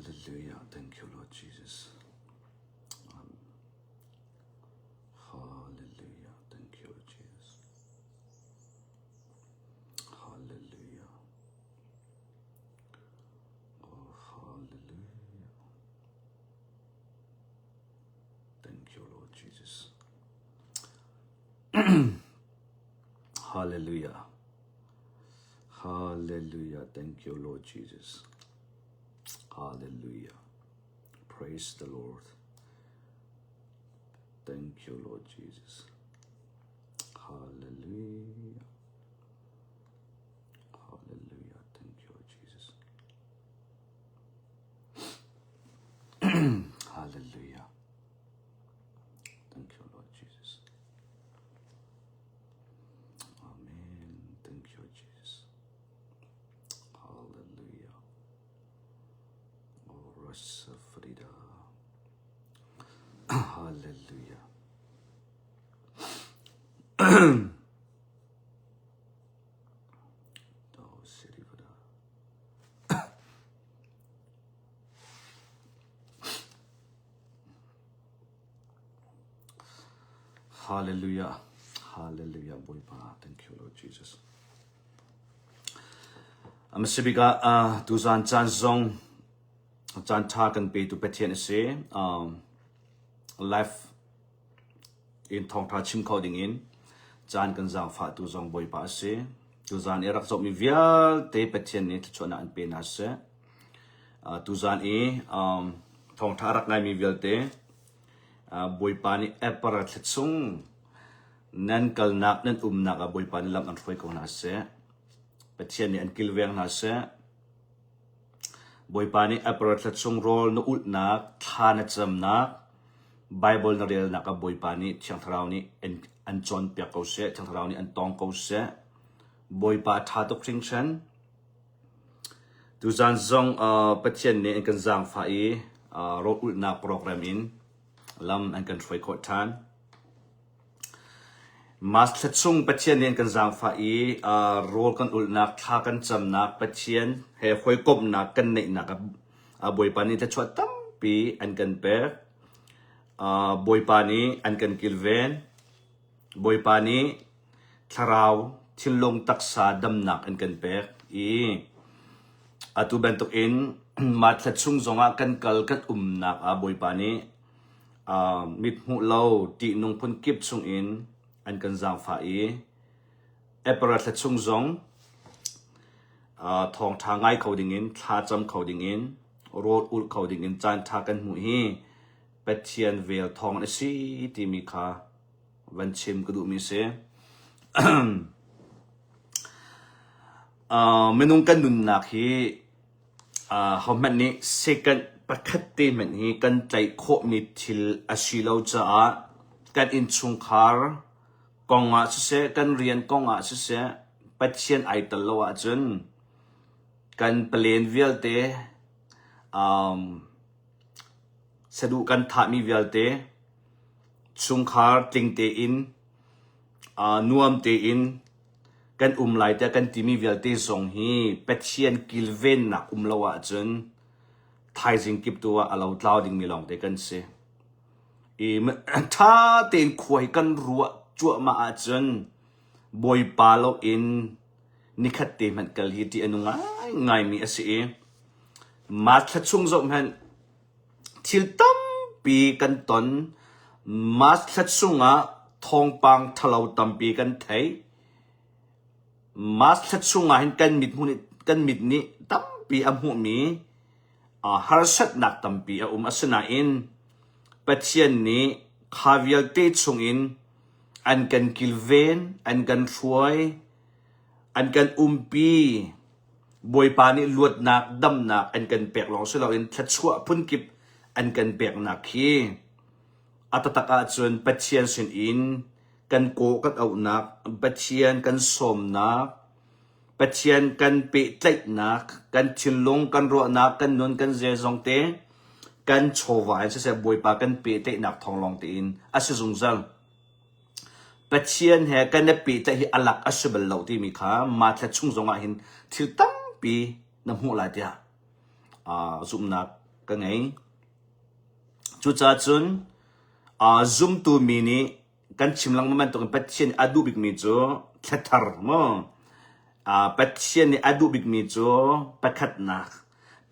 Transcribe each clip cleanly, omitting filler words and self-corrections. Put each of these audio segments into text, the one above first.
Hallelujah. Thank you, Lord Jesus. Um, hallelujah. Thank you, Lord Jesus. Hallelujah. Oh, hallelujah. Thank you, Lord Jesus. Hallelujah. Hallelujah. Thank you, Lord Jesus. Hallelujah. Praise the Lord. Thank you, Lord Jesus. Hallelujah. Hallelujah. Thank you, Lord Jesus. Hallelujah. Thank you, Lord Jesus. Amen. Thank you, Jesus. Hallelujah. Oh, Rasa Frida. Hallelujah. Hallelujah. Hallelujah. Bawipa. Thank you, Lord Jesus. Amasibik ah tuzan caan zong caan ṭha kan petu Pathian a si. Um, life in thawngṭha chim kho ding in caan kan zaangfah tu zong Bawipa a si. Tuzan i rak zohmi vialte Pathian nih thluachuahnak an pe hna seh. Uh, tuzan i um, thawngṭha a rak ngaimi vialte uh, Bawipa nih April thla chung nan kalnak nan umnak ah Bawipa nih lam an hruai ko hna seh. Pathian nih an kilveng hna seh. Bawipa nih April thla chung rawl na ulhnak, thla na camnak, Bible na relnak ah Bawipa nih Thiang Thlarau nih an cawnpiak ko seh, Thiang Thlarau nih an tawng ko seh. Bawipa a ṭha tuk hringhran. Tuzaan zong uh, Pathian nih an kan zaangfah i uh, rawl ulhnak program in lam an kan hruai khawh ṭhan. Mas thla chung Pathian nih an kan zaangfah i uh, rawl kan ulhnak, thla kan camnak, Pathian he hawikomhnak kan neihnak ah Bawipa nih thluachuah tampi an kan pek. Uh, Bawipa nih an kan kilven. Bawipa nih thlarau, thinlung, taksa damnak an kan pek i atu bantukin mah thla chung zongah kan kal kan umnak ah Bawipa nih uh, mithmuh lo ṭihnung phunkip chungin an kan zaangfah i April thla chung zong uh, thawngṭha ngai kho dingin thla cam kho dingin rawl ulh kho dingin caan ṭha kan hmuh hi Pathian vel thawng a si timi kha van chim ka duhmi si. uh, minung kan nunnak hi uh, hohmanh nih second pakhat te hmanh hi kan tlaih khawhmi thil a si lo caah kan innchungkhar kong ah siseh, kan rian kong ah siseh, Pathian ai tel lo ahcun kan plan vialte um, saduh kan thahmi vialte chungkhar tling tein uh, nuam tein kan um lai tiah kan timi vialte zong hi Pathian kilvennak um lo ahcun thaizing kip tu ah a lo tlau dingmi lawngte kan si. I ṭha tein khua hi kan ruah cuahmah ahcun Bawipa loin nikhat te hmanh kal hi ṭih a nung ngaingaimi a si i mah thla chung zoh hmanh Thil tampi kan ton. March thla chungah thawngpang ṭhalo tampi kan theih. March thla chungah hin kan mit hmuh nih kan mit nih tampi a hmuhmi uh, harsatnak tampi a um. Asinain Pathian nih kha vialte chungin an kan kilven, an kan hruai, an kan umpi. Bawipa nih luatnak, damnak an kan pek lawng si loin thluachuah phunkip an kan peknak khi a taktak ahcun Pathian sinin kan kawh kan auhnak, Pathian kan sawmnak, Pathian kan pehtlaihnak, kan thinlung, kan ruahnak, kan nun, kan zeizong te, kan chawva in siseh Bawipa kan pehtlaihnak thawng lawng tein a si zungzal. Pathian he kan i pehtlaih hi a lak a si bal lo timi kha mah thla chung zongah hin thil tampi na hmuh lai tiah uh, zumhnak ka ngei. Cucaah cun zumtu mi nih kan chim lengmang bantukin Pathian nih a duh bikmi cu thlathar maw Pathian nih a duh bikmi cu pakhatnak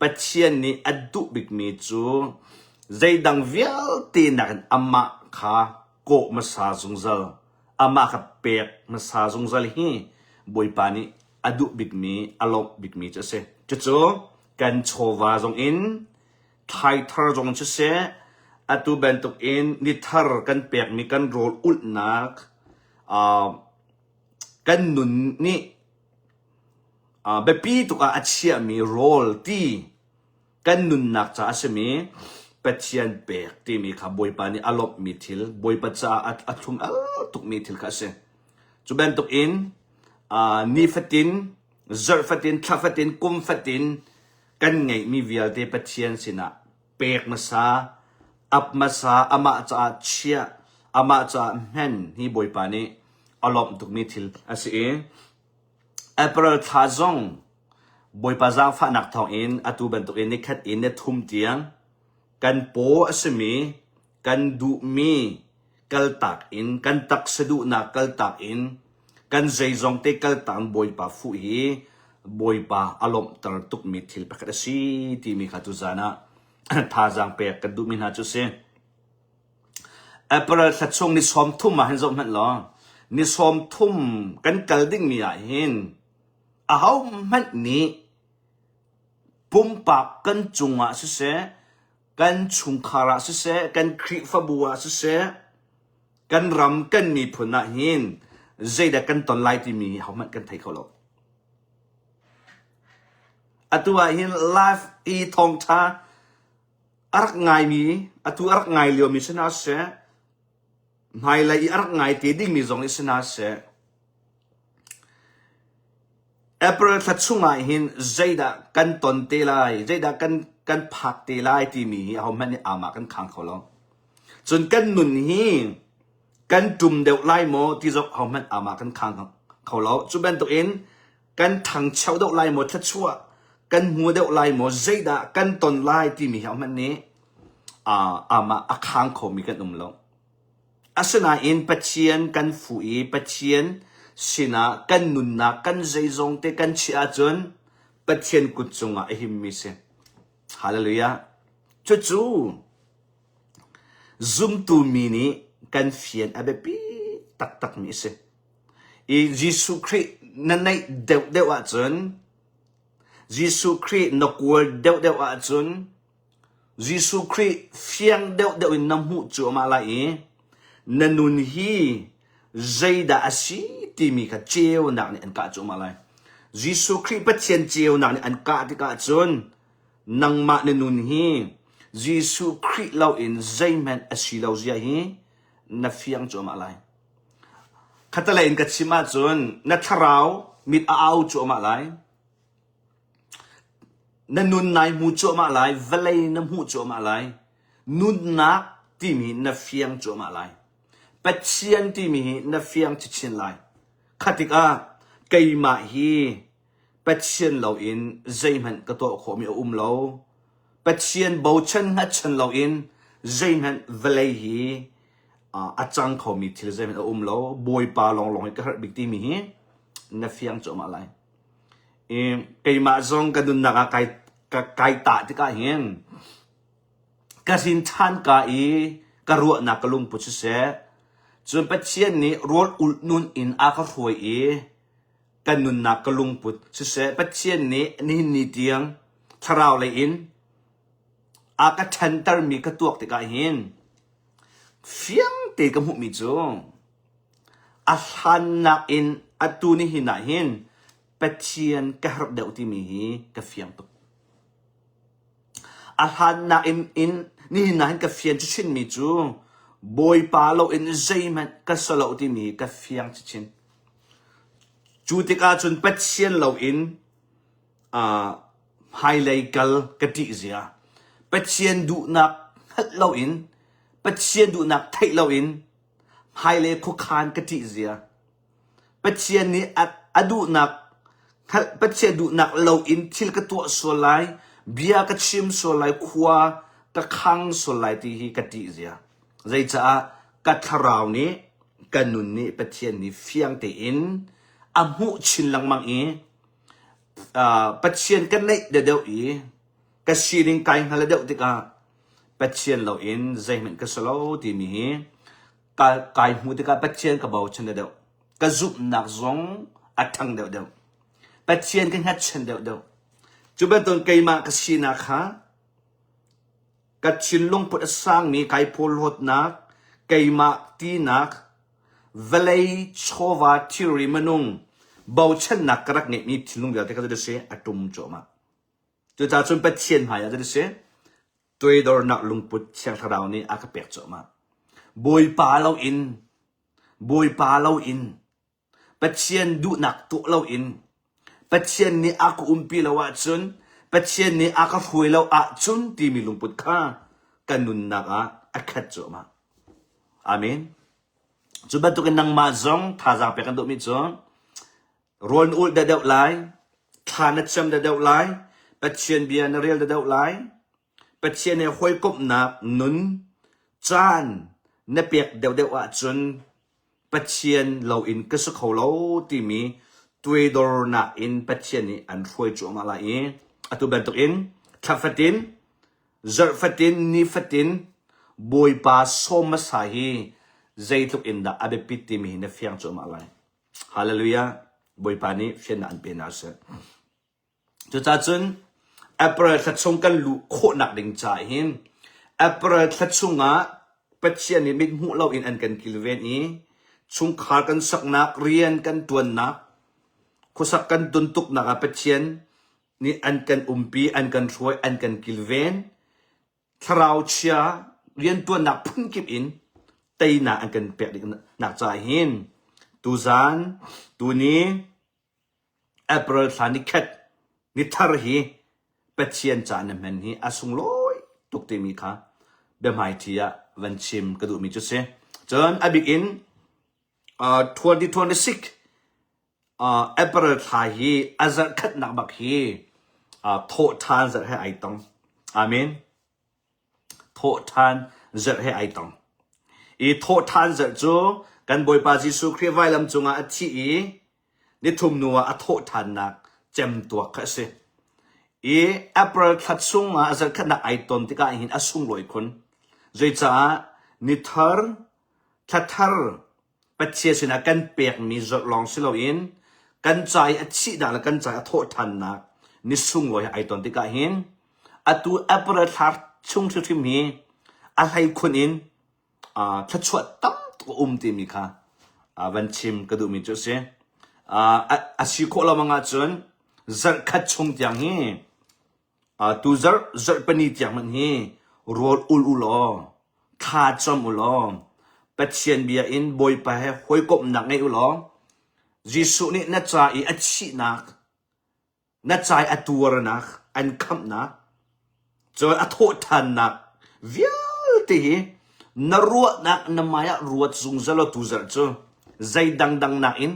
Pathian nih a duh bikmi cu zeidang vialte nakin amah kha kawh hmasa zungzal amah kha pek hmasa zungzal hi Bawipa nih a duh bikmi a lawmh bikmi cu a si. Cucu kan chawva zongin thlaithar zong siseh atu bantukin nithar kan pekmi kan rawl ulhnak kan nun nih biapi tuk ah a chiahmi rawl ti kan nunnak ca a simi Pathian pek timi kha Bawipa nih a lawmhmi thil Bawipa caah a thlum al tukmi thil kha a si. Cu bantukin nifatin, zarh fatin, thla fatin, kum fatin kan ngeihmi vialte Pathian sinah pek hmasa, ap hmasa, amah caah chiah, amah caah hmen hi Bawipa nih a lawmh tukmi thil a si i April thla zong Bawipa zaangfahnak thawngin atu bantukin nikhat in nithum tiang kan paw a simi kan duhmi kaltak in kan taksa duhnak kaltak in kan zeizong te kaltak in Bawipa fuh hi Bawipa a lawmhter tukmi thil pakhat a si timi kha tuzaan ah thazaang pek kan duhmi hna cu a si. April thla chung ni 30 ah hin zoh hmanh law ni 30 kan kal dingmi ah hin ahohmanh nih pumpak kan cungah siseh kan chungkhar ah siseh, kan Khrihfabu ah siseh, kan ram, kan miphun ah hin zeidah kan ton lai timi hi hohmanh kan thei kho lo. Atu ah hin live i thawngtha a rak ngaimi, atu a rak ngai liomi si hna seh, hmailei i a rak ngai te dingmi zong nih si hna seh, April thla chungah hin zeidah kan ton te lai, zeidah kan kan phak te lai timi hi ahohmanh nih amah kan khang kho lo. Cun kan nun hi kan ṭum deuh lai maw ti zong ahohmanh amah kan khang kho lo. Cu bantukin kan ṭhangcho deuh lai maw, thluachuah kan hmu deuh lai maw, zeidah kan ton lai timi hi ahohmanh nih amah a khang khomi kan um lo. Asinain Pathian kan fuh i Pathian sinah kan nunnak kan zeizong te kan chiah ahcun Pathian kut cungah a himmi si. Hallelujah. Cucu zumtu mi nih kan fian a biapi taktakmi a si. I Jesuh Khrih na naih deuhdeuh ahcun Jesuh Khrih na kawl deuhdeuh ahcun Jesuh Khrih fiang deuhdeuh in na hmuh cuahmah lai i na nun hi zeidah a si timi kha ceunak nih an kah cuahmah lai. Jesuh Khrih Pathian ceunak nih an kah tikah cun nangmah na nun hi Jesuh Khrih loin zeihmanh a si lo zia hi na fiang cuahmah lai. Khatalei in ka chim ahcun na thlarau mit a au cuahmah lai. Na nun nai hmu cuahmah lai, vawlei na hmuh cuahmah lai, nunnak timi na fiang cuahmah lai. Pathian timi hi na fiang chinchin lai. Kha tikah keimah hi Pathian loin zeihmanh ka tuah khawhmi a um lo. Pathian bochan hngatchan loin zeihmanh vawlei hi a cang khomi thil zeihmanh a um lo. Bawipa lawnglawng hi ka herh bik timi hi na fiang cuahmah lai. I keimah zong ka nunnak ah kai, ka, kai tah tikah hin ka hrin ṭhan ka i ka ruahnak ka lungput siseh, cun Pathian nih rawl ulh nun in a ka hruai i ka nunnak ka lungput siseh, Pathian nih nihin ni tiang thlarau lei in a ka ṭhantermi ka tuak tikah hin fiang te ka hmuhmi cu A hlannak in atu nihin ah hin Pathian ka herh deuh timi hi ka fiang tuk. A hlannak in, in nihin ah hin ka fian chinchinmi cu Bawipa loin zeihmanh ka si lo timi hi ka fiang chinchin. Cu tikah cun Pathian loin uh, hmailei kal ka ṭih zia. Pathian duhnak hngalh loin, Pathian duhnak theih loin Hmailei khuakhan ka ṭih zia. Pathian nih a, a duhnak hngalh Pathian duhnak loin thil ka tuah sual lai. Bia ka chim sual lai, khua ka khang sual lai ti hi ka ṭih zia. Zeicaah ka thlarau nih ka nun nih Pathian nih fiang tein a hmuh chin lengmang i uh, Pathian ka neih deuhdeuh i ka sining kai hngal deuh tikah Pathian loin zeihmanh ka si lo timi hi ka, kai hmuh tikah Pathian ka bochan deuhdeuh. Ka zumhnak zong a ṭhang deuhdeuh. Pathian ka hngatchan deuhdeuh. Cu bantuk keimah ka sinak kha ka thinlung put a sangmi kai phawlhlawtnak, keimah tinak, vawlei chawva thilri minung bochannak ka rak ngeihmi thinlung vialte kha si a ṭum cuahmah. Cucaah cun Pathian hmaiah cu si toidornak lungput Thiang Thlarau nih a ka pek cuahmah. Bawipa loin, Bawipa loin Pathian duhnak tuah loin Pathian nih a ka umpi lo ahcun Pathian nih a ka hruai lo ahcun timi lungput kha ka nunnak ah a khat cuahmah. Amen. Cu bantukin nangmah zong thazaang pek kan duhmi cu rawl na ulh deuhdeuh lai, thla na cam deuhdeuh lai, Pathian bia na rel deuhdeuh lai, Pathian he hawikomhnak nun caan na pek deuhdeuh ahcun Pathian loin ka si kho lo timi tuaidornak in Pathian nih an hruai cuahmah lai i atu bantukin thla fatin, zarh fatin, ni fatin Bawipa sawm hmasa hi zeitluk in dah a biapit timi hi na fiang cuahmah lai. Hallelujah! Bawipa nih fiannak an pe hna seh. Cucaah cun April thla chung kan luh khawhnak ding caah hin April thla chungah Pathian nih mithmuh loin an kan kilven i chungkhar kan saknak, rian kan ṭuannak, khuasak kan tuntuknak ah Pathian nih an kan umpi, an kan hruai, an kan kilven. Thlarau chia rianṭuannak phunkip in teinak an kan pek dingnak caah hin tuzan, tuni, April thla nikhat nithar hi Pathian ca na hman hi a sunglawi tuk timi kha biahmaiṭhi ah van chim ka duhmi cu si. Cun a bik in uh, 2026 uh, April thla hi a zarh khatnak bak hi uh, thawhṭhan zarh he ai tong. Amen. Thawhṭhan zarh he ai tong. I thawhṭhan zarh cu kan Bawipa Jesuh Khrih vailam cungah a thi i nithum hnu ah a thawhṭhannak cemtuak kha a si. I April thla chungah a zarhkhatnak ai ton tikah hin a sunglawi khun. Zeicah nithar, thlathar Pathian sinah kan pekmi zarh lawng si loin kan ca i a thihnak le kan ca i a thawhṭhannak ni sunglawi he ai ton tikah hin atu April thla chung hrimhrim hi a hleikhun in uh, thluachuah tam tuk a um timi kha uh, van chim ka duhmi cu a si. Uh, a, a si khawh lo mang ahcun zarh khat chung tiang hi uh, tu zarh zarh pani tiang hmanh hi rawl ul u law thla cam u law Pathian bia in Bawipa he hawikomhnak ngei u law Jesuh nih na ca i a thihnak na ca i a tuarnak, an khamhnak, cun a thawhṭhannak vialte hi na ruahnak na mai ah ruat zungzal law tuzarh cu zei dangdang nakin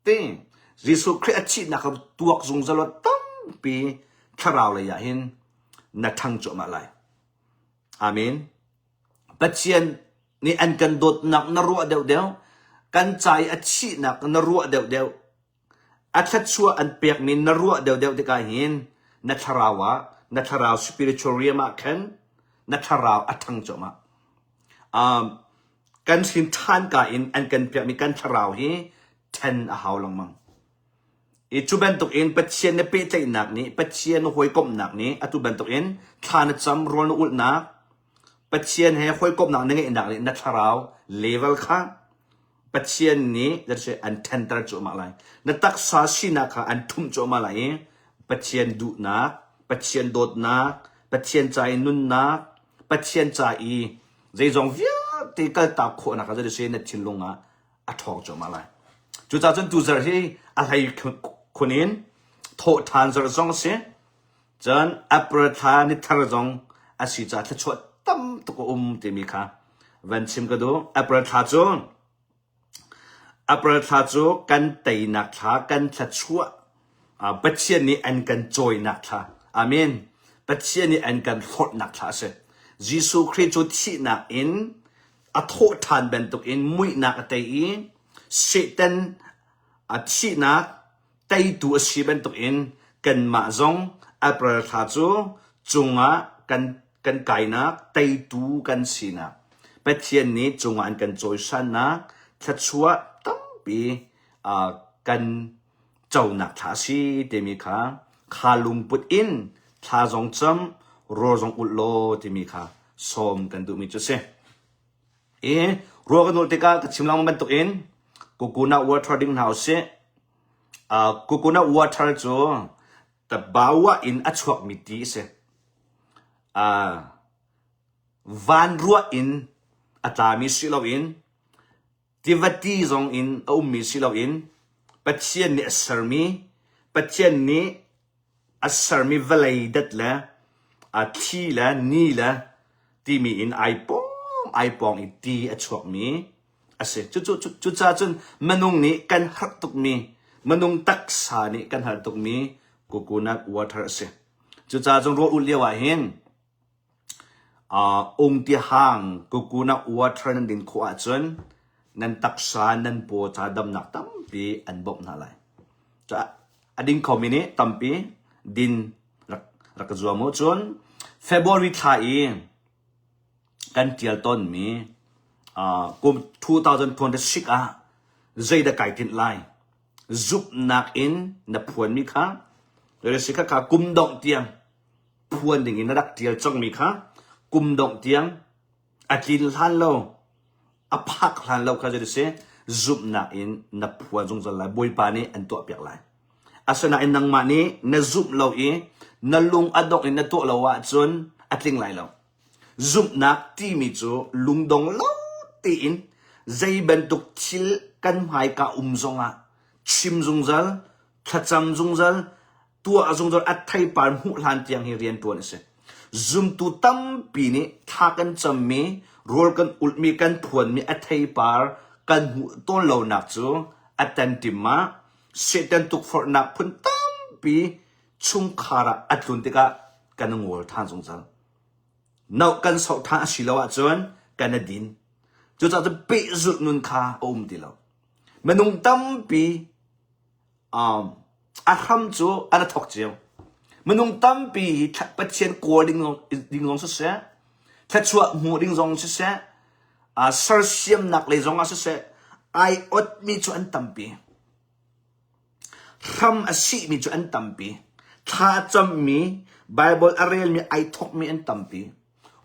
ti Jesuh Khrih a thihnak kha tuak zungzal law tampi thlarau lei ah hin na ṭhang cuahmah lai. Amen. Pathian nih an kan dawtnak na ruah deuhdeuh, kan ca i a thihnak na ruah deuhdeuh, A thluachuah an pekmi na ruah deuhdeuh tikah hin na thlarau ah, na thlarau spiritual realm ah khan na thlarau a ṭhang cuahmah. Um, kan hrin ṭhan ka in an kan pekmi kan thlarau hi ṭhen a hau lengmang. I cu bantuk in Pathian na pehtlaihnak nih, Pathian na hawikomhnak nih atu bantuk in thla na cam, rawl na ulhnak, Pathian he hawikomhnak na ngeihnak nih na thlarau level kha Pathian nih an ṭhenter cuahmah lai. Na taksa sinak kha an ṭhumh cuahmah lai i Pathian duhnak, Pathian dawtnak, Pathian ca i nunnak, Pathian ca i zeizong vialte kaltak khawhnak kha zei na thinlung ah a ṭhawng cuahmah lai. Cucaah cun tuzarh hi a hlei khun in thawhṭhan zarh zong a si. Cun April thla ni thar zong a si caah thluachuah tam tuk a um timi kha van chim ka duh. April thla cu April thla cu kan teinak thla, kan thluachuah, Pathian nih an kan cawinak thla. Amen. Pathian nih an kan hlawtnak thla a si. Jesuh Khrih cu thihnak in a thawh ṭhan bantukin muihnak a tei i Satan a thihnak teitu a si bantukin kanmah zong April thla cu cungah kan kan kainak teitu kan sinak Pathian nih cungah an kan cawisannak thluachuah tampi uh, kan conak thla a si timi kha kha lungput in thla zong cam rawl zong ulh law timi kha sawm kan duhmi cu si. I rawl kan ulh tikah ka chim lengmang bantukin coconut water ding hna usih. Uh, coconut water cu tabawa in a chuakmi ti a si. Uh, van ruah in a tlami si loin Tiva ti zong in a ummi si loin Pathian nih a sermi, Pathian nih a sermi vawlei dat le a thli le ni le timi in ai pawng ai pawng i ti a chuakmi a si. Cucu cucaah cun minung nih kan harh tukmi, minung taksa nih kan harh tukmi coconut water a si. Cucaah cun rawl ulh lio ah hin Ungtihang coconut water nan din khawh ahcun nan taksa nan paw ca damnak tampi an bawmh hna lai. A ding khomi nih tampi din rak, rak ka zuam u. Cun February thla i kan tial tawnmi uh, kum 2026 ah zeidah kai tinh lai? Zumhnak in na phuanmi kha, kha kha kum dongh tiang phuan ding in na rak ṭial cangmi kha kum dongh tiang a tlin hlan lo, a phak hlan lo kha zei si zumhnak in na phuan zungzal lai. Bawipa nih an tuahpiak lai. Asinain nangmah nih na zumh lo i na lung a dongh in na tuah lo ahcun a tling lai lo. Zumhnak timi cu lungdong lo tein zei bantuk thil kan hmaika um zongah chim zungzal, thlacam zungzal, tuah zungzal a theipar hmuh hlan tiang hi rian ṭuan a si. Zumtu tampi nih thla kan cammi, rawl kan ulhmi, kan phuanmi a theipar kan hmuh tawn lonak cu a tanṭim ah Satan tukforhnak phun tampi chungkhar ah a tlun tikah kan ngol ṭhan zungzal. No kan soh ṭhan a si lo ahcun kan a din. Cucaah cun pehzulh nun kha a um ti lo. Minung tampi Um, a hram cu an a thawk cio. Minung tampi hi Pathian kawl ding zong, ding zong siseh, thluachuah hmuh ding zong siseh, uh, sersiamnak lei zong ah siseh, ai otmi cu an tampi. Hram a sihmi cu an tampi. Thla a cammi, Bible a relmi, ai thawkmi an tampi.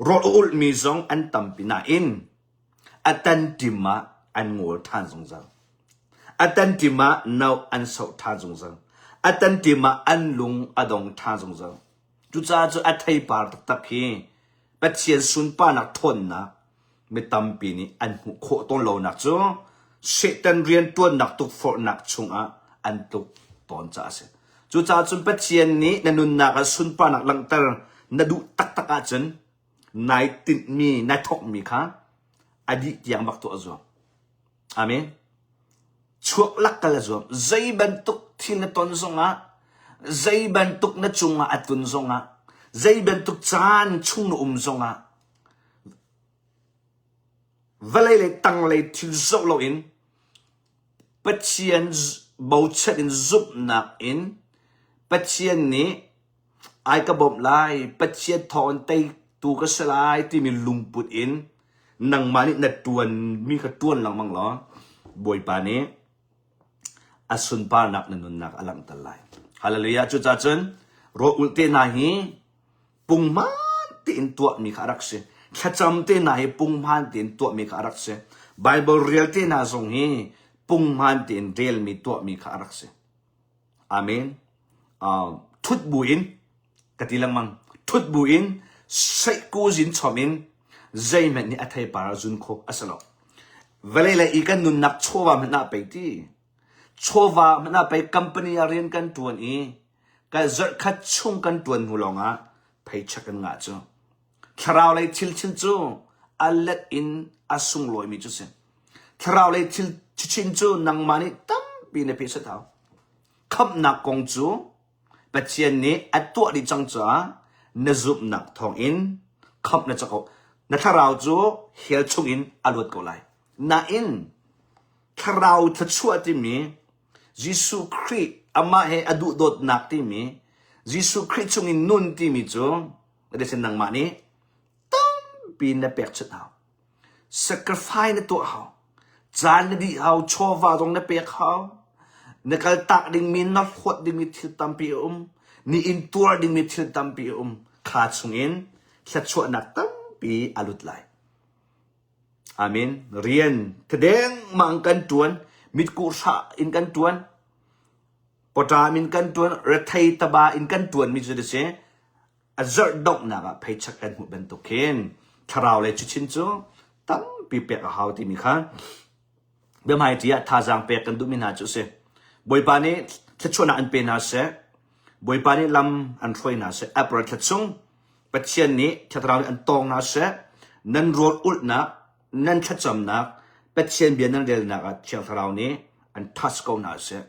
Rawl a ulhmi zong an tampi nain A tanṭim ah an ngawl ṭhan zungzal. A tanṭim ah no an soh ṭhan zungzal. A tanṭim ah an lung a dong ṭhan zungzal. Cucaah cu a theipar taktak hi Pathian sunparnak ṭhawnnak mi tampi nih an hmuh khawh tawn lonak cu Satan rianṭuannak tukforhnak chungah an tluk tawn caah a si. Cucaah cun Pathian nih na nunnak ah sunparnak langhter na duh taktak ahcun nai tinhmi, nai thawkmi kha a dih tiang bak tuah zuam. Amen. Chuak lak kal a zuam. Zei bantuk thil na ton zongah, zei bantuk na cungah a tlun zongah, zei bantuk caan chung na um zongah, vawlei lei tanglei thil zoh loin Pathian bochan in zumhnak in Pathian nih ai ka bawmh lai, Pathian thawngin teitu ka si lai timi lungput in nangmah nih na ṭuanmi kha ṭuan lengmang law Bawipa nih a sunparnak na nunnak a langhter lai. Hallelujah. Cucaah cun rawl ulh te hna hi punghman tein tuahmi kha a rak si. Thlacam te hna hi punghman tein tuahmi kha a rak si. Bible rel te hna zong hi punghman tein relmi tuahmi kha a rak si. Amen. Uh, thut bu in ka ti lengmang. Thut bu in seihku zin chom in zeihmanh nih a theipar a zun kho a si lo. Vawlei lei i kan nunnak chawva hmanh ah pei ti. Chawva hmanh ah pei company ah rian kan tuan i kan zarhkhat chung kan tuan hnu lawngah paycheck kan ngah cu. Thlarau lei thil chin cu a let in a sunglawimi cu si. Thlarau lei thil chin cu nangmah nih tampi na peh hau. Khamhnak kong cu Pathian nih a tuah dih cang caah na zumhnak thawngin khamh na cak ko. Na thlarau cu hell chungin a luat ko lai. Nain thlarau thluachuah timi Jesuh Khrih amah he a duhdawtnak timi Jesuh Khrih chungin nun timi cu nangmah nih tampi na pekchanh hau. Sacrifice na tuah hau. Caan na dih hau, chawva zong na pek hau. Na kaltak dingmi, na hlawt dingmi thil tampi a um. Ni in tuar dingmi thil tampi a um. Kha chungin thluachuahnak tampi a lut lai. Amen. Rian thadengmang kan tuan, mitkuh hrah in kan tuan, pawṭam in kan tuan, rethei taba in kan tuan mi cu a si. A zarh donghnak ah pheichak kan hmuh bantuk khin thlarau le chuchin cu tampi pek a hau timi kha biahmaiṭi ah thazaang pek kan duhmi hna cu a si. Bawipa nih thluachuahnak an pe hna seh. Bawipa nih lam an hruai hna seh. April thla chung Pathian nih thlarau nih an tawng hna seh. Nan rawl ulhnak, nan thlacamnak, Pathian bia nan relnak ah Thiang Thlarau nih an thas ko hna seh.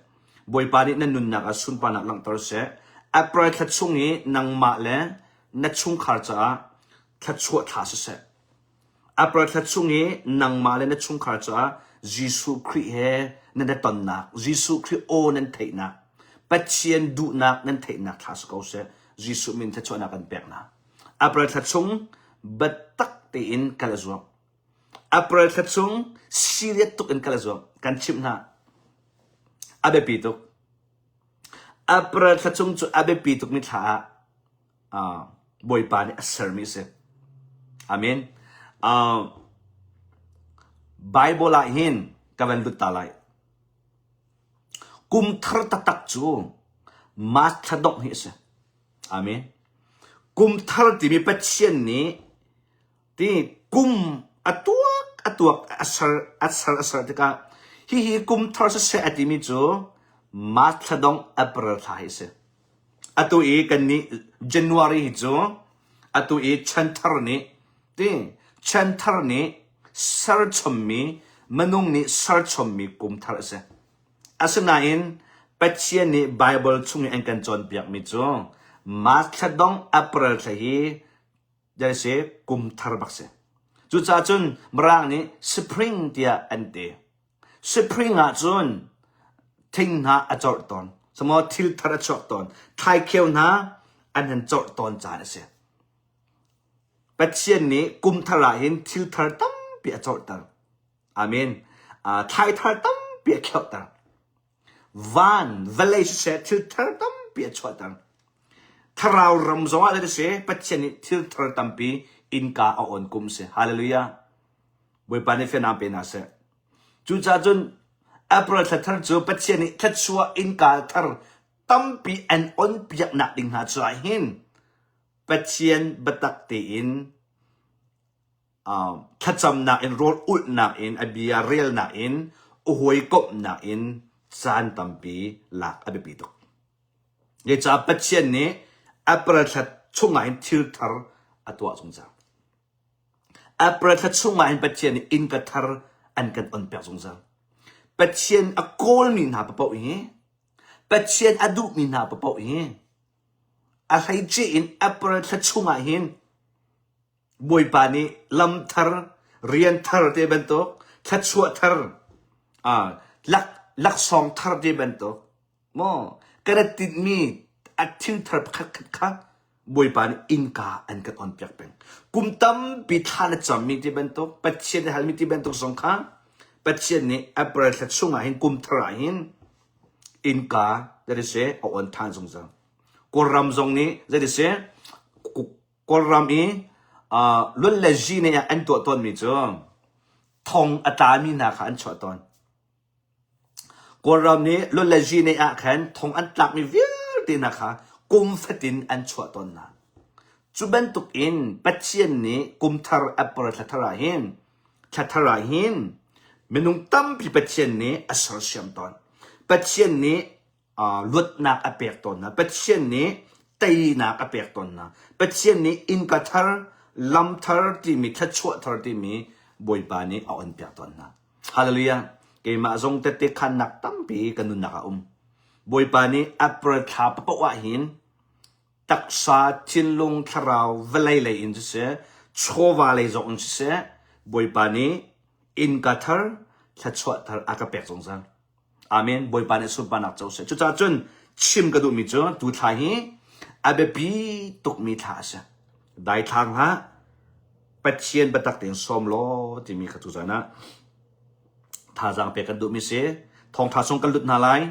Bawipa nih nan nunnak ah sunparnak langhter seh. April thla chung i nangmah le na chungkhar caah thluachuah thla siseh. April thla chung i nangmah le na chungkhar caah Jesuh Khrih he nan i tonnak, Jesuh Khrih aw nan theihnak, Pathian duhnak nan theihnak thla si ko seh. Jesuh min thluachuahnak kan pek hna. April thla chung biatak tein kal a zuam. April thla chung serious tuk in kal a zuam. Kan chimh hna. A biapi tuk. April thla chung cu a biapi tukmi thla ah uh, Bawipa nih a sermi a si. Amen. Uh, Bible ah hin ka van lut ta lai. Kum thar taktak cu March thla dongh hi a si. Amen. Kum thar timi Pathian nih ti kum a tuak a tuak a ser a ser a ser tikah hihi kum thar siseh a timi cu March thla dongh April thla hi a si. Atu i kannih January hi cu atu i chanthar nih ti chanthar nih serchommi minung nih serchommi kum thar a si. Asinain Pathian nih Baibal chung i an kan cawnpiakmi cu March thla dongh April thla hi dai si kum thar bak si. Cucaah cun Mirang nih spring tiah an ti. Spring ah cun thing hna a corh tawn. Samaw thil thar a chuak tawn. Thlaikheu hna an han corh tawn caan a si. Pathian nih kum thar ah hin thil thar tampi a corhter. Amen. Uh, thlai thar tampi a kheuhter. Van, vawlei siseh thil thar tampi a chuahter. Thlarau ram zong ah si Pathian nih thil thar tampi innka a on kum si. Hallelujah. Bawipa nih fianang pe hna seh. Cucaah cun April thla thar cu Pathian nih thluachuah innka thar tampi an on piaknak ding hna caah hin Pathian biatak tein thlacamnak in rawl ulhnak in a bia relnak in a hawikomhnak in caan tampi lak a biapi tuk. Zeicah Pathian nih April thla chungah hin thil thar a tuah zungzal. April thla chungah hin Pathian nih innka thar an kan on piak zungzal. Pathian a kawlmi hna paoh hi Pathian a duhmi hna paoh hi a hleice in April thla chungah hin Bawipa nih lam thar, rian thar te bantuk, thluachuah thar, ah, lak, laksawng thar te bantuk, maw kan i tinhmi a thil thar pakhat khat kha Bawipa nih innka an kan on piak peng. Kum tampi thla na cammi ti bantuk, Pathian na halmi ti bantuk zong kha Pathian nih April thla chungah hin kum thar ah hin innka that is a on than zungzal. Kawlram zong nih that is Kawlram i uh, lun le zi nih an tuah tawnmi cu thong a tlami hna kha an chuah tawn. Kawlram nih lun le zi nih ah khan thong an tlakmi vialte hna kha kum fatin an chuah tawn hna. Cu bantuk in Pathian nih kum thar April thla thar ah hin thla thar ah hin minung tampi Pathian nih a sersiam tawn. Pathian nih luatnak a pek tawn hna. Pathian nih teinak a pek tawn hna. Pathian nih innka thar, lam thar timi, thluachuah thar timi Bawipa nih a on piak tawn hna. Hallelujah. Keimah zong tette khannak tampi ka nunnak a um. Bawipa nih April thla paoh ah hin Taksa, thinlung, thlarau, vawlei lei in siseh, chawva lei zong in siseh, Bawipa nih innka thar, thluachuah thar a ka pek zungzal. Amen. Bawipa nih sunparnak co seh. Cucaah cun chim ka duhmi cu tu thla hi a biapi tukmi thla a si. Daithlang hlah, Pathian biatak tein sawm law timi kha tuzan ah thazaang pek kan duhmi si. Thawngtha chung kan lut hna lai.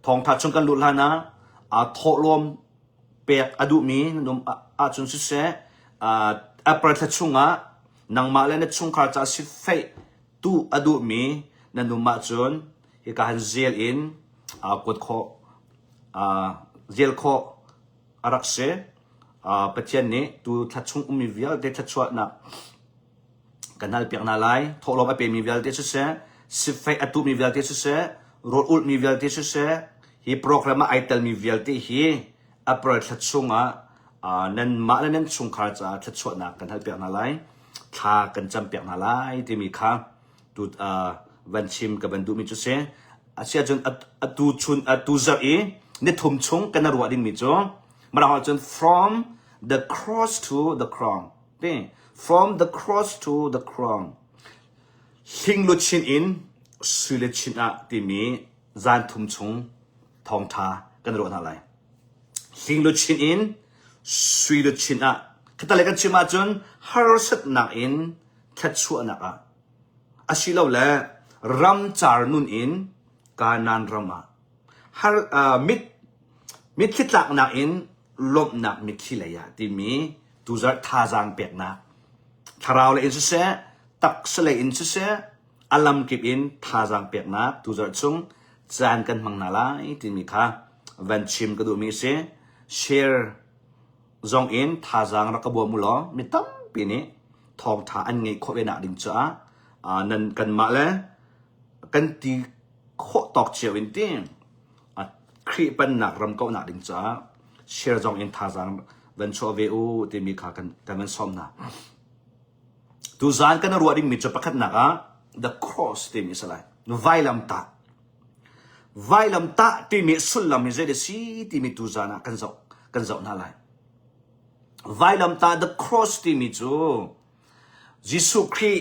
Thawngtha chung kan luh hlan ah aa thawhlawm pek a duhmi nan um ahcun siseh, April thla chungah nangmah le na chungkhar caah sifeih tu a duhmi nan um ahcun hika han zel in kuat khawh zel khawh a rak si. Pathian nih tu thla chung ummi vialte thluachuahnak kan halpiak hna lai. Thawhlawm a pemi vialte siseh, sifeih a tuhmi vialte siseh, rawl ulhmi vialte siseh, hi program ah ai telmi vialte hi April thla chungah nanmah le nan chungkhar caah thluachuahnak kan halpiak hna lai. Thla kan campiak hna lai timi kha tu van chim ka van duhmi cu si. Asiahcun atu chun atu zarh i nithum chung kan ruah dingmi cu Mirang ahcun from the cross to the crown ti from the cross to the crown hling luchin in sui luchin ah timi zan thum chung thawngtha kan ruah hna lai. Hling luchin in sui luchin ah khatale kan chim ahcun harsatnak in thluachuahnak ah asilole ramcar nun in Kanaan ram ah har uh, mit mitthli tlaknak in lawmhnak mitthli lei ah timi tuzarh thazaang peknak thlarau lei in siseh taksa lei in siseh a lamkip in thazaang peknak tuzarh chung caan kan hmang hna lai timi kha van chim ka duhmi a si. Share zong in thazaang rak ka bawm u law mi tampi nih thawngtha an ngeih khawh ve nak ding caah nan kanmah le kan ti khawh tawk cio in ti Khrih pennak ram kauhnak ding caah share zong in thazaang van chuah ve u timi kha kan kan van sawm hna. Tuzaan kan ruah dingmi cu pakhatnak ah the cross timi a si lai. Vailamtah. Vailamtah timi sullam hi zei a si timi tuzaan ah kan zoh kan zoh hna lai. Vailamtah the cross timi cu Jesuh Khrih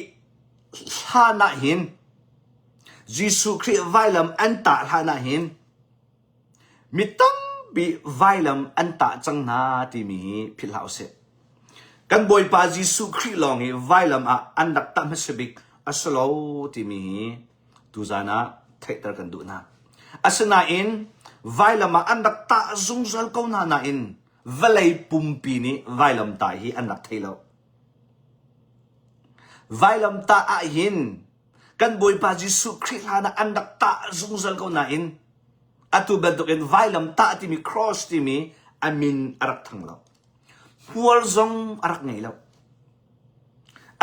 hlan ah hin Jesuh Khrih vailam an tah hlan ah hin Mi tampi vailam an tah cang hna timi hi philh hlah usih. Kan Bawipa Jesuh Khrih lawng hi vailam ah an rak tah hmasa bik a si lo timi hi tuzaan ah theihter kan duh hna. Asinain vailam ah an rak tah zungzal ko hna nain vawlei pumpi nih vailam tah hi an rak thei lo. Vailam tah ah hin kan Bawipa Jesuh Khrih hlan ah an rak tah zungzal ko nain atu bantukin vailam tah timi cross timi a min a rak thang lo. Hmual zong a rak ngei lo.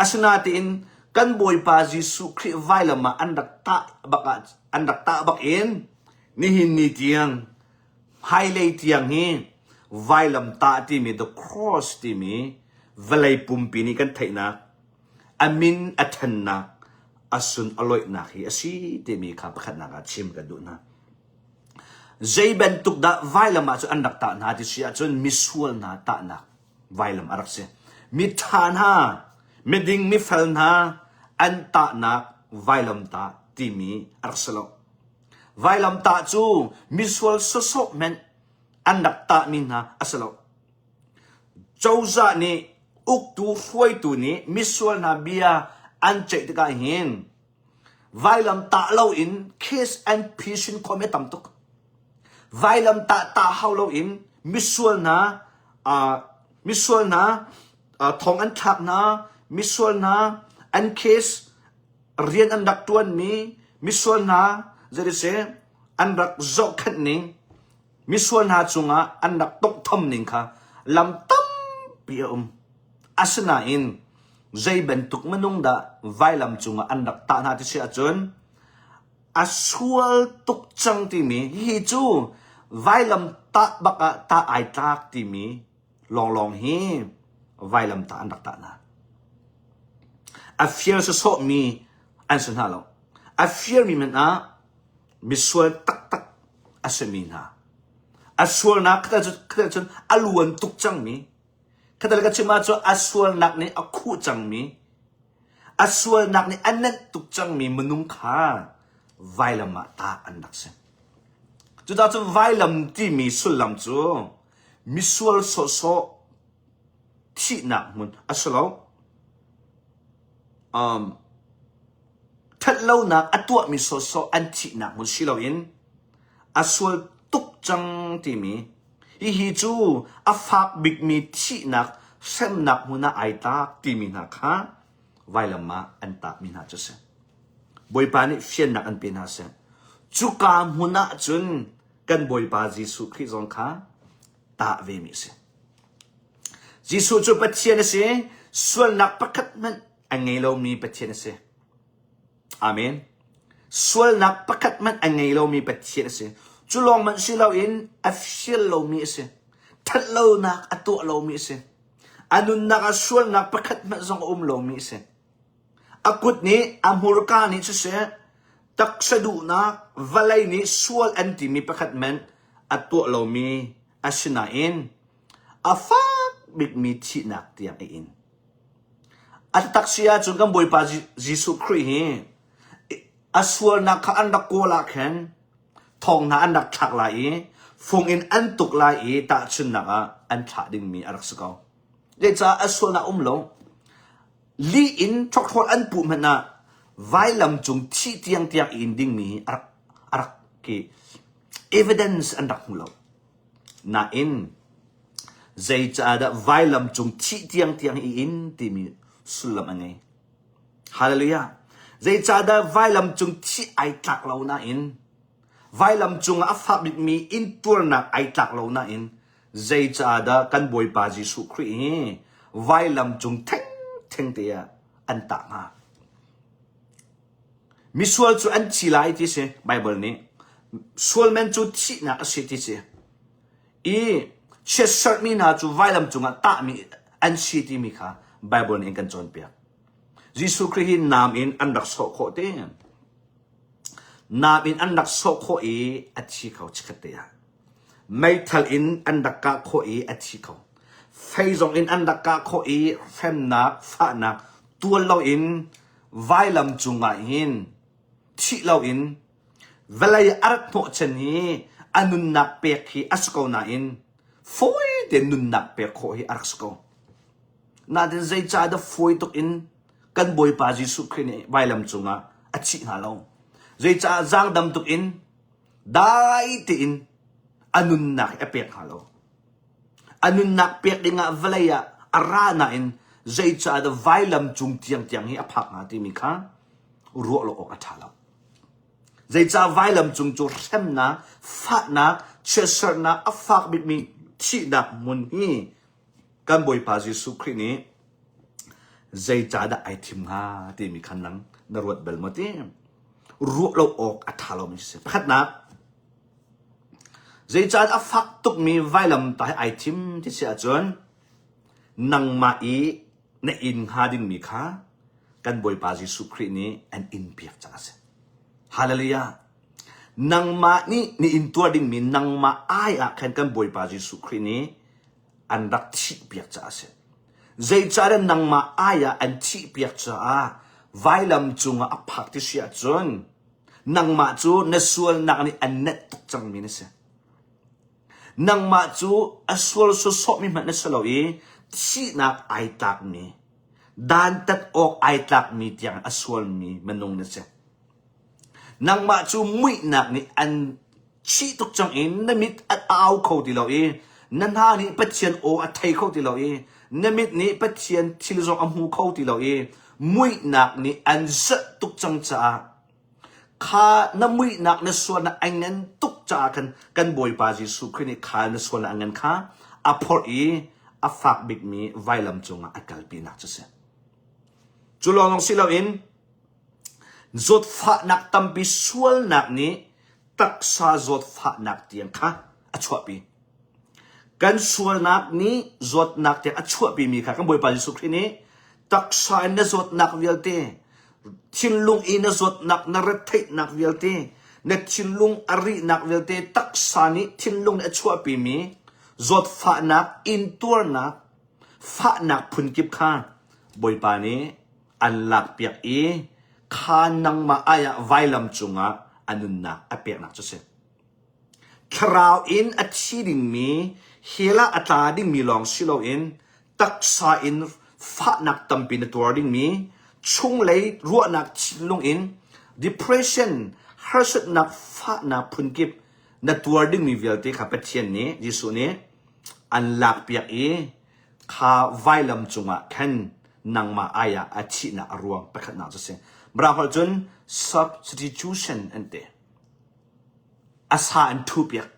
Asinain kan Bawipa Jesuh Khrih vailam ah an rak tah bak ah an rak tah bak in nihin ni tiang hmailei tiang hi vailam tah timi the cross timi vawlei pumpi nih kan theihnak a min a thannak a sun a loihnak hi a si timi kha pakhatnak ah chim kan duh hna. Zei bantuk dah vailam ah cun an rak tah hna ti si ahcun misual hna tahnak vailam a rak si. Mitha hna, miding mifel hna an tahnak vailam tah timi a rak si lo. Vailam tah cu misual sawsawh hmanh an rak tahmi hna a si lo. Cozah nih uktu hruaitu nih misual hna bia an ceih tikah hin vailam tah loin case an phisin khawhmi a tam tuk. Vailam tah tah hau loin misual hna uh, misual hna uh, thong an thlak hna, misual hna an case rian an rak tuanmi misual hna zeiti an rak zohkhenh ning Misual hna cungah an rak tawnghtham ning kha lam tampi a um. Asinain zei bantuk minung dah vailam cungah an rak tah hna ti si ahcun a sual tuk cang timi hihi cu vailam tah bak ah tah ai tlak timi lawnglawng hi vailam tah an rak tah hna. A fir sawsawhmi an si hna lo. A firmi hmanh ah misual taktak a simi hna. A sualnak kha cun a luan tuk cangmi, khatal ka chim ahcun a sualnak nih a khuh cangmi, a sualnak nih a nenh tuk cangmi minung kha vailam ah tah an rak si. Cucaah cun vailam timi sullam cu misual sawhsawh thihnak hmun a si lo. Um, ṭhatlonak a tuahmi sawhsawh an thihnak hmun si loin a sual tuk cang timi hihi cu a fak bikmi thihnak hremnak hmun ah ai tlak timi hna kha vailam ah an tahmi hna cu a si. Bawipa nih fiannak an pe hna seh. Cuka hmun ah cun kan Bawipa Jesuh Khrih zong kha tah vemi a si. Jesuh cu Pathian a si, sualnak pakhat hmanh a ngei lomi Pathian a si. Amen. Sualnak pakhat hmanh a ngei lomi Pathian a si. Cu lawng hmanh si loin a fial lomi a si. Thatlonak a tuah lomi a si. A nunnak ah sualnak pakhat hmanh zong a um lomi a si. A kut nih a hmurka nih siseh taksa duhnak vawlei nih sual an timi pakhat hmanh a tuah lomi a si nain a fak bikmi thihnak tiang a in. A taktak si ahcun kan Bawipa Jesuh Khrih hi a sualnak kha an rak kawl ah khan thong hna an rak thlak lai i fung in an tuk lai i tahchunhnak ah an thlah dingmi a rak si ko. Zeicah a sualnak um lo. Lih in ṭhawkṭhawl an puh hmanh ah vailam cung thih tiangtiang i in dingmi hi a rak a rak ki evidence an rak hmu lo. Nain zeicahdah vailam cung thih tiangtiang i in timi sullam a ngei. Hallelujah. Zeicahdah vailam cung thih ai tlak lo nain vailam cungah a fak bikmi intuarnak ai tlak lo nain zeicahdah kan Bawipa Jesuh Khrih hi vailam cung thengtheng te ah an tah hnga? Misual cu an thi lai ti si Bible nih. Sualman cu thihnak a si ti si. I chiatserhmi hna cu vailam cungah tahmi an si timi kha Bible nih an kan cawnpiak. Jesuh Khrih hi nam in an rak sawh khawh te. Nam in an rak sawh khawh i a thi kho chikkhat te ah. Meithal in an rak kah khawh i a thi kho. Fei zong in an rak kah khawh i hremnak, fahnak tual loin vailam cungah hin thih loin vawlei a rat hnawhchan hi a nunnak pek hi a si ko nain fawi tein nunnak pek khawh hi a rak si ko. Nain zeicah dah fawi tuk in kan Bawipa Jesuh Khrih nih vailam cungah a thih hnga lo? Zeicah zaangdam tuk in dai tein a nunnak hi a pek hnga lo? A nunnak pek dingah vawlei ah a ra nain zeicah dah vailam cung tiangtiang hi a phak hnga timi kha ruah lo awk a ṭha lo. Zeicah vailam cung cu hremnak, fahnak, chiatserhnak a fak bikmi thihnak hmun hi kan Bawipa Jesuh Khrih nih zeicahdah ai thim hnga timi khan nang na ruat bal maw ti? Ruah lo awk a ṭha lomi si. Pakhatnak, Zeicahtiah a fak tukmi vailamtah hi ai thim ti si ahcun nangmah i na inn hnga dingmi kha kan Bawipa Jesuh Khrih nih an inn piak cang a si. Hallelujah. Nangmah nih na inn tuar dingmi nangmah ai ah khan kan Bawipa Jesuh Khrih nih an rak thih piak caah a si. Zeicahtiah nangmah ai ah an thih piak caah vailam cungah a phak ti si ahcun Nangmah cu na sualnak nih an nenh tuk cangmi na si. Nangmah cu a sual sawsawhmi hmanh na si lo i thihnak ai tlakmi, dantat awk ai tlakmi tiang a sualmi minung na si. Nangmah cu muihnak nih an chih tuk cang i na mit a au kho ti lo i na hna nih Pathian aw a thei kho ti lo i na mit nih Pathian thil zong a hmu kho ti lo i muihnak nih an zelh tuk cang caah kha na muihnak na sualnak a ngan tuk caah khan kan Bawipa Jesuh Khrih nih kha na sualnak a ngan kha a phorh i a fak bikmi vailam cungah a kalpinak cu si. Cu lawng si loin zawtfahnak tampi sualnak nih taksa zawtfahnak tiang kha a chuahpi. Kan sualnak nih zawtnak tiang a chuahpimi kha kan Bawipa Jesuh Khrih nih taksa in na zawtnak vialte, thinlung i na zawtnak, na retheihnak vialte, Na thinlung a rihnak vialte taksa nih thinlung nih a chuahpimi zawtfahnak, intuarnak, fahnak phunkip kha Bawipa nih an lakpiak i kha nangmah ai ah vailam cungah a nunnak a peknak cu a si. Thlarau in a thi dingmi, hell ah a tla dingmi lawng si loin taksa in fahnak tampi na tuar dingmi, chunglei ruahnak thinlung in depression, harsatnak, fahnak phunkip na tuar dingmi vialte kha Pathian nih, Jesuh nih an lakpiak i kha vailam cungah khan nangmah ai ah a thihnak a ruang pakhatnak cu a si. Mirang holh cun substitution an ti. A sa an thuhpiak.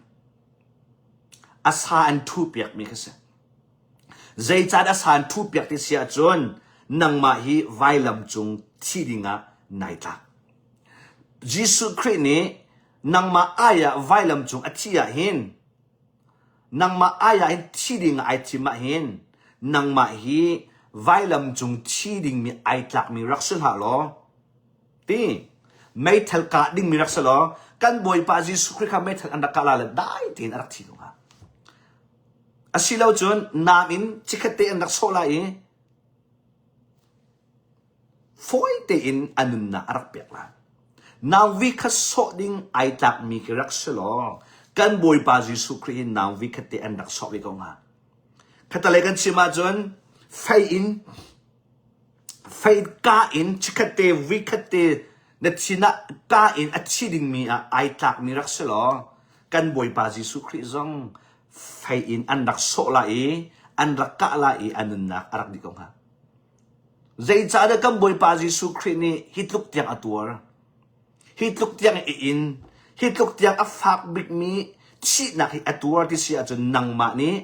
A sa an thuhpiakmi kha si. Zeicahdah a sa an thuhpiak ti si ahcun nangmah hi vailam cung thi dingah nai tlak. Jesuh Khrih nih nangmah ai ah vailam cung a thih ah hin nangmah ai ah hin thi dingah ai thim ah hin nangmah hi vailam cung thi dingmi ai tlakmi rak si hlah law Ti meithal kah dingmi rak si law kan Bawipa Jesuh Khrih kha meithal an rak kah la le dai tein a rak thi ko hnga. Asilo cun nam in chikkhat te an rak sawh lai i fawi tein a nunnak a rak pek lai. Nauvi kha sawh ding ai tlakmi khi rak si law kan Bawipa Jesuh Khrih hi nauvi khat te an rak sawh ve ko hnga. Khatalei kan chim ahcun fei in Fei ka in chikkhatte vuikhatte na thin ah ka in a thi dingmi ah ai tlakmi rak si law kan Bawipa Jesuh Khrih zong fei in an rak sawh lai i an rak kah lai i a nunnak a rak dih ko hnga. Zeicahdah kan Bawipa Jesuh Khrih nih hi tluk tiang a tuar? Hi tluk tiang i in, hi tluk tiang a fak bikmi thihnak hi a tuar ti si ahcun nangmah nih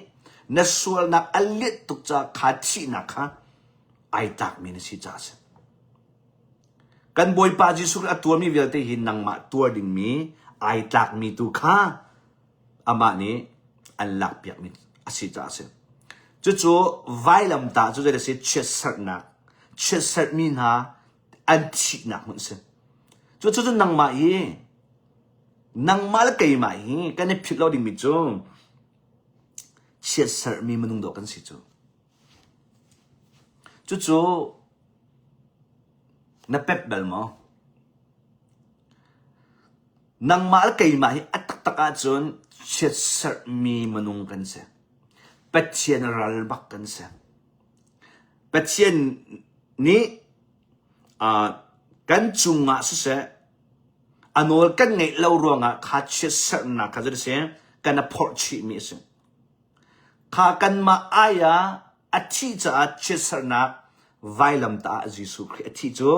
na sualnak a liat tuk caah kha thihnak kha ai tlakmi na si caah a si. Kan Bawipa Jesuh Khrih a tuarmi vialte hi nangmah tuar dingmi ai tlakmi tu kha amah nih an lakpiakmi a si caah a si. Cucu vailamtah cu zei a si chiatserhnak, chiatserhmi hna an thihnak hmun a si. Cucu cu nangmah hi nangmah le keimah hi kan i philh lo dingmi cu chiatserhmi minung dawh kan si cu. Cucu na pep bal maw? Nangmah le keimah hi a taktak ahcun chiatserhmi minung kan si. Pathian ral bak kan si. Pathian nih uh, kan cungah siseh a nawl kan ngeih lo ruangah kha chiatserhnak kha cu si kan a phorh chihmi a si. Kha kanmah ai ah a thih caah chiatserhnak vailamtah ah Jesuh Khrih a thih cu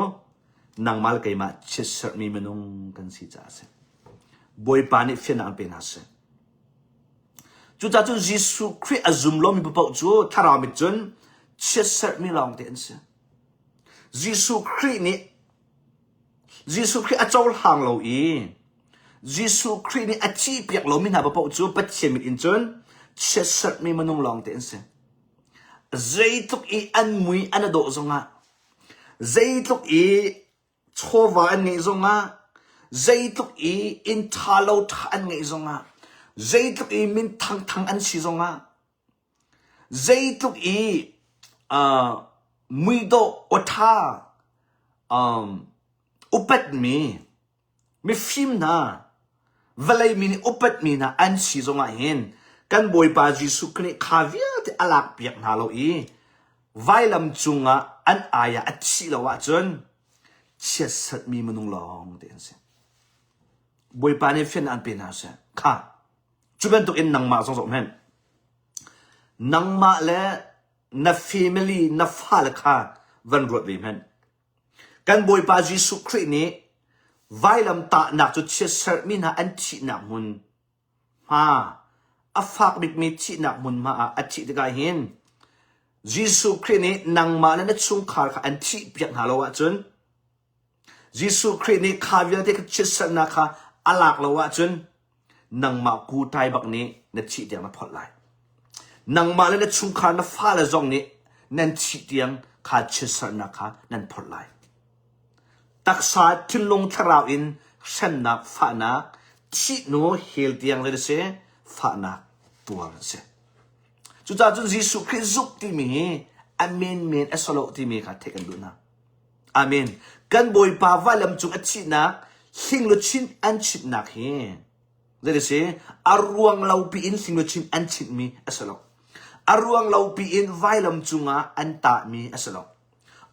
nangmah le keimah chiatserhmi minung kan si caah a si. Bawipa nih fiannak an pe hna seh. Cucaah cun Jesuh Khrih a zum lomi paoh cu thlarau mit cun chiatserhmi lawngte an si. Jesuh Khrih nih Jesuh Khrih a cohlang lo i Jesuh Khrih nih a thihpiak lomi hna paoh cu Pathian mit in cun chiatserhmi minung lawngte an si. Zeitluk i an mui an a dawh zongah, zeitluk i chawva an ngeih zongah, zeitluk i inn ṭha lo ṭha an ngeih zongah, zeitluk i min thangthang an si zongah, Zeitluk i uh, muidawh awṭha um, upatmi mifim hna vawlei mi nih upatmi hna an si zongah hin kan Bawipa Jesuh Khrih nih kha vialte a lakpiak hna lo i vailam cungah an ai ah a thih lo ahcun chiatserhmi minung lawng te an si. Bawipa nih fian an pe hna seh. Kha Cu bantukin nangmah zong zoh hmanh. Nangmah le na family, na fale kha van ruat ve hmanh. Kan Bawipa Jesuh Khrih nih vailam tahnak cu chiatserhmi hna an thihnak hmun hma a fak bikmi thihnak hmunhma ah a thih tikah hin Jesuh Khrih nih nangmah le na chungkhar kha an thihpiak hna lo ahcun Jesuh Khrih nih kha vialte kha chiatserhnak kha a lak lo ahcun nangmah kutai bak nih na thih tiang na phawt lai. Nangmah le na chungkhar na fale zong nih nan thih tiang kha chiatserhnak kha nan phawt lai. Taksa thinlung thlarau in Hremnak, fahnak, thih hnu hell tiang zei a si? Fahnak tuar a si. Cucaah cun Jesuh Khrih zumh timi hi a menmen a si lo timi kha theih kan duh hna. Amen. Kan Bawipa vailam cung a thihnak, hling luchin an chitnak hi zei a si? A ruang lo piin hling luchin an chitmi a si lo. A ruang lo piin vailam cungah an tahmi a si lo.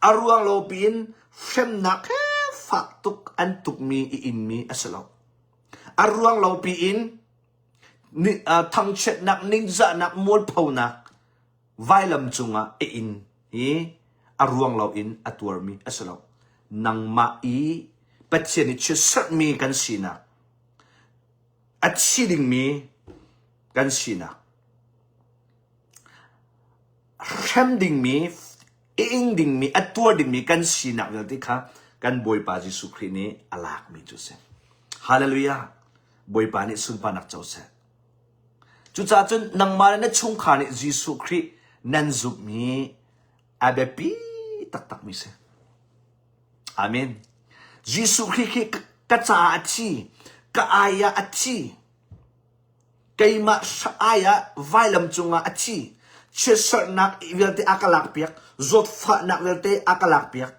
A ruang lo piin hremnak he fak tuk an tukmi i inmi a si lo. A ruang lo piin thangchiatnak, ningzahnak, mualphonak vailam cungah a in hi a ruang loin a tuarmi a si lo. Nangmah i Pathian i chiatserhmi kan sinak, a thi dingmi kan sinak, hrem dingmi, i ing dingmi, a tuar dingmi kan sinak vialte kha kan Bawipa Jesuh Khrih nih a lakmi cu a si. Hallelujah! Bawipa nih sunparnak co seh. Cucaah cun nangmah le na chungkhar nih Jesuh Khrih nan zumhmi a biapi taktakmi si. Amen. Jesuh Khrih khi ka caah a thi, ka ai ah a thi, keimah ai ah vailam cungah a thi, chiatserhnak vialte a ka lakpiak, zawtfahnak vialte a ka lakpiak,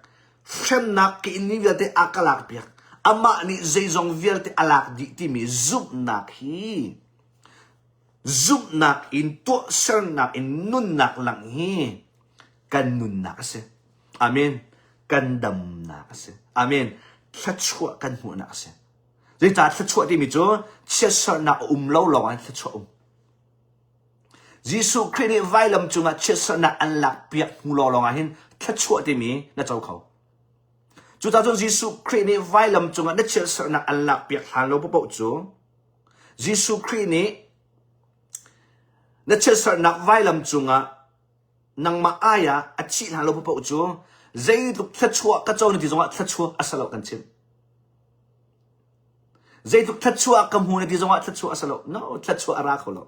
hremnak ka in ni vialte a ka lakpiak. Amah nih zeizong vialte a lak dih timi zumhnak hi zumhnak in tuahsernak in nunnak lang hi kan nunnak a si. Amen. Kan damnak a si. Amen. Thluachuah kan hmuhnak a si. Zeicah thluachuah timi cu chiatserhnak a um lo lawng ah thluachuah um. Jesuh Khrih nih vailam cungah chiatserhnak an lakpiak hnu lawnglawng ah hin thluachuah timi na co kho. Cucaah cun Jesuh Khrih nih vailam cungah na chiatserhnak an lakpiak hlan lo paoh cu Jesuh Khrih nih na chiatserhnak vailam cungah nangmah ai ah a thih hlan lo paoh cu zeitluk thluachuah ka co na ti zongah thluachuah a si lo kan chimh. Zeitluk thluachuah ka hmu na ti zongah thluachuah a si lo. No, thluachuah a ra kho lo.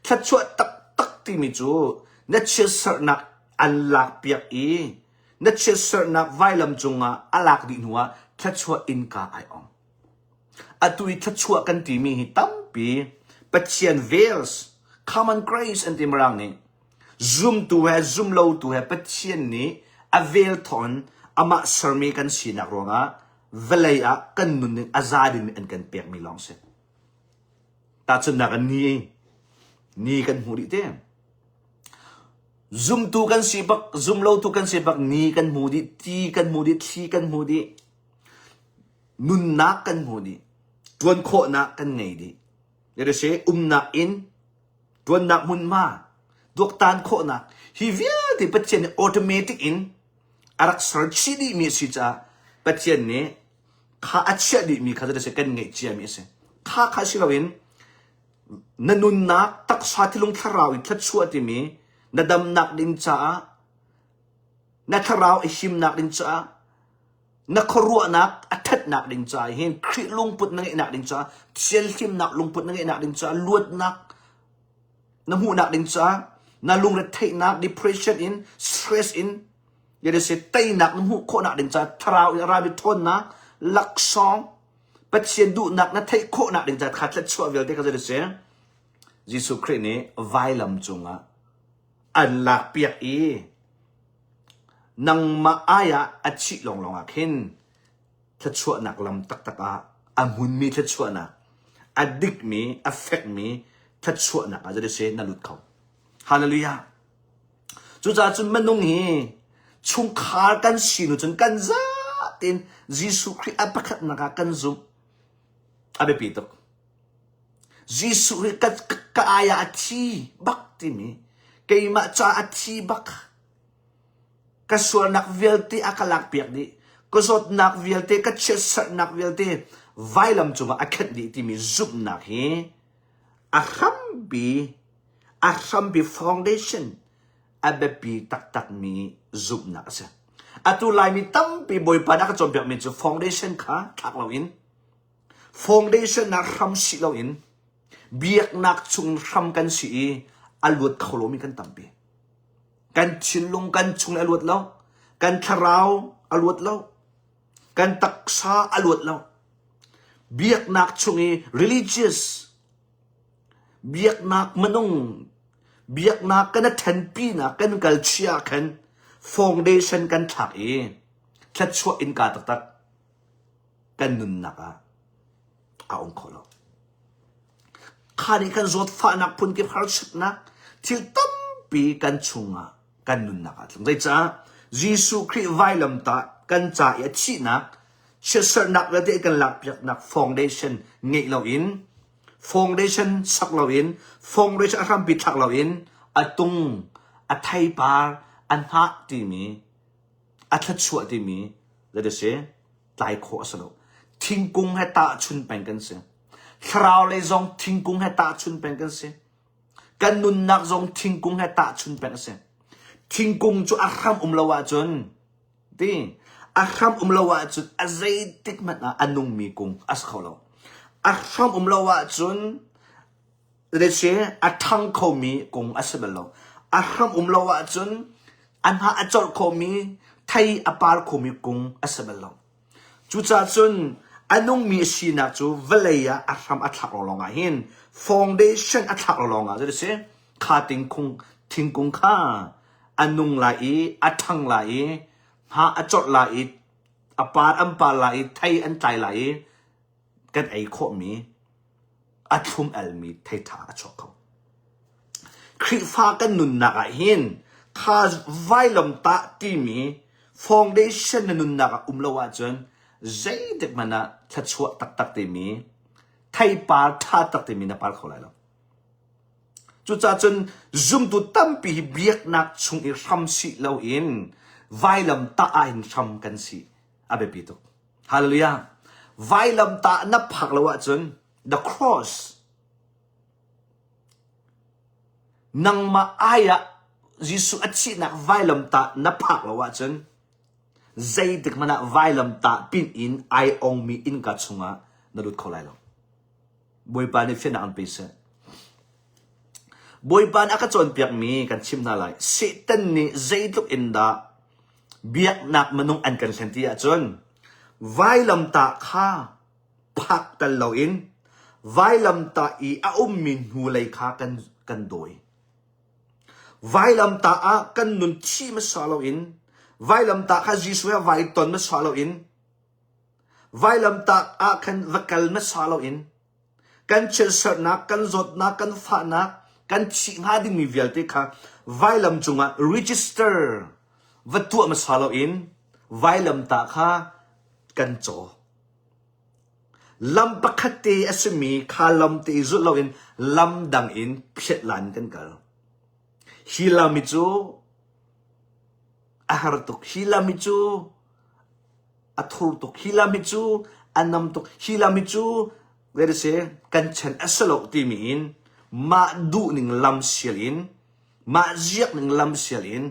Thluachuah taktak timi cu na chiatserhnak an lakpiak i na chiatserhnak vailam cungah a lak dih hnuah thluachuah innka ai ong. Atu i thluachuah kan timi hi tampi Pathian veils, common grace an ti Mirang nih. Zumtu he zumlotu he Pathian nih a vel thawngin amah sermi kan sinak ruangah vawlei ah kan nunning a za dingmi an kan pekmi lawng si. Tahchunhnak ah ni, ni kan hmuh dih te. Zumtu kan si bak, zumlotu kan si bak, ni kan hmu dih, ti kan hmu dih, thli kan hmu dih, nunnak kan hmu dih, ṭuan khawhnak kan ngei dih. Yadase umnak inn, ṭuannak hmunhma, tuaktan khawhnak, hi vialte Pathian nih automatic in a rak ser chih dihmi a si caah Pathian nih kha a chiah dihmi kha cu kan ngeih ciami a si. Kha kha si loin na nunnak taksa thilung thlarau i thluachuah timi na damnak ding caah na thlarau a himnak ding caah na khuaruahnak a ṭhatnak ding caah hin Khrih lungput na ngeihnak ding caah thianhlimnak lungput na ngeihnak ding caah luatnak na hmuhnak ding caah na lungretheihnak depression in stress in yadase teinak na hmuh khawhnak ding caah thlarau in a rami ṭhawnnak laksawng Pathian duhnak na theih khawhnak ding caah kha thluachuah vialte kha zei si Jesuh Khrih nih vailam cungah an lakpiak i nangmah ai ah a thih lawnglawng ah khin thluachuahnak lam taktak ah a hmunmi thluachuahnak a dikmi a fekmi thluachuahnak ah zei na lut kho hallelujah cucaah cun minung hi chungkhar kan si nu cun kan za tein Jesuh Khrih a pakhatnak ah kan zumh a biapi tuk Jesuh hi ka, ka ai ah a thi bak timi keimah ca a thi bak ka sualnak vialte a ka lakpiak dih ka zawtnak vialte ka chiatserhnak vialte vailam cungah a khenh dih timi zumhnak hi a hrampi a hrampi foundation a biapi taktakmi zumhnak a si atu laimi tampi bawipa nih a ka cawnpiakmi cu foundation kha thlak loin Foundation ah hram si loin biaknak chung hram kan si i a luat kho lomi kan tampi. Kan thinlung kan chung a luat lo. Kan thlarau a luat lo. Kan taksa a luat lo. Biaknak chung i religious biaknak minung biaknak kan i ṭhenpinak kan kal chia ah khan foundation kan thlak i thluachuah innka taktak kan nunnak ah a um kho lo. Kha nih kan zawtfahnak phunkip harsatnak thil tampi kan chungah kan nunnak ah tlung. Zeicah Jesuh Khrih vailamtah kan ca i a thihnak chiatserhnak vialte kan lakpiaknak foundation ngeih loin foundation sak loin foundation a hrampi thlak loin a tung a theipar a hnah timi a thluachuah timi zei si tlai khawh a si lo. Thingkung he tahchun peng kan si. Thlarau lei zong thingkung he tahchun peng kan si. Kan nunnak zong thingkung he tahchun peng a si. Thingkung cu a hram um lo ahcun ti a hram um lo ahcun a zeitik hmanh ah a nungmi kung a si kho lo. A hram um lo ahcun Lece a ṭhang khomi kung a si bal lo. A hram um lo ahcun a hnah a corh khomi, thei a par khomi kung a si bal lo. Cucaah cun a nungmi a sinak cu vawlei ah a hram a thlak lawnglawng ah hin foundation a thlak lawnglawng ah zei a si kha tingkung thingkung kha a nung lai i a ṭhang lai i hnah a corh lai i a par an par lai i thei an tlai lai i kan ei khawhmi a thlum almi theiṭha a chuak kho. Khrihfa kan nunnak ah hin kha vailamtah timi foundation na nunnak ah um lo ahcun zeitik hmanh ah thluachuah taktak timi theipar ṭha tak timi na par kho lai lo. Cucaah cun zumtu tampi hi biaknak chung i hram sih loin vailamtah ah hin hram kan si a biapi tuk. Hallelujah. Vailamtah na phak lo ahcun the cross nangmah ai ah Jesuh a thihnak vailamtah na phak lo ahcun zeitik hmanh ah vailamtah pin in ai ongmi innka chungah na lut kho lai lo. Bawipa nih fiannak an pe seh. Bawipa nih a ka cawnpiakmi kan chim hna lai. Satan nih zeitluk in dah biaknak minung an kan hlen ti ahcun vailamtah kha phak tal loin vailamtah i a ummi hnulei kha kan, kan dawi. Vailamtah ah kan nun thi hmasa loin vailamtah kha Jesuh he vai ton hmasa loin vailamtah ah khan va kal hmasa loin kan chiatserhnak, kan zawtnak, kan fahnak, kan thih hnga dingmi vialte kha vailam cungah register va tuah hmasa loin vailamtah kha kan caw. Lam pakhat te a simi kha lam te i zulh loin lam dang in phiat lan kan kal. Hi lam hi cu a har tuk. Hi lam hi cu a thur tuk. Hi lam hi cu a nam tuk. Hi lam hi cu zei si kan chan a si lo timi in mah duhning lam sial in mah ziakning lam sial in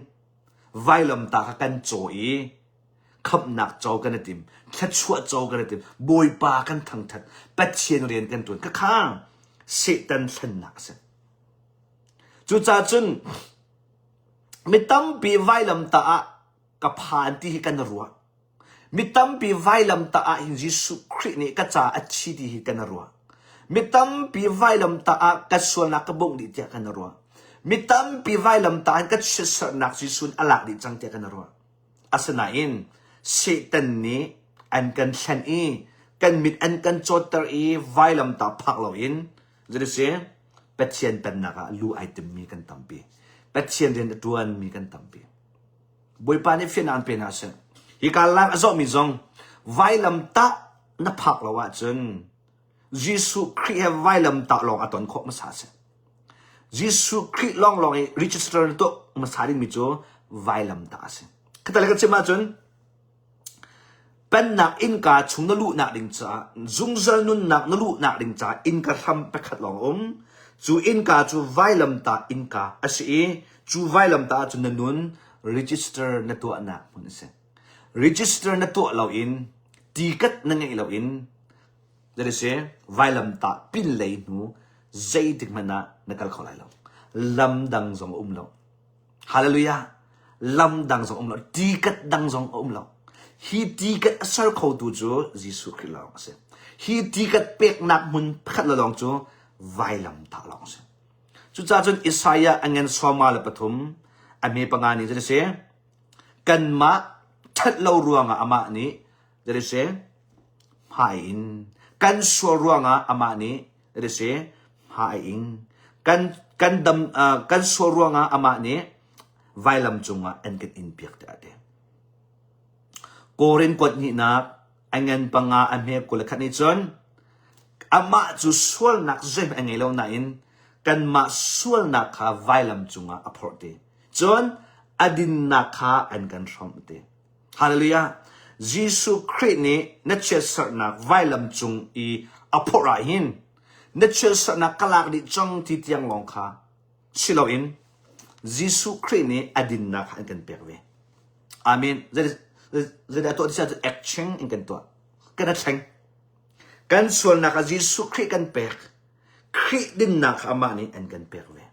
vailamtah kha kan caw i khamhnak co kan i tim thluachuah co kan i tim bawipa kan thangthat pathian rian kan tuan khakha satan thlennak a si cucaah cun mi tampi vailamtah ah ka phan ti hi kan ruah Mi tampi vailamtah ah hin Jesuh Khrih nih ka caah a thi ti hi kan ruah. Mi tampi vailamtah ah ka sualnak ka bongh dih tiah kan ruah. Mi tampi vailamtah ah ka chiatserhnak Jesuh nih a lak dih cang tiah kan ruah. Asinain Satan nih an kan hlen i kan mit an kan cawtter i vailamtah phak loin zeiti Pathian pennak ah lu ai timmi kan tampi. Pathian rian a ṭuanmi kan tampi. Bawipa nih fiannak an pe hna seh. Hika lak a zawhmi zong vailamtah na phak lo ahcun Jesuh Khrih he vailamtah lawng a ton khawh hmasa seh. Jesuh Khrih lawnglawng i register na tuah hmasa dingmi cu vailamtah a si. Khata le kan chim ahcun Pennak innka chung na luhnak ding caah zungzal nunnak na luhnak ding caah innka hram pakhat lawng a um. Cu innka cu vailamtah innka a si i cu vailamtah ahcun na nun register na tuahnak hmun a si. Register na tuah loin tikat na ngeih loin that is vailamtah pinlei hnu zeitik hmanh ah na kal kho lai lo. Lam dang zong a um lo. Hallelujah. Lam dang zong um lo. Tikat dang zong a um lo. Hi tikat a ser khotu cu Jesuh Khrih lawng a si. Hi tikat peknak hmun pakhat le lawng cu vailamtah lawng a si. Cucaah cun Isaiah a ngen sawma le pathum a hme panga nih cun a si. Kanmah ṭhat lo ruangah amah nih zei a si hmai in kan sual ruangah amah nih zei a si hmai in kan kan dam uh, kan sual ruangah amah nih vailam cungah an kan in piak tiah a ti. Korin kuat hnihnak a ngan panga a hme 21 nih cun amah cu sualnak zeihmanh a ngei lo nain kanmah sualnak kha vailam cungah a phorh ti. Cun a dinnak kha an kan hrawmh ti. Hallelujah! Jesuh Khrih nih na chiatserhnak vailam cung i a phorh ah hin na chiatserhnak ka lak dih cang ti tiang lawng kha si loin Jesuh Khrih nih a dinnak kha an kan pek ve. Amen. Zeidah tuah ti si ahcun action in kan tuah. Kan a thleng. Kan sualnak ah Jesuh Khrih kan pek. Khrih dinnak kha amah nih an kan pek ve.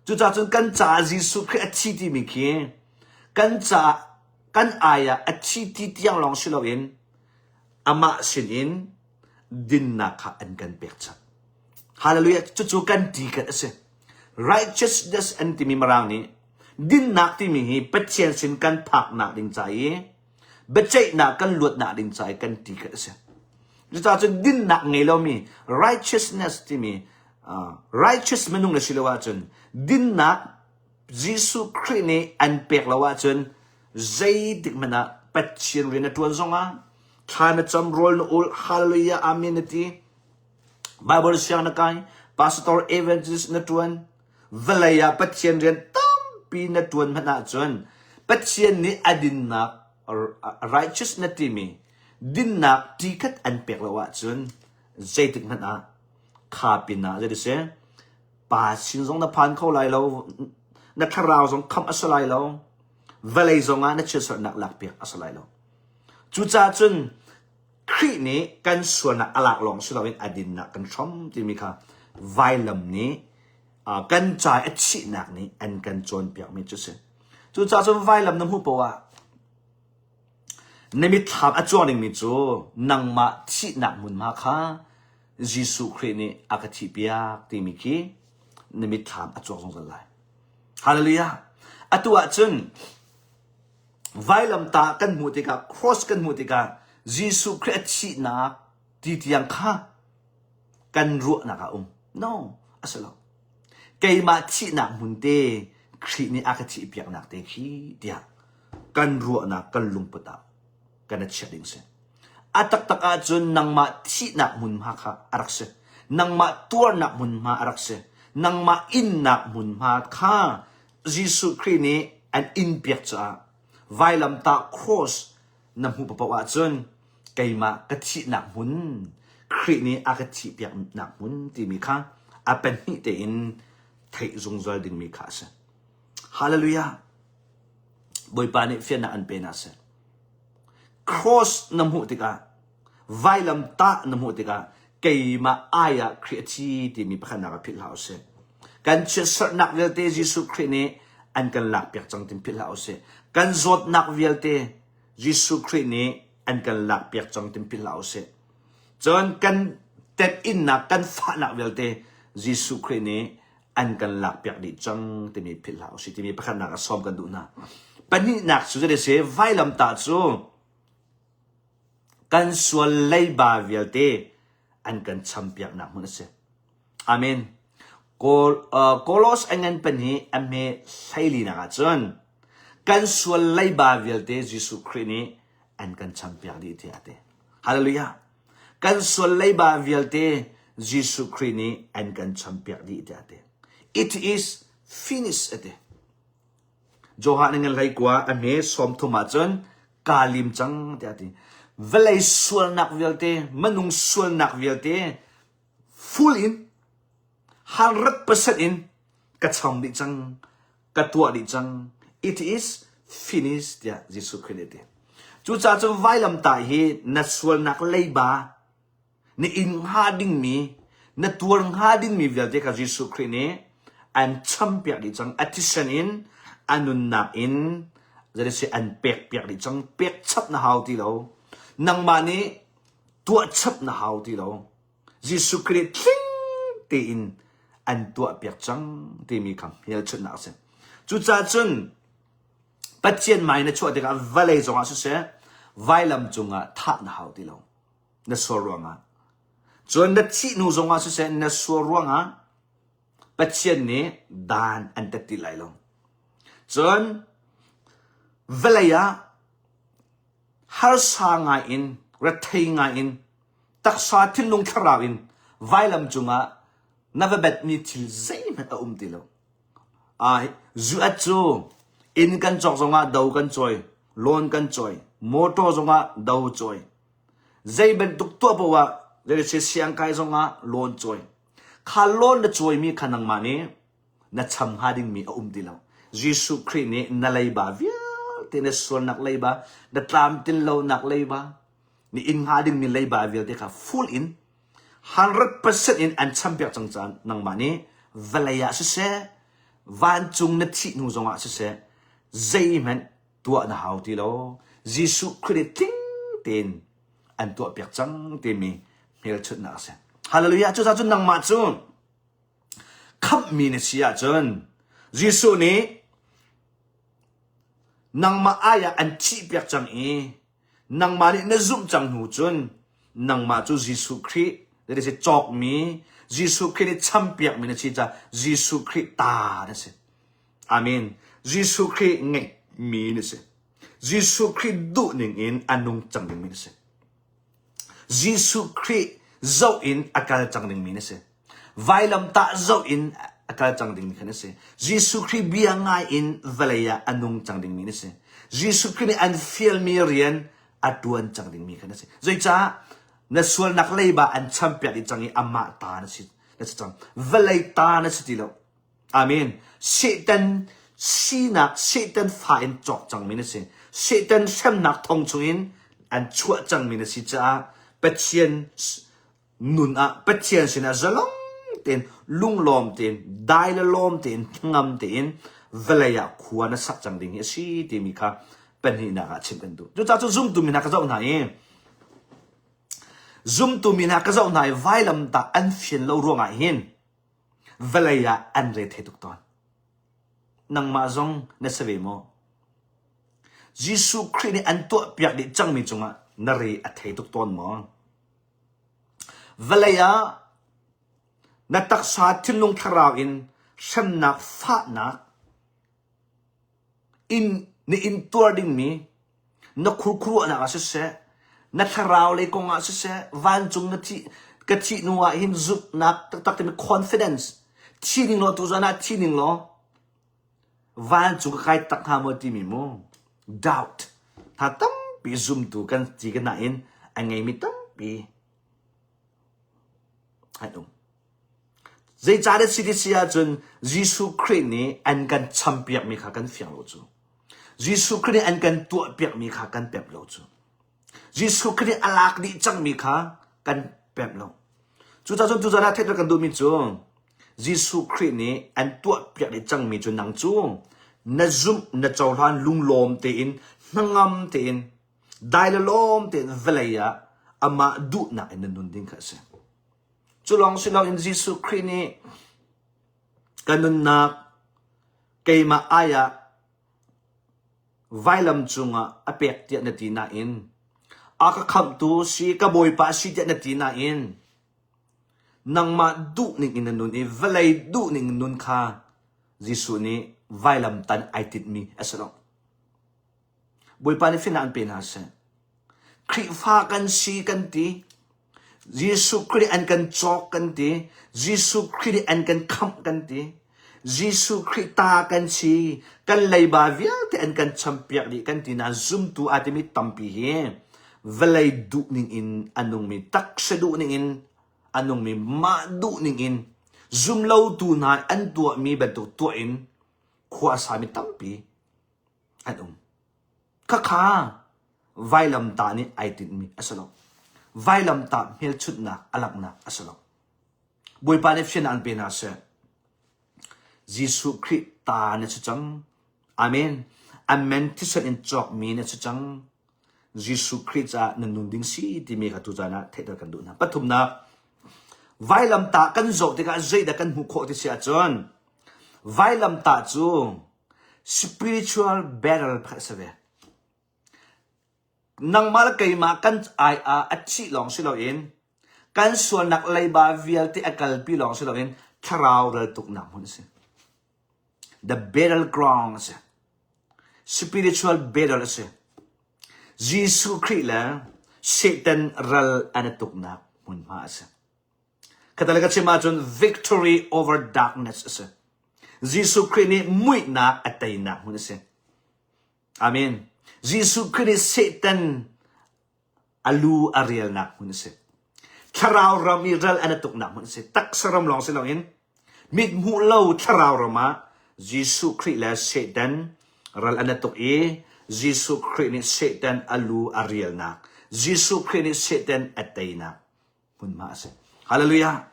Cucaah cun kan caah Jesuh Khrih a thi timi khi kan caah kan ai ah a thi ti tiang lawng si loin amah sinin dinnak kha an kan pek chap. Hallelujah. Cucu kan ti kan a si. Righteousness an timi Mirang nih dinnak timi hi Pathian sin kan phaknak ding ca i biaceihnak kan luatnak ding ca i kan ti kan a si. Cucaah cun dinnak ngei lomi righteousness timi uh, righteous minung na si lo ahcun dinnak Jesuh Khrih nih an pek lo ahcun zeitik hmanh ah Pathian rian na ṭuan zongah thla na cam rawl na ul hallelujah amen na ti Bible siang na kai pastor evangelist na ṭuan vawlei ah Pathian rian tampi na ṭuan hmanh ahcun Pathian nih a dinnak righteous na timi dinnak ṭikhat an pek lo ahcun zeitik hmanh ah kha pin ah zei si pa sin zong na phan kho lai lo na thlarau zong khamh a si lai lo vawlei zong ah na chiatserhnak lakpiak a si lai lo cucaah cun Khrih nih kan sualnak a lak lawng si loin a dinnak kan hrom timi kha vailam nih kan ca a thihnak nih an kan cawnpiakmi cu si. Cucaah cun vailam na hmuh poah ah na mitthlam a cuang dingmi cu nangmah thihnak hmunhma kha Jesuh Khrih nih a ka thihpiak timi khi na mitthlam a cuang zungzal lai. Hallelujah! Atu ahcun vailamtah kan hmuh tikah cross kan hmuh tikah Jesuh Khrih a thihnak ti tiang kha kan ruahnak ah um. No, a si lo. Keimah thihnak hmun te Khrih nih a ka thihpiaknak te khi tiah kan ruahnak kan lungput ah kan i chiah ding si. A taktak ahcun nangmah thihnak hmunhma kha a rak si. Nangmah tuarnak hmunhma a rak si. Nangmah innak hmunhma kha Jesuh Khrih nih an inn piak caah vailamtah cross na hmuh paoh ahcun keimah ka thihnak hmun Khrih nih a ka thihpiaknak hmun timi kha a pahnih tein theih zungzal dingmi kha a si. Hallelujah! Bawipa nih fiannak an pe na si. Cross na hmuh tikah vailamtah na hmuh tikah keimah ai ah Khrih a thi timi pakhatnak ah philh hlah usih. Kan chiatserhnak vialte Jesuh Khrih nih an kan lakpiak cang tin philh hlah usih. Kan zawtnak vialte Jesuh Khrih nih an kan lakpiak cang tin philh hlah usih. Cun kan temhinnak, kan fahnak vialte Jesuh Khrih nih an kan lakpiak dih cang timi philh hlah usih timi pakhatnak ah sawm kan duh hna. Pahnihnak cu zei si vailamtah cu Kan sual leiba vialte an kan champiaknak hmun a si. Amen. Kawl, uh, Kolos a ngan pahnih a hme hleilinak ah cun kan sual leiba vialte Jesuh Khrih nih an kan champiak dih tiah a ti. Hallelujah. Kan sual leiba vialte Jesuh Khrih nih an kan champiak dih tiah a ti. It is finished a ti. Johan ngan hlei kua a hme 30 ah cun kaa lim cang tiah a ti. Vawlei sualnak vialte, minung sualnak vialte full in 100% in ka cham dih cang, ka tuah dih cang. It is finished tiah Jesuh Khrih nih a ti. Cucaah cun vailamtah hi na sualnak leiba Na inn hnga dingmi, na tuar hnga dingmi vialte kha Jesuh Khrih nih an champiak dih cang. A thisen in, a nunnak in, zeitisih an pekpiak dih cang. Pek chap na hau ti lo. Nangmah nih Tuah chap na hau ti lo. Jesuh Khrih tling tein an tuahpiak cang timi kha hmelchunhnak a si. Cucaah cun Pathian mai na chuah tikah vawlei zongah siseh vailam cungah thah na hau ti lo. Na sual ruangah. Cun na thih hnu zongah siseh na sual ruangah Pathian nih dan an tat ti lai lo. Cun vawlei ah harsa ngai in, rethei ngai in, taksa thinlung thlarau in vailam cungah na va betmi thil zeihmanh a um ti lo. Zuat cu inn kan cawk zongah do kan cawi, loan kan cawi, motor zongah do cawi. Zei bantuk tuah paoh ah zei siangkai zongah loan cawi. Kha loan na cawimi kha nangmah nih na cham hnga dingmi a um ti lo. Jesuh Khrih nih na leiba vialte na sualnak leiba, na tlamtlin lonak leiba, na inn hnga dingmi leiba vialte kha full in 100% in an champiak cang caah nangmah nih vawlei ah siseh, vancung na thih hnu zongah siseh, zeihmanh tuah na hau ti lo. Jesuh Khrih nih tling tein an tuahpiak cang timi hmelchunhnak a si. Hallelujah! Cucaah cun nangmah cu khamhmi na si ahcun Jesuh nih nangmah ai ah an thihpiak cang i nangmah nih na zumh cang hnu cun nangmah cu Jesuh Khrih that is cawkmi Jesuh Khrih nih champiakmi na si caah Jesuh Khrih ta na si. Amen. Jesuh Khrih ngeihmi na si. Jesuh Khrih duhning in a nung cang dingmi na si. Jesuh Khrih zoh in a kal cang dingmi na si. Vailamtah zoh in a kal cang dingmi kha na si. Jesuh Khrih bia ngai in vawlei ah a nung cang dingmi na si. Jesuh Khrih nih an fialmi rian a tuan cang dingmi kha na si. Zeicah na sualnak leiba an champiak dih cang i amah ta na si, na si cang. Vawlei ta na si ti lo. Amen. Satan sinak, Satan fa in cawk cangmi na si. Satan hremnak thong chungin an chuah cangmi na si caah Pathian nun ah Pathian sinah zalong tein lunglawm tein dai le lawm tein hnangam tein vawlei ah khua na sak cang ding hi a si timi kha pahnihnak ah chim kan duh. Cucaah cu zumtu mi hna ka zoh hna i zumtu mi hna ka zoh hna i vailamtah an fian lo ruangah hin Vawlei ah an re thei tuk tawn. Nangmah zong na si ve maw? Jesuh Khrih nih an tuahpiak dih cangmi cungah na re a thei tuk tawn maw? Vawlei ah na taksa thinlung thlarau in hremnak fahnak in na intuar dingmi na khurkhuruahnak ah siseh, na thlarau lei kong ah siseh, vancung na thih ka thih hnu ah hin zumhnak taktak timi confidence thi ning law tuzan ah thi ning law vancung ka kai tak hnga maw timi mu doubt hna tampi zumtu kan ti ka nain a ngeimi tampi an um. Zeicahdah si ti si ahcun Jesuh Khrih nih an kan champiakmi kha kan fiang lo cu. Jesuh Khrih nih an kan tuahpiakmi kha kan pemh lo cu. Jesuh Khrih nih a lak dih cangmi kha kan pemh lo. Cucaah cun tuzan ah theihter kan duhmi cu Jesuh Khrih nih an tuahpiak dih cangmi cu nang cu na zumh na cohlan lunglawm tein hnangam tein dai le lawm tein vawlei ah amah duhnak in na nun ding kha a si. Cu lawng si loin Jesuh Khrih nih ka nunnak keimah ai ah vailam cungah a pek tiah na ti nain a ka khamhtu si ka bawipa si tiah na ti nain nangmah duhning in na nun i vawlei duhning in nun kha Jesuh nih vailam tan ai tinhmi a si lo. Bawipa nih fimnak an pe hna seh. Khrihfa kan si kan ti. Jesuh Khrih an kan cawk kan ti. Jesuh Khrih nih an kan khamh kan ti. Jesuh Khrih ta kan si. Kan leiba vialte an kan champiak dih kan ti nain zumtu aa timi tampi hi vawlei duhning in a nungmi, taksa duhning in a nungmi, mah duhning in zumlotu hna an tuahmi bantuk tuah in khua a sami tampi an um. Khakha vailamtah nih ai tinhmi a si lo. Vailamtah hmelchunhnak a langhnak a si lo. Bawipa nih fiannak an pe hna seh. Jesuh Khrih ta na si cang. Amen. Amen thisen in cawkmi na si cang. Jesuh Khrih caah nan nun ding si timi kha tucaan ah theihter kan duh hna. Pathumnak, vailamtah kan zoh tikah zeidah kan hmuh khawh ti si ahcun vailamtah cu spiritual battle pakhat a si ve. Nangmah le keimah kan ai ah a thih lawng si loin kan sualnak leiba vialte a kalpi lawng si loin thlarau raltuknak hmun a si. The battleground a si. Spiritual battle a si. Jesuh Khrih le Satan ral an i tuknak hmunhma a si. Khatale ka chim ahcun victory over darkness a si. Jesuh Khrih nih muihnak a teinak hmun a si. Amen. Jesuh Khrih nih Satan a lu a rialnak hmun a si. Thlarau ram i ral an i tuknak hmun a si. Taksa ram lawng si loin mit hmuh lo thlarau ram ah Jesuh Khrih le Satan ral an i tuk i Jesuh Khrih nih Satan a lu a rialnak, Jesuh Khrih nih Satan a teinak hmunhma a si. Hallelujah.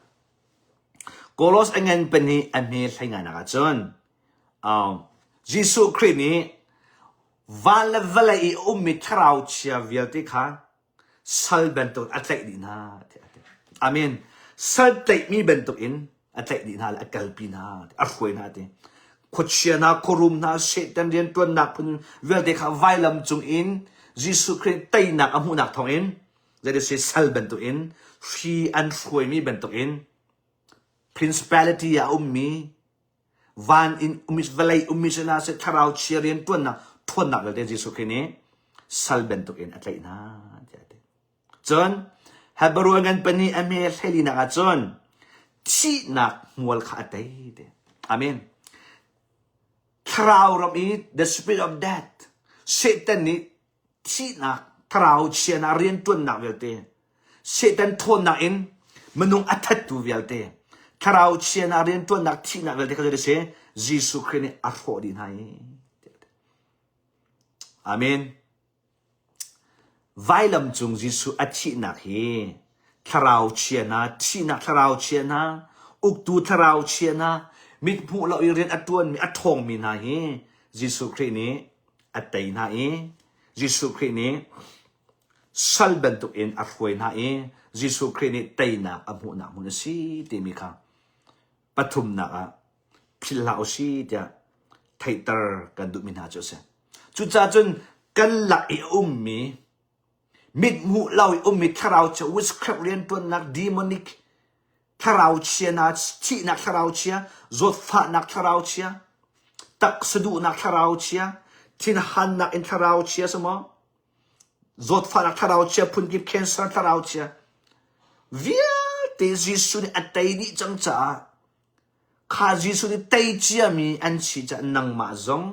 Kolos a ngan pahnih a hme hlei ngainak ahcun Um, Jesuh Khrih nih van le vawlei i a ummi thlarau chia vialte kha sal bantuk a tlaih dih hna tiah a ti. Amen. Sal tlaihmi bantukin a tlaih dih hna le a kalpi hna, a hruai hna ti. Khuachia hna, khuarum hna, Satan rianṭuannak phun vialte kha vailam cung in Jesuh Khrih teinak a hmuhnak thawngin zeiti sal bantukin hri an hruaimi bantukin principality ah a ummi Van in um vawlei ummi si hna seh thlarau chia rianṭuannak ṭhawnnak vialte Jesuh Khrih nih sal bantukin a tlaih hna tiah a ti. Cun Hebrew ngan pahnih a hme hleilinak ah cun thihnak hmual kha a tei ti. Amen. Thlarau ram i the spirit of death Satan nih thihnak thlarau chianak rianṭuannak vialte Satan ṭhawnnak in minung a thattu vialte thlarau chianak rianṭuannak thihnak vialte kha zei a si Jesuh Khrih nih a hrawh dih hna i Amen. Vailam cung Jesuh a thihnak hi thlarau chia hna, thihnak thlarau chia hna, uktu thlarau chia hna, mit hmuh lo i rian a ṭuanmi, a ṭhawngmi hna hi Jesuh Khrih nih a tei hna i Jesuh Khrih nih sal bantukin a hruai hna i Jesuh Khrih nih teinak a hmuhnak hmun a si timi kha pathumnak ah philh hlah u si tiah theihter kan duhmi hna cu a si. Cucaah cun kan lak i a ummi mit hmuh lo i ummi thlarau chia witchcraft rianṭuannak demonic thlarau chia hna thihnak thlarau chia zawtfahnak thlarau chia taksa duhnak thlarau chia thinhannak in thlarau chia si maw zawtfahnak thlarau chia phunkip cancer thlarau chia vialte Jesuh nih a tei dih cang caah kha Jesuh nih tei ciami an si caah nangmah zong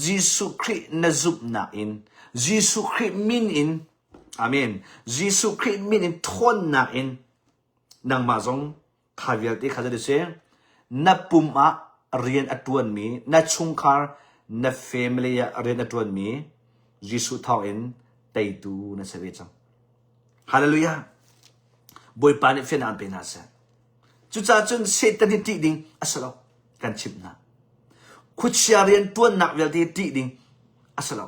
Jesuh Khrih na zumhnak in Jesuh Khrih min in Amen Jesuh Khrih min in thawnnak in Nangmah zong kha vialte kha zei si na pum ah rian a ṭuanmi, na chungkhar, na family ah rian a ṭuanmi Jesuh thawngin teitu na si ve cang. Hallelujah! Bawipa nih fiannak an pe hna seh. Cucaah cun Satan hi ṭih ding a si lo, kan chimh hna. Khuachia rian ṭuannak vialte hi ṭih ding a si lo.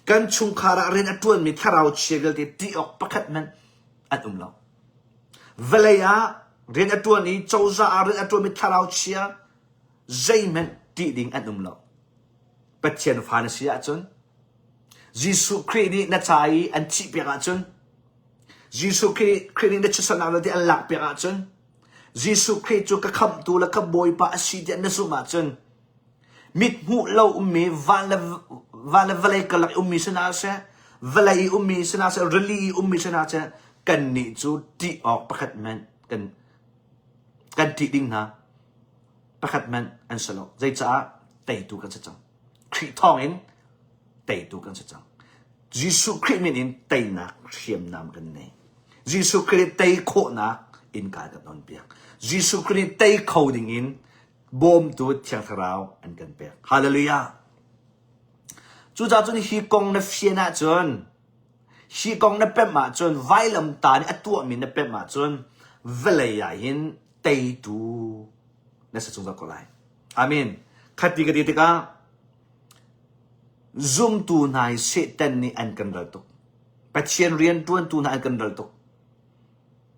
Kan chungkhar ah rian a ṭuanmi thlarau chia vialte ṭih awk pakhat hmanh an um lo. Vawlei ah rian a ṭuan i cozah ah rian a ṭuanmi thlarau chia zeihmanh ṭih ding an um lo. Pathian fa na si ahcun Jesuh Khrih nih na ca i an thihpiak ahcun Jesuh Khrih Khrih nih na chiatsernak vialte an lakpiak ahcun Jesuh Khrih cu ka khamhtu le ka Bawipa a si tiah na zumh ahcun Mit hmuh lo ummi van le van le vawlei karlak i ummi si hna seh, vawlei i ummi si hna seh, rili i ummi si hna seh, kannih cu ṭih awk pakhat hmanh kan kan ṭih ding hna pakhat hmanh an si lo. Zeicaah teitu kan si cang. Khrih thawngin teitu kan si cang. Jesuh Khrih min in teinak hriamnam kan nei. Jesuh Khrih nih tei khawhnak innka kan on piak. Jesuh Khrih nih tei kho ding in bawmtu Thiang Thlarau an kan pek. Hallelujah! Cucaah cun hi kong na fian ahcun, hi kong na pemh ahcun, vailamta nih a tuahmi na pemh ahcun, vawlei ah hin teitu na si zungzal ko lai. Amen. Khati ka ti tikah, Zumtu hna hi Satan nih an kan ral tuk. Pathian rianṭuantu hna an kan ral tuk.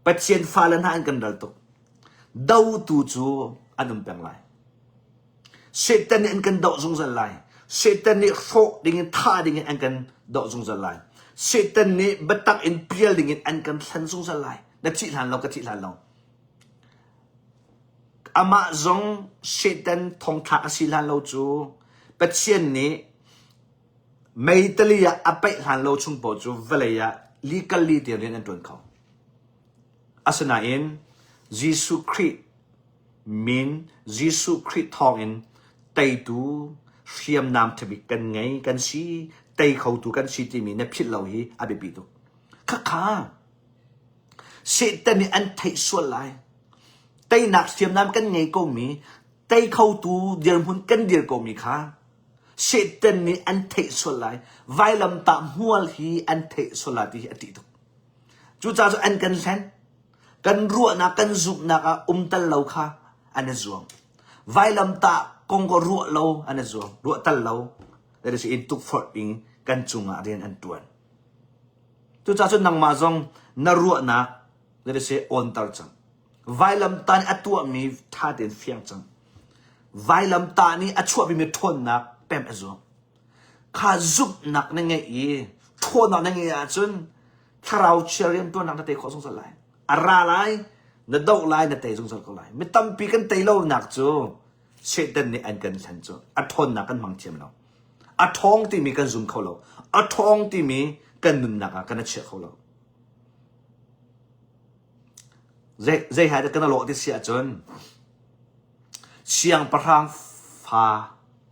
Pathian fale hna an kan ral tuk. Dotu cu an um peng lai. Satan nih an kan doh zungzal lai. Satan nih hrawh dingin thah dingin an kan doh zungzal lai. Satan nih biatak in pial dingin an kan thlen zungzal lai. Na thih hlan lo, ka thih hlan lo. Amah zong Satan thongthlak a si hlan lo cu Pathian nih meitali ah a paih hlan lo chung paoh cu vawlei ah li kal li tiang rian an ṭuan kho. Asinain Jesuh Khrih min Jesuh Khrih thawngin teitu hriamnam ṭhabik kan ngei kan si tei khotu kan si timi na philh lo hi a biapi tuk. Khakha Satan nih an theih sual lai. Teinak hriamnam kan ngei komi tei khotu dirhmun kan dir komi kha Satan nih an theih sual lai. Vailamtah hmual hi an theih sual lai ti hi a ṭih tuk. Cucaah cu an kan hlen. Kan ruahnak, kan zumhnak ah um tal lo kha an i zuam. Vailamtah kong ka ruah lo an i zuam. Ruah tal lo. That is in tukforh ding kan cungah rian an tuan. Cucaah cun nangmah zong na ruahnak that is awnter cang. Vailamtah nih a tuahmi ṭha tein fiang cang. Vailamtah nih a chuahpimi ṭhawnnak pemh a zuam. Kha zumhnak na ngeih i ṭhawnnak na ngeih ahcun thlarau chia rianṭuannak na tei khawh zungzal lai. A ra lai, na doh lai, na tei zungzal ko lai. Mi tampi kan tei lonak cu Satan nih an kan hlen cu a ṭhawnnak kan hmang thiam lo. A ṭhawng timi kan zum kho lo. A ṭhawng timi kan nunnak ah kan a chia kho lo. Zei, zei hai dah kan a lawh ti si ahcun siangpahrang fa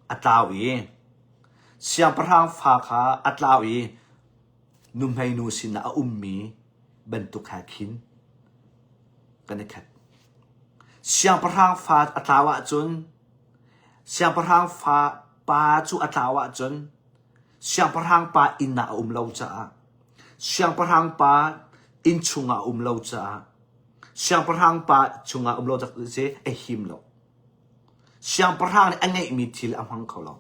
a tlau i siangpahrang fa kha a tlau i nuhmeinu sinah a ummi bantuk he khin kan i khat. Siangpahrang fa a tlau ahcun siangpahrang fa pa cu a tlau ahcun siangpahrang pa inn ah a um lo caah siangpahrang pa inn chungah a um lo caah siangpahrang pa chungah um lo caah a him lo. Siangpahrang nih a ngeihmi thil a hmang kho lo.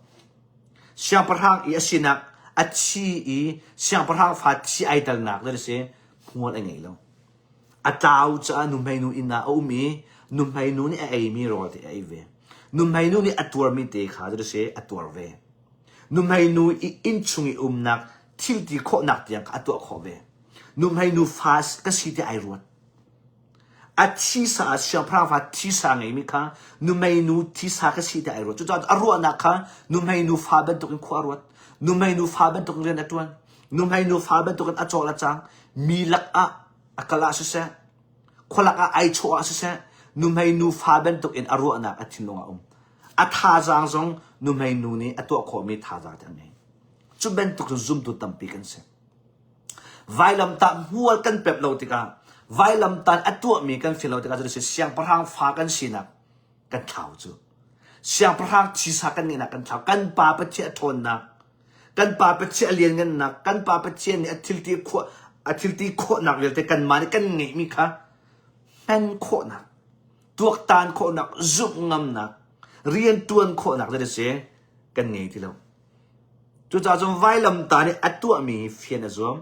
Siangpahrang i a sinak a thi i siangpahrang fa thi ai telnak le si hmual a ngei lo. A tlau caah nuhmeinu inn ah a um i nuhmeinu nih a eimi rawl te a ei ve. Nuhmeinu nih a tuarmi te kha cu si a tuar ve. Nuhmeinu i innchung i umnak thil ti khawhnak tiang kha a tuah khawh ve. Nuhmeinu fa ka si ti ai ruat. A thisa ah siangpahrang fa thisa ngeimi kha nuhmeinu thisa ka si tiah ai ruat. Cucaah a ruahnak kha nuhmeinu fa bantukin khua a ruat. Nuhmeinu fa bantukin rian a ṭuan. Nuhmeinu fa bantukin a cawl a cang. Mi lakah a kal ah siseh, khualak ah ai chawh ah siseh, nuhmeinu fa bantukin a ruahnak a thinlung ah a um. A thazaang zong nuhmeinu nih a tuah khawhmi thazaang te a ngei. Cu bantuk cun zumtu tampi kan si. Vailamtah hmual kan pep lo tikah vailamtan a tuahmi kan feel lo tikah cu siangpahrang fa kan sinak kan thlau cu. Siangpahrang thisa kan ngeihnak kan thlau. Kan pa Pathian a ṭhawnnak, kan pa Pathian a lianngannak, kan pa Pathian nih a thilti khawh a thilti khawhnak vialte kanmah nih kan ngeihmi kha hman khawhnak, tuaktan khawhnak, zumh ngamnak, rianṭuan khawhnak le si kan ngei ti lo. Cucaah cun vailamtah nih a tuahmi hi fian a zuam.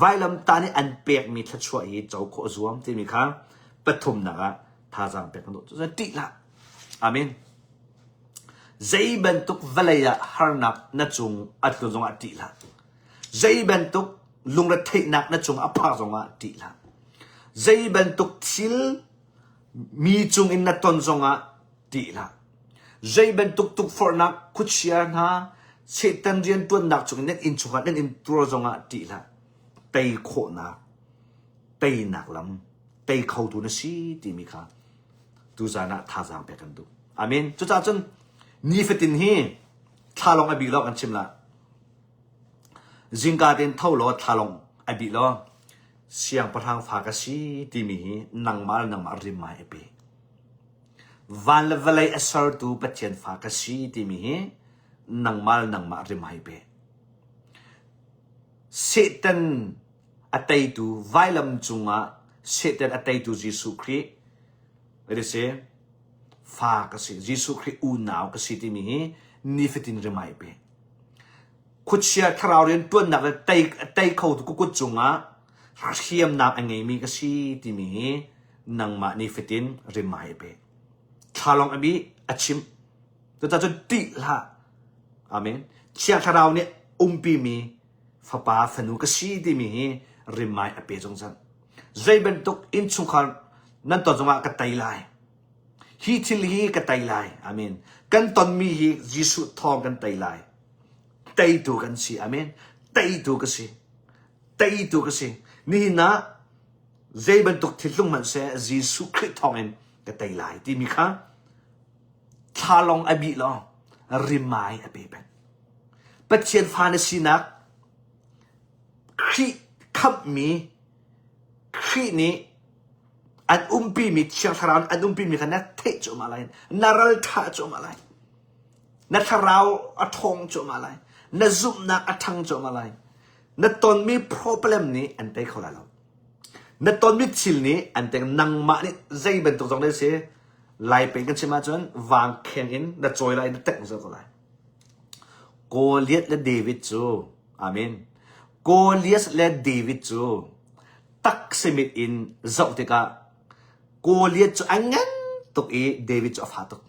Vailamtah nih an pekmi thluachuah hi co khawh a zuam timi kha pathumnak ah thazaang pek kan duh. Cucaah ṭih hlah. Amen. Zei bantuk vawlei ah harnak na cung a tlun zongah ṭih hlah. Zei bantuk lungretheihnak na cung a phak zongah ṭih hlah. Zei bantuk thil mi cung in na ton zongah ṭih hlah. Zei bantuk tukforhnak khuachia hna Satan rianṭuannak chungin nan inn chungah nan in tuar zongah ṭih hlah. Tei khawhnak, teinak lam, tei khotu na si timi kha tuzan ah thazaang pek kan duh. Amen. Cucaah cun nifatin hi thla lawng a bih law kan chim la. Zingka tein tho law thla lawng a bih law siangpahrang fa ka si timi hi nangmah le nangmah rimai a pe. Van le vawlei a sertu Pathian fa ka si timi hi nangmah le nangmah rim hai pe. Satan a teitu vailam cungah Satan a teitu Jesuh Khrih it is a fa ka si Jesuh Khrih unau ka si timi hi nifatin rimai pe. Khuachia thlarau rian ṭuannak le tei, tei khotu ka kut cungah hriamnam a ngeimi ka si timi hi nangmah nifatin rimai a pek. Thla lawng a bih, a chimh. Cucaah cun ṭih hlah. Amen. Thiang Thlarau nih umpimi fapa fanu ka si timi hi rimai a pe zungzal. Zei bantuk innchungkhar nan ton zongah ka tei lai. Hi thil hi ka tei lai. Amen. Kan tonmi hi Jesuh thawng kan tei lai. Teitu kan si. Amen. Teitu ka si. Teitu ka si. Nihin ah zei bantuk thil tlung hmanh seh Jesuh Khrih thawngin ka tei lai timi kha thlalong a bih law rimai a pe peng. Pathian fa na sinak Khrih khamhmi Khrih nih an umpimi Thiang Thlarau nih an umpimi kha na theih cuahmah lai. Na ral ṭha cuahmah lai. Na thlarau a ṭhawng cuahmah lai. Na zumhnak a ṭhang cuahmah lai. Na tonmi problem nih an tei kho lai lo. Na tonmi thil nih an tei nangmah nih zei bantuk zong deh si Lai peng kan chim ahcun vangkheng in na cawi lai na tengh zau ko lai. Goliath le David cu amen. Goliath le David cu taksimit in zoh tikah Goliath cu a ngan tuk i David cu a fa tuk.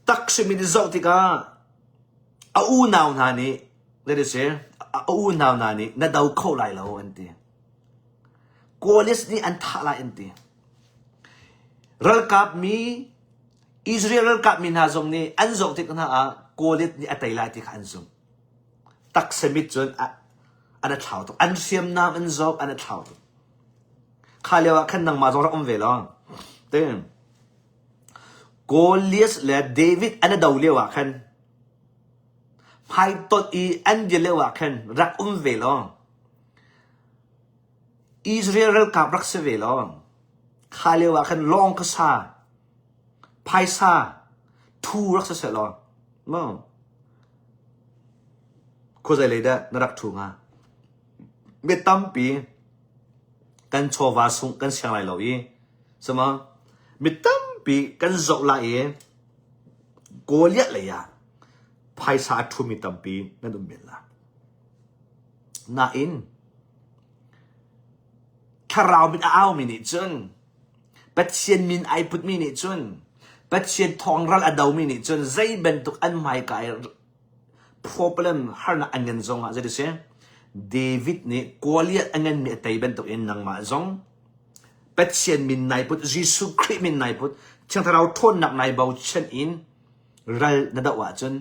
Taksimit in zoh tikah a unau hna nih let us say a unau hna nih na do kho lai lo an ti. Goliath nih an thah lai an ti. Ralkap mi Israel ralkap mi hna zong nih an zoh tik hna ah Goliath nih a tei lai ti kha an zumh. Taksamit cun an a thlau tuk. An hriamnam an zoh an a thlau tuk. Kha lio ah khan nangmah zong rak um ve law. Te Goliath le David an i do lio ah khan hmaitonh i an dir lio ah khan rak um ve law Israel ralkap rak si ve law kha lio ah khan lawng ka sa phaisa thu rak si seh law maw khuazei lei dah na rak thu hnga mi tampi kan chawva sungh kan siang lai lo i sama mi tampi kan zoh lai i Goliath lei ah phaisa a ṭhumi tampi nan um men la. Nain thlarau min a aumi nih cun Pathian min ai putmi nih cun Pathian thawng ral a domi nih cun zei bantuk an hmaika i problem harnak an ngan zong ah zei si David nih Goliath a nganmi a tei bantuk in nangmah zong Pathian min nai put Jesuh Khrih min nai put Thiang Thlarau ṭhawnnak nai bochan in ral na doh ahcun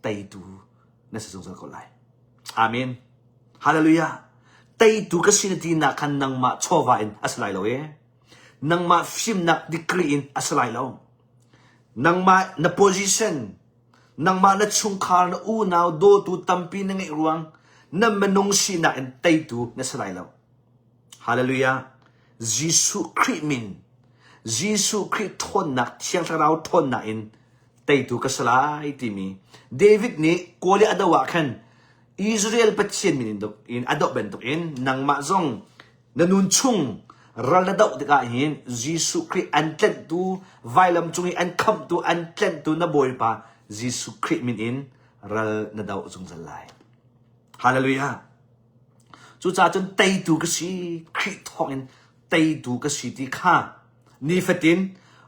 teitu na si zungzal ko lai. Amen. Hallelujah. Teitu ka si na tinak khan nangmah chawva in a si lai lo e. Nangmah fimnak degree in a si lai lo. Nangmah na position, nangmah na chungkhar, na unau, dawtu tampi na ngeih ruang, na minung sinak in teitu na si lai lo. Hallelujah. Jesuh Khrih min, Jesuh Khrih ṭhawnnak, Thiang Thlarau ṭhawnnak in teitu ka si lai timi David nih Goliath a doh ah khan Israel Pathian min in a doh bantukin nangmah zong na nun chung ral na doh tikah hin Jesuh Khrih an tlenhtu vailam cung i an khamhtu an tlenhtu na Bawipa Jesuh Khrih min in ral na doh zungzal lai. Hallelujah. Cucaah cun teitu ka si Khrih thawngin teitu ka si ti kha nifatin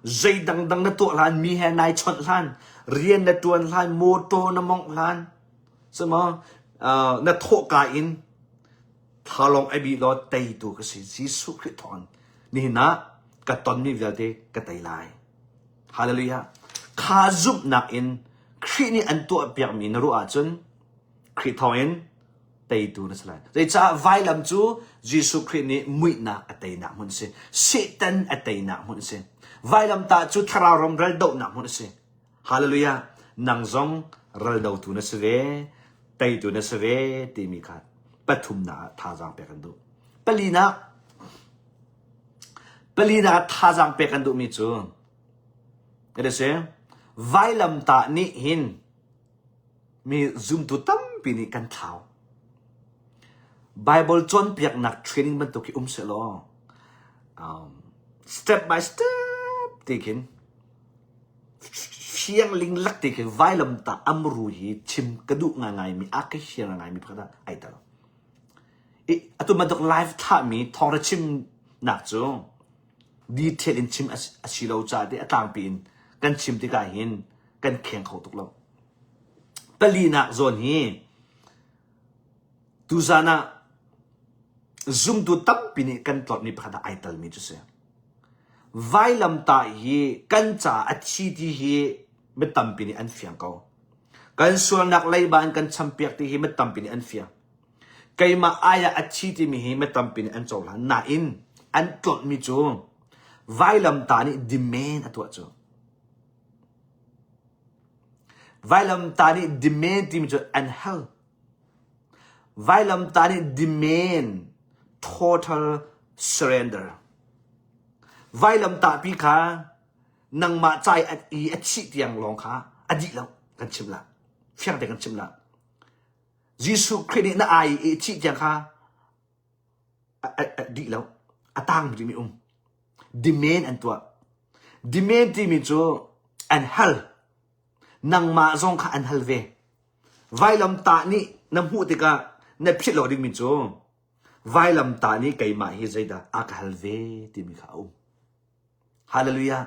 zei dangdang na tuah hlan mi he nai chawnh hlan rian na tuan hlan motor na mongh hlan sima na thawhka in thalong ai bi law teitu ka si Jesuh Khrih thawngin nihin ah ka tonmi vialte ka tei lai hallelujah kha zumhnak in Khrih nih an tuahpiakmi na ruah ahcun Khrih thawngin teitu na si lai. Zeicah vailam cu Jesuh Khrih nih muihnak a teinak hmun a si. Satan a teinak hmun a si. Vailamtah cu thlarau ram ral dohnak hmun a si. Hallelujah. Nang zong ral dotu na si ve, teitu na si ve timi kha pathumnak ah thazaang pek an duh. Palinak palinak ah thazaang pek an duhmi cu it is vailamtah nih hin Mi zumtu tampi nih kan thlau. Bible cawnpiaknak training bantuk hi um sehlaw um, step by step ti khin Fiang linglak te khi vailamtah amru hi chim ka duh ngaingaimi, a ka hiar ngaingaimi pakhat ah ai tel. I atu bantuk live thlahmi thawngtha chimnak cu detail in chim a si lo caah te a tlangpi in kan chim tikah hin kan kheng kho tuk lo. Palinak zawn hi tuzan ah zumtu tampi nih kan tlawtmi pakhat ah ai telmi cu si. Vailamtah hi kan caah a thi ti hi mi tampi nih an fiang ko. Kan sualnak leiba in kan champiak ti hi mi tampi nih an fiang. Keimah ai ah a thi timi hi mi tampi nih an cohlan. Nain an tlawtmi cu vailamtah nih demand a tuah cu. Vailamtah nih demand timi cu an hal. Vailamtah nih demand total surrender. Vailamtahpi kha nangmah ca i a thih tiang lawng kha a dih lo kan chim la. Fiang te kan chim la. Jesuh Khrih nih na ai i thih tiang kha a dih lo. A tang rihmi um. Demand an tuah. Demand timi cu an hal. Nangmah zong kha an hal ve. Vailamtah nih na hmuh tikah na philh lo dingmi cu vailamtah nih keimah hi zeidah a ka hal ve timi kha a um. Hallelujah.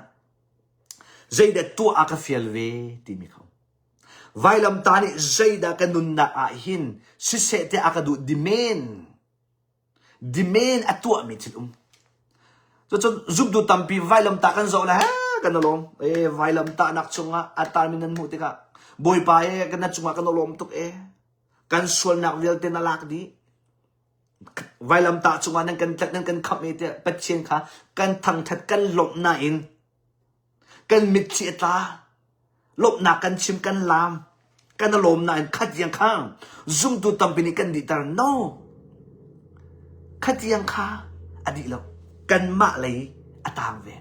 Zeidah tuah a ka fial ve timi kha um. Vailamtah nih zeidah ka nunnak ah hin siseh tiah a ka duh demand. Demand a tuahmi thil um. Cucun zumtu tampi vailamtah kan zoh le he kan lawm. E vailamtahnak chungah a tarmi nan hmuh tikah Bawipa e kan na cungah kan lawm tuk e. Kan sualnak vialte na lak dih. Vailamtah cungah nan kan tlat nan kan khamh e tiah Pathian kha kan thangthat kan lawmh nain Kan mitthli a tla. Lawmhnak kan chim kan laam. Kan i lawm nain khatiang kha zumtu tampi nih kan dihter. No. Khatiang kha a dih lo. Kanmah lei a tang ve.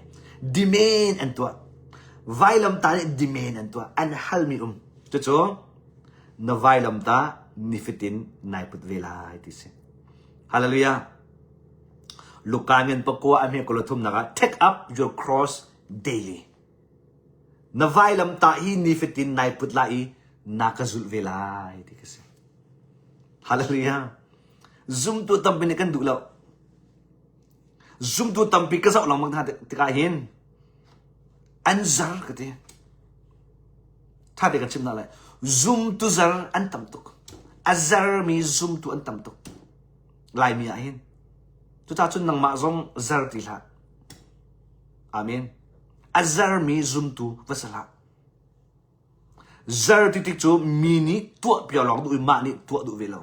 Demand an tuah. Vailamtah nih demand an tuah. An halmi um. Cucu na vailamtah nifatin nai put ve lai ti si. Hallelujah. Luka ngan pakua a hme kul thumnak ah take up your cross daily. Na vailamtah hi nifatin nai put lai i na ka zulh ve lai ti ka si. Hallelujah. Zumtu tampi nih kan duh lo. Zumtu tampi ka zoh lengmang hna tikah hin an zar ka ti. Tha te kan chim hna lai. Zumtu zar an tam tuk. A zarmi zumtu an tam tuk. Laimi ah hin. Cucaah cun nangmah zong zer ti hlah. Amen. A zermi zumtu va si hlah. Zer ti tik cu mi nih tuah piak lawng duh i mah nih tuah duh ve lo.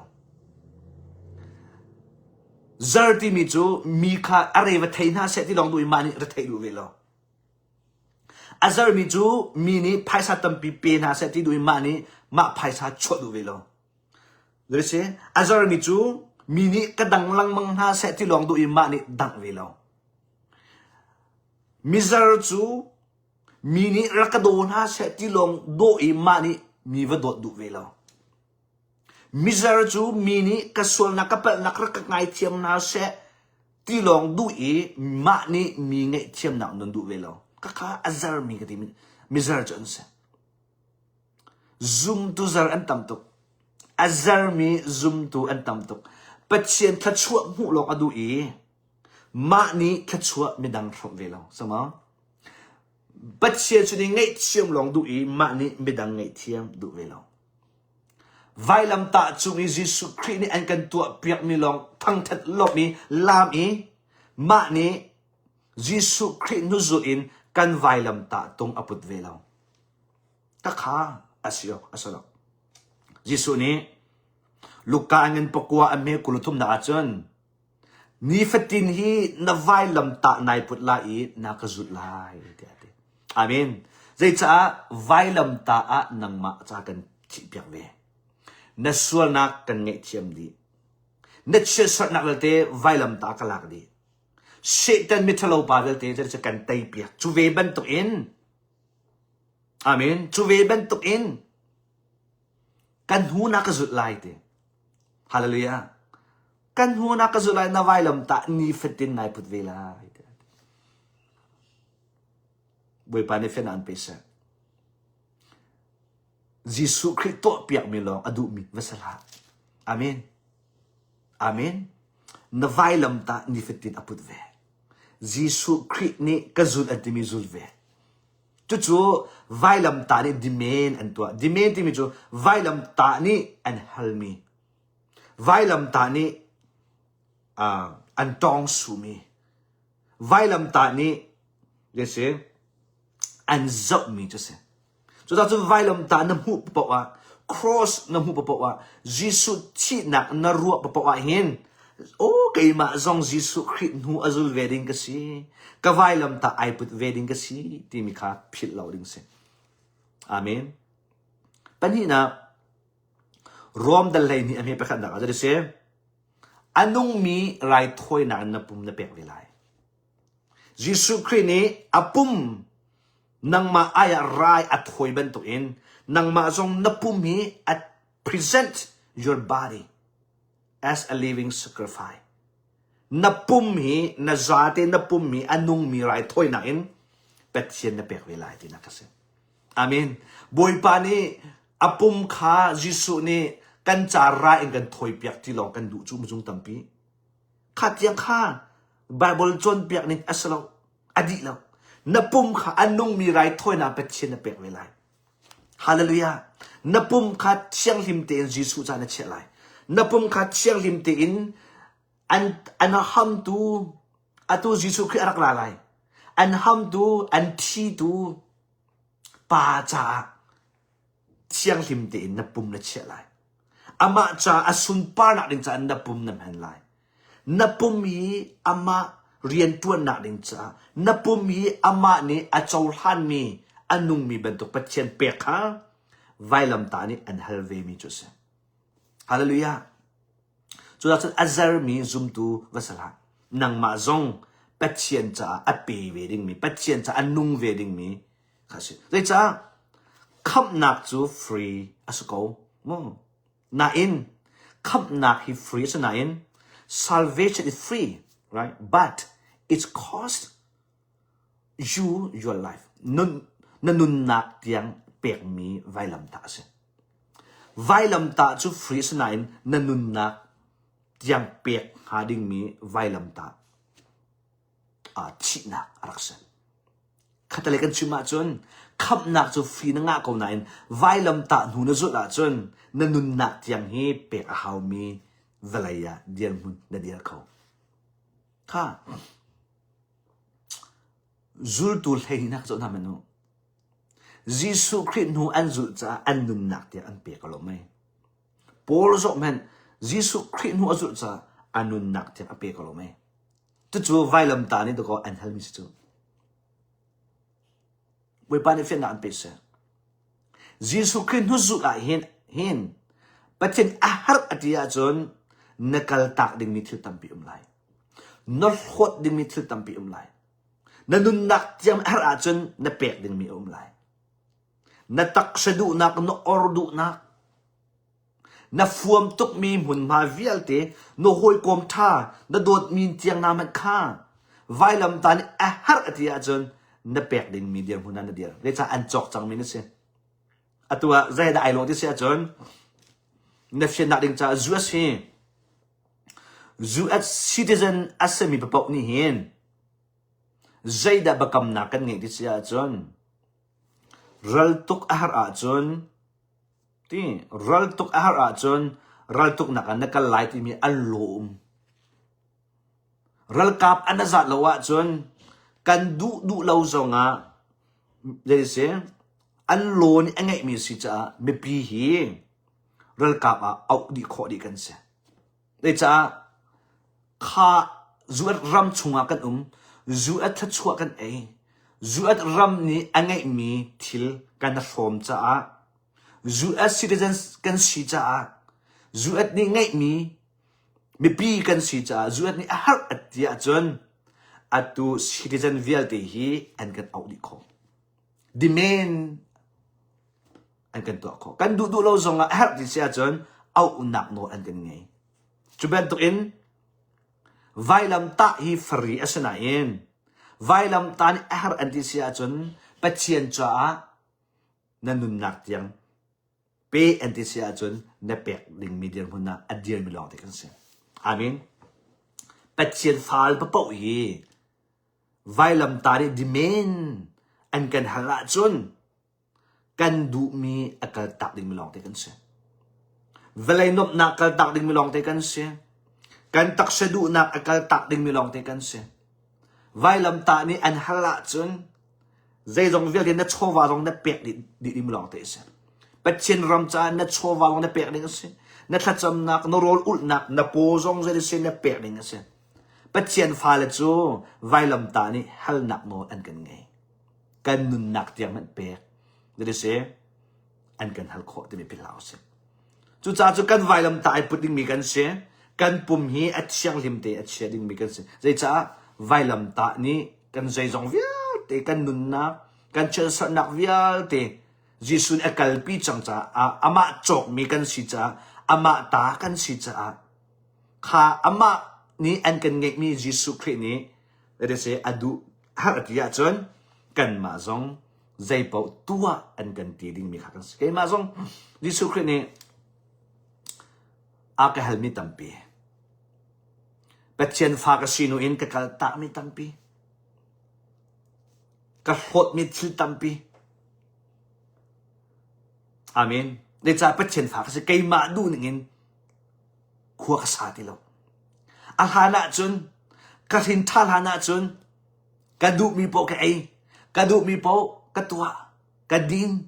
Zer timi cu mi kha a re va thei hna seh ti lawng duh i mah nih ra theih duh ve lo. A zermi cu mi nih phaisa tampi pe hna seh ti duh i mah nih mah phaisa chuah duh ve lo. Zei a zarmi cu mi nih ka dang lengmang hna seh ti lawng duh i mah nih dangh ve lo. Mizar cu mi nih rak ka daw hna seh ti lawng dawh i mah nih mi va dawt duh ve lo. Mizar cu mi nih ka sualnak ka palhnak rak ka ngaithiam hna seh ti lawng duh i mah nih mi ngaihthiamnak nun duh ve lo. Khakha a zarmi ka ti mizar cu an si. Zumtu zar an tam tuk. A zarmi zumtu an tam tuk. Pathian thluachuah hmuh lawng a duh i mah nih thluachuah midang hrawmh ve lo. Sama? Pathian cu nih ngaihthiam lawng duh i mah nih midang ngaihthiam duh ve lo. Vailamtah cung i Jesuh Khrih nih an kan tuah piakmi lawng thangthat lawmh i laam i mah nih Jesuh Khrih hnuzul in kan vailamtah tung a put ve lo. Takha a si awk a si lo. Jesuh nih Luka an in pakua a hme kul thumnak ahcun nifatin hi na vailamtah nai put lai i na ka zulh lai tiah a ti. Amen. Zeicaah vailamtah ah nangmah ca kan thihpiak ve. Na sualnak kan ngaihthiam dih. Na chiatserhnak vialte vailamtah ka lak dih. Satan miṭhalo pa vialte cu kan teipiak. Cu ve bantuk in Amen. Cu ve bantuk in kan hnu na ka zulh lai ti. Hallelujah. Kan hnu na ka zulh lai na vailam tah ni fatin nai put ve lai. Bawipa nih fian an pe seh. Jesuh Khrih tuahpiakmi lawng a duhmi va si hlah. Amen. Amen. Na vailamtah nifatin a put ve. Jesuh Khrih nih ka zul an timi zul ve. Cucu vailamtah nih demand an tuah. Demand timi cu vailamtah nih an halmi. Vailamtah nih uh, an tawng sumi. Vailamtah nih si, an zohmi cu si. Cucaah cun vailamtah na hmuh paoh ah, cross na hmuh paoh ah, Jesuh thihnak na ruah paoh ah hin, aw keimah zong Jesuh Khrih hnu a zul ve ding ka si, ka vailamtah ai put ve ding ka si timi kha philh lo ding si. Amen. Pahnihnak, Rom dal 12 a hme pakhatnak ah zei si? A nungmi raithawinak in na pum na pek ve lai. Jesuh Khrih nih a pum Nangmah ai ah rai a thawi bantukin nangmah zong na pum hi a present your body as a living sacrifice. Na pum hi na zate na pum hi a nungmi raithawinak in Pathian na pek ve lai tinak a si. Amen. Bawipa nih a pum kha Jesuh nih kan ca ra in kan thawipiak ti lawng kan duh cu muzung tampi. Kha tiang kha Bible cawnpiak ning a si lo. A dih lo. Na pum kha a nungmi raithawinak Pathian na pek ve lai. Hallelujah. Na pum kha thianghlim tein Jesuh ca na chiah lai. Na pum kha thianghlim tein an an hamtu atu Jesuh Khrih a rak la lai. An hamtu, an thitu pa caah thianghlim tein na pum na chiah lai. Amah ca a sunparnak ding caah na pum na hman lai. Na pum hi amah rianṭuannak ding caah na pum hi amah nih a cohlanmi a nungmi bantuk Pathian pek kha vailamtah nih an hal vemi cu a si. Hallelujah. Cucaah cun a zermi zumtu va si hlah. Nangmah zong Pathian caah a pe ve dingmi, Pathian caah a nung ve dingmi kha a si. Zeicah? Khamhnak cu free a si ko. Mu. Nain khamhnak hi free a si nain salvation is free, right? But it's cost you your life. Nun, na nunnak tiang pekmi vailamtah a si. Vailamtah cu free a si nain na nunnak tiang pek hnga dingmi vailamtah ah thihnak a rak si. Khatalei kan chim ahcun khamhnak cu free na ngah ko nain vailamtah hnu na zulh ahcun na nunnak tiang hi pek a haumi vawlei ah dirhmun na dir kho. Kha zultu 12 zoh hna hmanh u. Jesuh Khrih hnu an zulh caah an nunnak tiang an pek lo mei. Paul zoh hmanh Jesuh Khrih hnu a zulh caah a nunnak tiang a pe ko lo mei. Cucu vailamtah nih dakaw an halmi si cu. Bawipa nih fiannak an pe seh. Jesuh Khrih hnuzulh ah hin hin Pathian a harh a ti ahcun na kaltak dingmi thil tampi um lai. Na hlawt dingmi thil tampi um lai. Na nunnak tiang a harh ahcun na pek dingmi a um lai. Na taksa duhnak, na or duhnak, Na fuam tukmi hmunhma vialte na hawikom ṭha na dawtmi tiang na manh kha vailamtah nih a herh a ti ahcun na pek dingmi dirhmun ah na dir. Zeicah an cawk cangmi na si. Atu ah zeidah ai lawh ti si ahcun na fiannak ding caah US hi US citizen a simi paoh nih hin zeidah biakamnak kan ngeih ti si ahcun raltuk a har ahcun Ti raltuk a har ahcun raltuknak ah na kal lai timi an lawm. Ralkap an a zat lo ahcun kan duh duh lo zongah zei si an law nih a ngeihmi si caah mipi hi ralkap ah auh dih khawh dih kan si. Zeicah kha zuat ram chungah kan um, zuat thluachuah kan ei, zuat ram nih a ngeihmi thil kan hrawm caah US citizens kan si caah US nih ngeihmi mipi kan si caah US nih a harh a ti ahcun atu citizen vialte hi an kan auh dih khawh. Demand an kan tuah khawh. Kan duh duh lo zongah a herh ti si ahcun auhnak nawl an kan ngei. Cu bantukin vailamtah hi fari a si nain vailamtah nih a herh an ti si ahcun Pathian caah na nunnak tiang. Pe an ti si ahcun na pek dingmi dirhmun ah a dirmi lawng te kan si. Amen. Pathian fal papoh hi vailamtah nih demand an kan hal ahcun kan duhmi a kaltak dingmi lawng te kan si. Vawlei nuamhnak kaltak dingmi lawng te kan si. Kan taksa duhnak a kaltak dingmi lawng te kan si. Vailamtah nih an hal ahcun zeizong vialte na chawva zong na pek dih ding lawng te a si. Pathian ram caah na chawva zong na pek ding a si. Na thlacamnak, na rawl ulhnak, na paw zong zei si na pek ding a si. Pathian fale cu vailamtah nih halnak nawl an kan ngei. Kan nunnak tiang hmanh pek. Zei si an kan hal khawh timi philh hlah usih. Cucaah cu kan vailamtah ai put dingmi kan si. Kan pum hi a thianghlim te a chia dingmi kan si. Zeicah vailamtah nih kan zeizong vialte kan nunnak, kan chiatserhnak vialte Jesuh nih a kalpi cang caah amah cawkmi kan si caah amah ta kan si caah kha amah nih an kan ngeihmi Jesuh Khrih nih a duh har a ti ahcun kanmah zong zeipaoh tuah an kan ti dingmi kha kan si. Keimah zong Jesuh Khrih nih a ka halmi tampi. Pathian fa ka si nu in ka kal takmi tampi. Ka hlawtmi thil tampi. Amen. Zeicah Pathian fa ka si keimah duh ning in khua ka sa ti lo. A hlan ahcun ka hrin ṭha hlan ahcun Ka duhmi paoh ka ei. Ka duhmi paoh ka tuah. Ka din.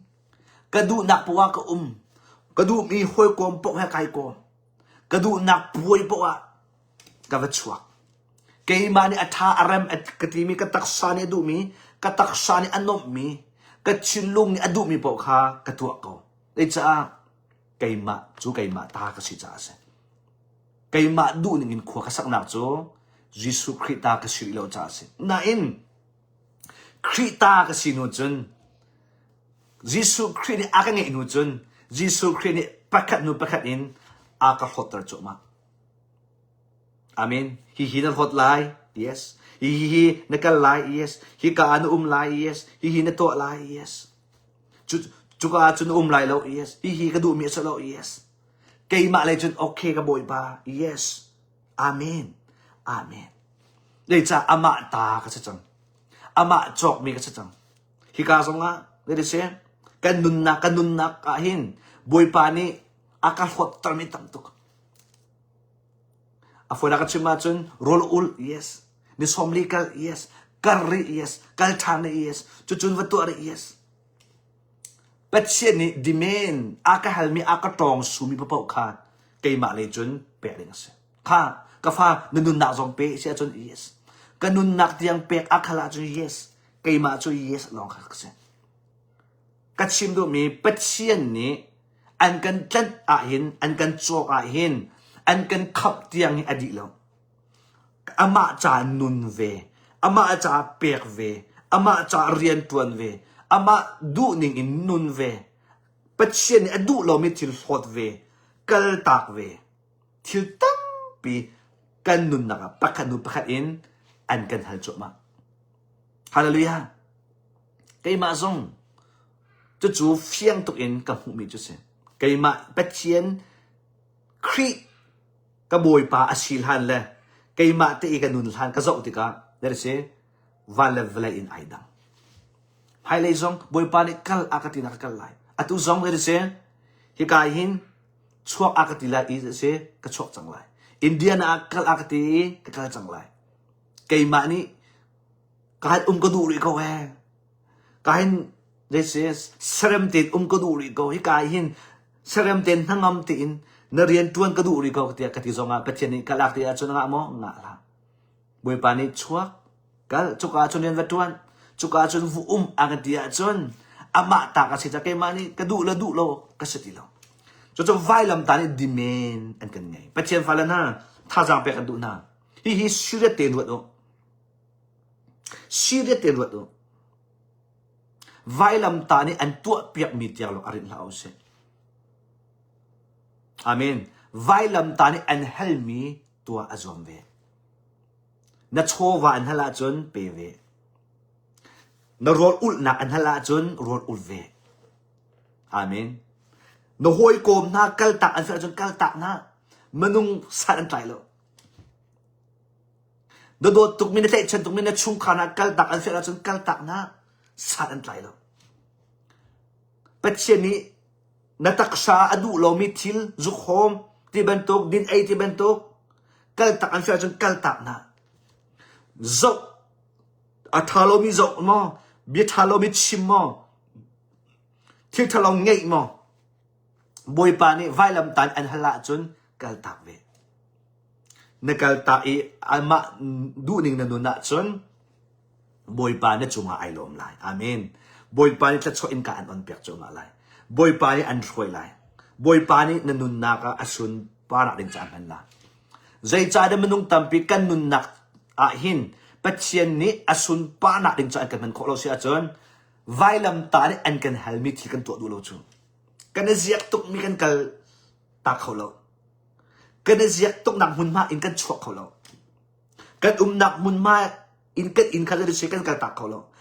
Ka duhnak paoh ah ka um. Ka duhmi hawikom paoh he kai kawm. Ka duhnak puai paoh ah ka va chuak. Keimah nih a ṭha a rem ka timi ka taksa nih a duhmi, ka taksa nih a nuamhmi, ka thinlung nih a duhmi paoh kha ka tuah ko. Zeicah keimah cu keimah ta ka si caah a si. Keimah duhning in khua ka saknak cu Jesuh Khrih ta ka si rih lo caah a si. Nain Khrih ta ka si hnu cun Jesuh Khrih nih a ka ngeih hnu cun Jesuh Khrih nih pakhat hnu pakhat in a ka hlawtter cuahmah. Amen. Hihi na hlawt lai. Yes. Hihi hi na kal lai. Yes. Hika ah na um lai. Yes. Hihi na tuah lai. Yes. Cu cuka ah cun na um lai lo. Yes. Hihi ka duhmi a si lo. Yes. Keimah lei cun okay ka bawipa. Yes. Amen. Amen. Zeicah amah ta ka si cang. Amah cawkmi ka si cang. Hika zongah, zei si, kan nunnak, kan nunnak ah hin Bawipa nih a ka hlawttermi tam tuk. A fawinak ka chim ahcun rawl ul, yes. Ni sawmli kal, yes. Kar rih, yes. Kal ṭhan rih, yes. Cucun va tuah rih, yes. Pathian nih demand a ka halmi a ka tawng sumi paoh kha keimah lei cun pek ding a si. Kha ka fa na nunnak zong pe si ahcun yes. Ka nunnak tiang pek a khal ahcun yes. Keimah cu yes lawng kha ka si. Ka chim duhmi Pathian nih an kan tlanh ahhin an kan cawk ahhin an kan khamh tiang hi a dih lo. Amah ca nun ve, amah ca pek ve, amah ca rianṭuan ve, amah duhning in nun ve, Pathian nih a duh lomi thil hlawt ve, kaltak ve, thil tampi kan nunnak ah pakhat hnu pakhat in an kan hal cuahmah. Hallelujah! Keimah zong cucu fiang tuk in ka hmuhmi cu si. Keimah Pathian Khrih ka bawipa a si hlan le keimah te i ka nun hlan ka zoh tikah there si van le vawlei in ai dang. Hmailei zong bawipa nih kal a ka tinak ka kal lai. Atu zong there si hika hin chuak a ka ti lai i si ka chuak cang lai. Indiana ah kal a ka ti i ka kal cang lai. Keimah nih ka han um ka duh rih ko ee. Ka hin this is serem tein um ka duh rih ko. Hika hin serem tein hnangam tein na rian ṭuan ka duh rih ko tiah ka ti zongah Pathian nih ka lak ti ahcun ngah maw? Ngah hlah. Bawipa nih chuak kal cuka ahcun rian va ṭuan cuka ahcun vu um a ka ti ahcun amah ta ka si ca keimah nih ka duh le duh lo ka si ti lo. Cucu vailam ta nih demand an kan ngei. Pathian fale hna thazaang pek an duh hna. Hihi serious tein ruat u. Serious tein ruat u. Vailamtah nih an tuahpiakmi tiang lawng a rinh hlah usih. Amen. Vailamtah nih an halmi tuah a zuam ve. Na chawva an hal ahcun pe ve. Na rawl ulhnak an hal ahcun rawl ul ve. Amen. Na hawikom hna kaltak an fial ahcun kaltak hna. Minung san an tlai lo. Na dawt tukmi, na tlaihchan tukmi na chungkhar hna kaltak an fial ahcun kaltak hna. San an tlai lo. Pathian nih na taksa a duh lomi thil zukhawm ti bantuk, din ei ti bantuk kaltak an fial ahcun kaltak hna. Zoh a ṭha lomi zoh maw, bia ṭha lomi chim maw, thil ṭhalo ngeih maw, Bawipa nih vailamtan an hal ahcun kaltak ve. Na kaltak i amah duhning na nun ahcun Bawipa na cungah ai lawm lai. Amen. Bawipa nih thluachuah innka an on piak cuahmah lai. Bawipa nih an hruai lai. Bawipa nih na nunnak ah a sunparnak ding caah hman lai. Zeicahdah minung tampi kan nunnak ah hin Pathian nih a sunparnak ding caah an kan hman khawh lo si ahcun vailamtah nih an kan halmi thil kan tuah duh lo cu. Kan i ziak tukmi kan kal tak kho lo. Kan i ziak tuknak hmunhma in kan chuak kho lo. Kan umnak hmunhma in kan inn kha si kan kaltak kho lo.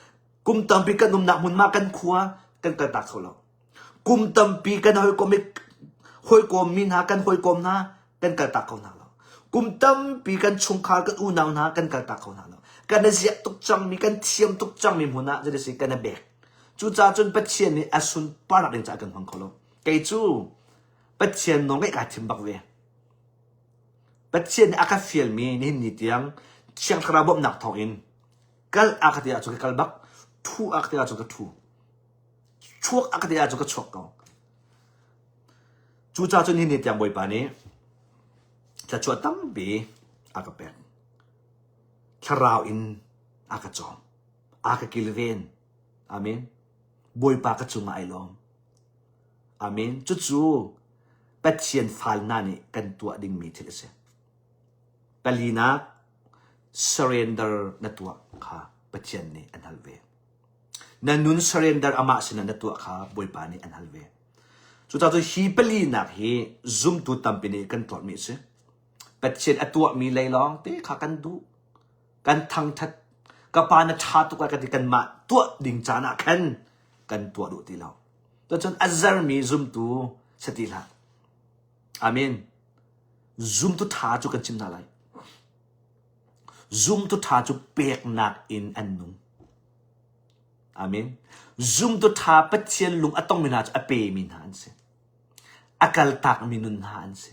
Kum tampi kan umnak hmunhma kan khua kan kaltak kho lo. Kum tampi kan hawikom hawikom mi hna kan hawikom hna kan kaltak kho hna lo. Kum tampi kan chungkhar kan unau hna kan kaltak kho hna lo. Kan i ziak tuk cangmi kan thiam tuk cangmi hmun ah si kan i bek. Cucaah cun Pathian nih a sunparnak ding caah kan hmang kho lo. Kei cu Pathian nawl ngeih kaa thim bak ve. Pathian nih a ka fialmi nihin ni tiang Thiang Thlarau bawmhnak thawngin kal a ka ti ahcun ka kal bak, ṭhu a ka ti ahcun ka ṭhu, chuak a ka ti ahcun ka chuak ko. Cucaah cun nihin ni tiang Bawipa nih thluachuah tampi a ka pek. Thlarau in a ka cawm, a ka kilven. Amen. Bawipa ka cungah ai lawm. Amen. Cucu Pathian fal hna nih kan tuah dingmi thil a si. Palinak, surrender na tuah kha Pathian nih an hal ve. Na nun surrender amah sinah na tuah kha Bawipa nih an hal ve. Cucaah cu hi palinak hi zumtu tampi nih kan tuahmi a si. Pathian a tuahmi lei lawng te kha kan duh. Kan thangthat. Ka pa na ṭha tuk ah kan ti kanmah tuah ding caan ah khan kan tuah duh ti lo. Tucun a zarmi zumtu si ti hlah. Amen. Zumtu ṭha cu kan chim hna lai. Zumtu ṭha cu peknak in an nung. Amen. Zumtu ṭha Pathian lung a tongmi hna cu a pemi hna an si. A kaltakmi nun hna an si.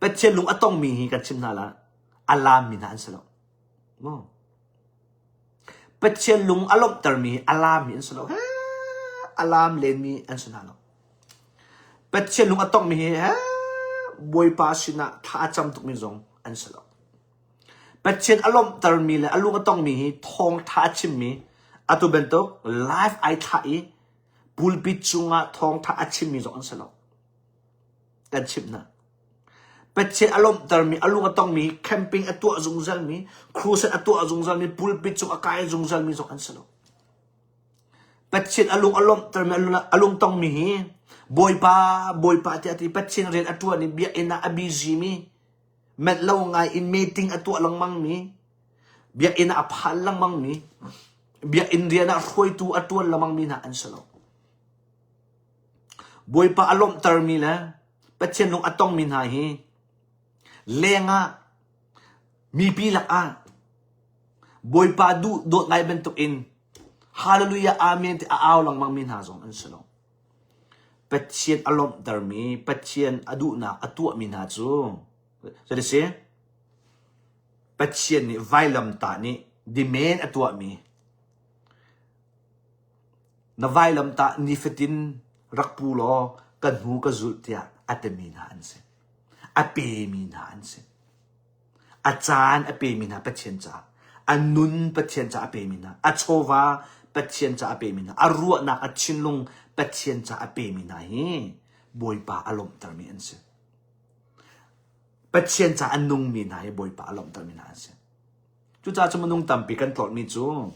Pathian lung a tongmi hi kan chim hna la, a laammi hna an si lo. Maw? Pathian lung a lawmhtermi a laammi an si lo. A laam lenmi an si hna lo. Pathian lung a tongmi hi Bawipa sinah thla a cam tukmi zong an si lo. Pathian a lawmhtermi le a lung a tongmi hi thawngtha a chimmi atu bantuk live ai thlah i pulpit cungah thawngtha a chimmi zong an si lo. Kan chimh hna. Pathian a lawmhtermi, a lung a tongmi, camping a tuah zungzalmi, crusade a tuah zungzalmi, pulpit cung a kai zungzalmi zong an si lo. Pathian a lung a lawmhtermi, a lung tongmi hi Bawipa, Bawipa tiah ti Pathian rian a ṭuan i biakinn ah a busy mi, manh lo ngai in meeting a tuah lengmang mi, biakinn ah a phan lengmang mi, biakinn rian ah hruaitu a ṭuan lengmang mi hna an si lo. Bawipa a lawmhtermi le Pathian lung a tongmi hna hi lengah mipi lakah Bawipa duh dawt ngai bantukin Hallelujah Amen ti a au lengmang mi hna zong an si lo. Pathian a lawmhtermi, Pathian a duhnak a tuahmi hna cu zei si? Pathian nih vailamtah nih demand a tuahmi Na vailamtah nifatin rak pu law ka hnu ka zulh tiah a timi hna an si. A pemi hna an si. A caan a pemi hna Pathian caah. A nun Pathian caah a pemi hna. A chawva Pathian caah a pemi hna. A ruahnak, a thinlung Pathian caah a pemi hna hi Bawipa a lawmhtermi an si. Pathian caah a nungmi hna hi Bawipa a lawmhtermi hna an si. Cucaah cu minung tampi kan tlawrhmi cu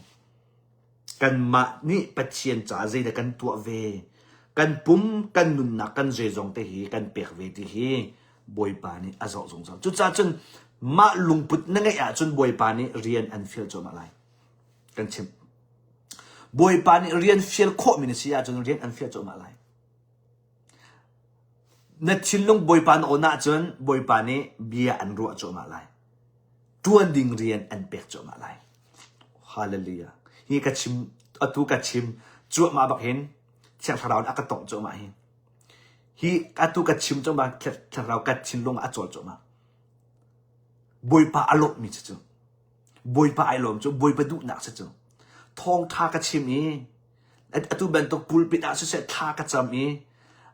Kanmah nih Pathian caah zeidah kan tuah ve? Kan pum, kan nunnak, kan zeizong te hi kan pek ve ti hi Bawipa nih a zoh zungzal. Cucaah cun mah lungput na ngeih ahcun Bawipa nih rian an fial cuahmah lai. Kan chimh. Bawipa nih rian fial khawhmi na si ahcun rian an fial cuahmah lai. Na thinlung Bawipa na awn ahcun Bawipa nih bia an ruah cuahmah lai. Ṭuan ding rian an pek cuahmah lai. Hallelujah. Hi ka chim atu ka chim cuahmah bak hin Thiang Thlarau nih a ka tongh cuahmah hi. Hi atu ka chim cuahmah Thiang Thlarau ka thinlung ah a cawl cuahmah. Bawipa a lawmhmi cu cu. Bawipa ai lawm cu Bawipa duhnak si cu. Thawngṭha ka chim i atu bantuk pulpit ah siseh thla ka cam i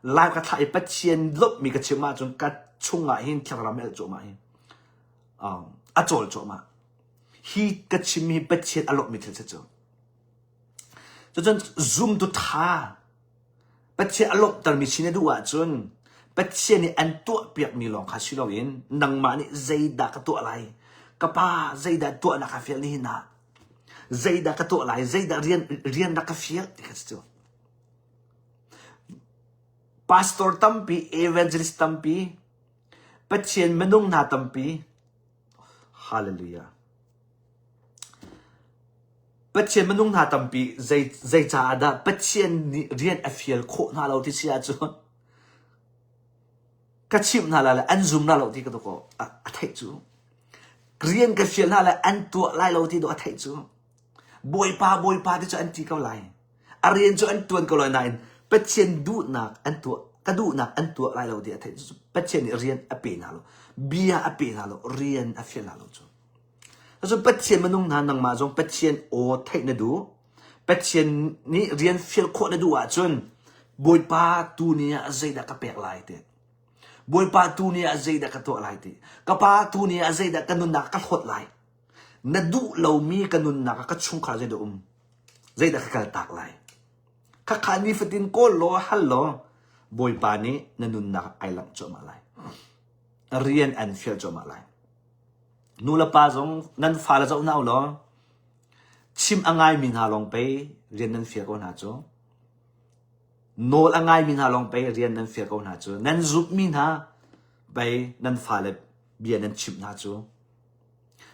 live ka thlah i Pathian lawmhmi ka chim ahcun ka chungah hin thlarau mel cuahmah hi um, a cawl cuahmah. Hi ka chimmi hi Pathian a lawmhmi thil si cu. Cucun zumtu ṭha Pathian a lawmhtermi si na duh ahcun Pathian nih an tuahpiakmi lawng kha si loin nangmah nih zeidah ka tuah lai? Ka pa zeidah tuah na ka fial nihin ah? Zeidah ka tuah lai? Zeidah rian rian rak ka fial ti kha cu. Pastor tampi, evangelist tampi, Pathian minung hna tampi, hallelujah. Pathian minung hna tampi zei zei caah dah Pathian nih rian a fial khawh hna lo ti si ahcun ka chimh hna lai le an zum hna lo ti ka dawk a, a theih cu. Rian ka fial hna le an tuah lai lo ti dawh a theih cu. Bawipa Bawipa ti cu an ti ko lai. A rian cu an tuan ko lai nain Pathian duhnak an tuah ka duhnak an tuah lai lo ti a theih cu. Pathian nih rian a pe hna lo. Bia a pe hna lo. Rian a fial hna lo cu. Cun Pathian minung hna nangmah zong Pathian aw theih na duh. Pathian nih rian fial khawh na duh ahcun Bawipa tu ni ah zeidah ka pek lai ti. Bawipa tu ni ah zeidah ka tuah lai ti. Ka pa tu ni ah zeidah ka nunnak ka hlawt lai. Na duh lomi ka nunnak ah ka chungkhar zeidah um. Zeidah ka kaltak lai. Khakha nifatin kawl law hal law Bawipa nih na nunnak ai langh cuahmah lai. Rian an fial cuahmah lai. Nu le pa zong nan fale zoh hna u law chim a ngaimi hna lawng pei rian nan fial ko hna cu. Nawl a ngaimi hna lawng pei rian nan fial ko hna cu. Nan zumhmi hna pei nan fale bia nan chimh hna cu.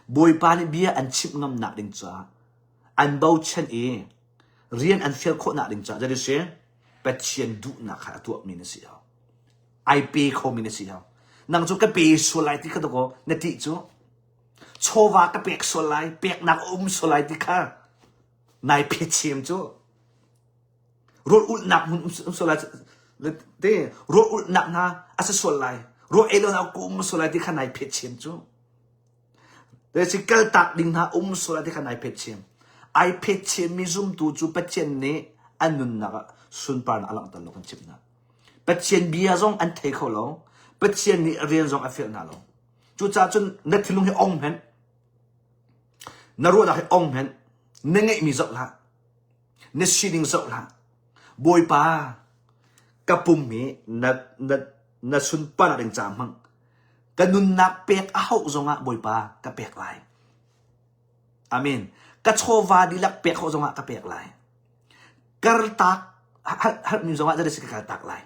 Bawipa nih bia an chimh ngamnak ding caah an bochan i rian an fial khawhnak ding caah jadi si Pathian duhnak kha a tuahmi na si hau. Ai pe khomi na si hau. Nang cu ka pe sual lai ti kha dakaw na ṭih cu. Chawva ka pek sual lai, peknak a um sual lai ti kha nai phetchem cu. Rawl ulhnak hmun um sual lai te rawl ulhnak hna a si sual lai. Rawl ei lo hna ka um sual lai ti kha nai phetchem cu. Te si kaltak ding hna um sual lai ti kha nai phetchem. Ai phetchem mi zumtu cu Pathian nih an nunnak ah sunparnak a langhter lo kan chimh hna. Pathian bia zong an thei kho lo. Pathian nih rian zong a fial hna lo. Cucaah cun na thinlung hi ong hmenh. Na ruahnak hi ong hmenh. Na ngeihmi zoh hlah. Na sining zoh hlah. Bawipa, ka pum hi na, na, na sunparnak ding ca hmang. Ka nunnak pek a hauh zongah Bawipa ka pek lai. Amen. Ka chawva dihlak pek hauh zongah ka pek lai. Kartak halmi zongah zeidah si ka kaltak lai.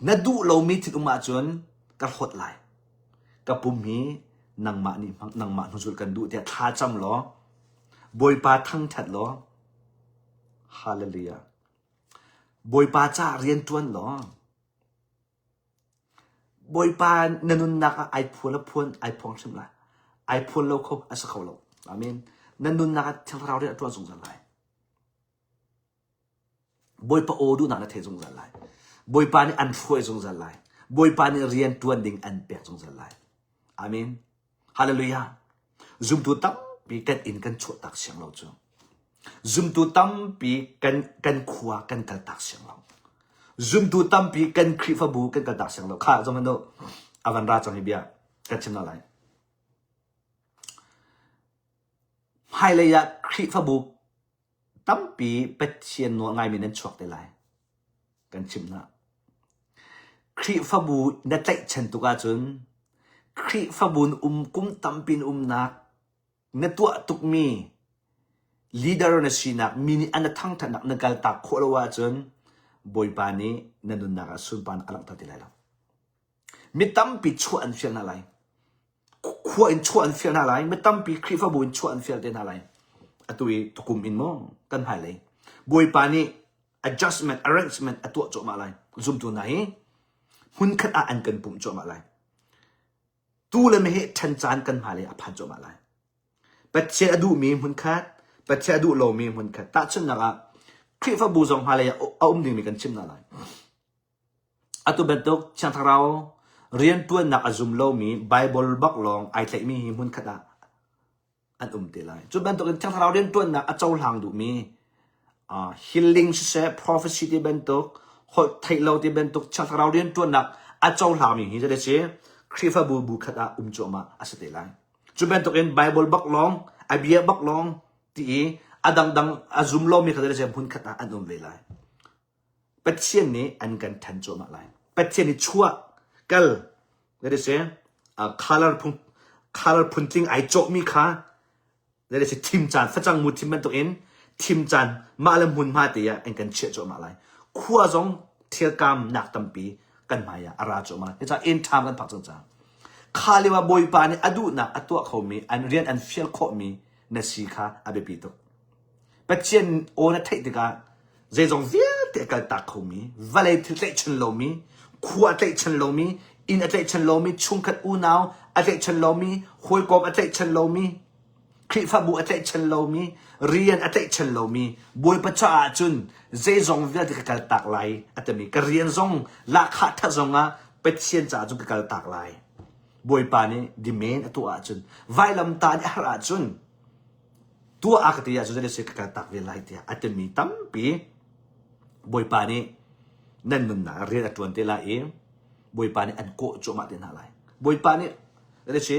Na duh lomi thil um ahcun ka hlawt lai. Ka pum hi nangmah nih nangmah hnuzul kan duh tiah thla cam law Bawipa thangṭhat law Hallelujah. Bawipa caah rian ṭuan law Bawipa na nunnak ah ai phuan a phuan ai phuang hrim lai. Ai phuan lo kho a si kho lo. Amen. Na nunnak ah Thiang Thlarau rian a ṭuan zungzal lai. Bawipa aw duhnak na thei zungzal lai. Bawipa nih an hruai zungzal lai. Bawipa nih rian ṭuan ding an pek zungzal lai. Amen. Hallelujah. Zumtu tampi kan inn kan chuahtak siang lo cu. Zumtu tampi kan kan khua kan kaltak siang lo. Zumtu tampi kan Khrihfabu kan kaltak siang lo. Kha zong anu avan ra cang hi bia kan chim na lai. Hmailei ah Khrihfabu tampi Pathian nawl ngaimi nan chuak te lai. Kan chimh hna. Khrihfabu na tlaihchan tuk ahcun Khrihfabu na um kum tampi na umnak na tuah tukmi leader na sinak mi nih an na thangthatnak na kaltak khawh lo ahcun Bawipa nih na nunnak ah sunparnak a langhter ti lai lo. Mi tampi chuah an fial hna lai. Khua in chuah an fial hna lai. Mi tampi Khrihfabu in chuah an fial te hna lai. Atu i tukum in maw kan hmailei. Bawipa nih adjustment, arrangement a tuah cuahmah lai. Zumtu hna hi. Hmunkhat ah an kan pumh cuahmah lai. Tuu le meheh ṭhen caan kan hmailei a phan cuahmah lai. Pathian a duhmi hmunkhat, Pathian a duh lomi hmunkhat. Tahchunhnak ah, Khrihfabu zong hmailei ah a um dingmi kan chim hna lai. Atu bantuk Thiang Thlarau rianṭuannak a zum lomi Baibal bak lawng ai tlaihmi hi hmunkhat ah an um te lai. Cu bantukin Thiang Thlarau rianṭuannak a cohlang duhmi uh, healing siseh, prophecy ti bantuk, holh theih lo ti bantuk Thiang Thlarau rianṭuannak a cohlangmi hi zei si Khrihfabu bu khat ah um cuahmah a si te lai. Cu bantukin Bible bak lawng, a bia bak lawng ti i a dangdang a zum lomi kha zei si hmun khat ah an um ve lai. Pathian nih an kan ṭhen cuahmah lai. Pathian nih chuah, kal, that is uh, color phun color phuntling ai cawhmi kha that is thim caan facang mu thim bantukin thim caan mah le hmunhma te ah an kan chiah cuahmah lai. Khua zong thilkam nak tampi kan hmai ah a ra cuahmah. Cucaah end time kan phak cang cang. Kha lio ah Bawipa nih a duhnak a tuah khomi, an rian an fial khawhmi na si kha a biapi tuk. Pathian aw na theih tikah zeizong vialte a kaltak khomi, vawlei thil tlaihchan lomi, khua a tlaihchan lomi, inn a tlaihchan lomi, chungkhat unau a tlaihchan lomi, hawikom a tlaihchan lomi, Khrihfabu a tlaihchan lomi, rian a tlaihchan lomi, Bawipa caah cun zeizong vialte ka kaltak lai a timi, ka rian zong lahkhah ṭhat zongah Pathian caah cun ka kaltak lai. Bawipa nih demand a tuah ahcun, vailamtah nih a har ahcun, tuah a ka ti ahcun zei ka kaltak ve lai tiah a timi tampi Bawipa nih nan nunnak rian a ṭuan te lai i Bawipa nih an kawh cuahmah te hna lai. Bawipa nih si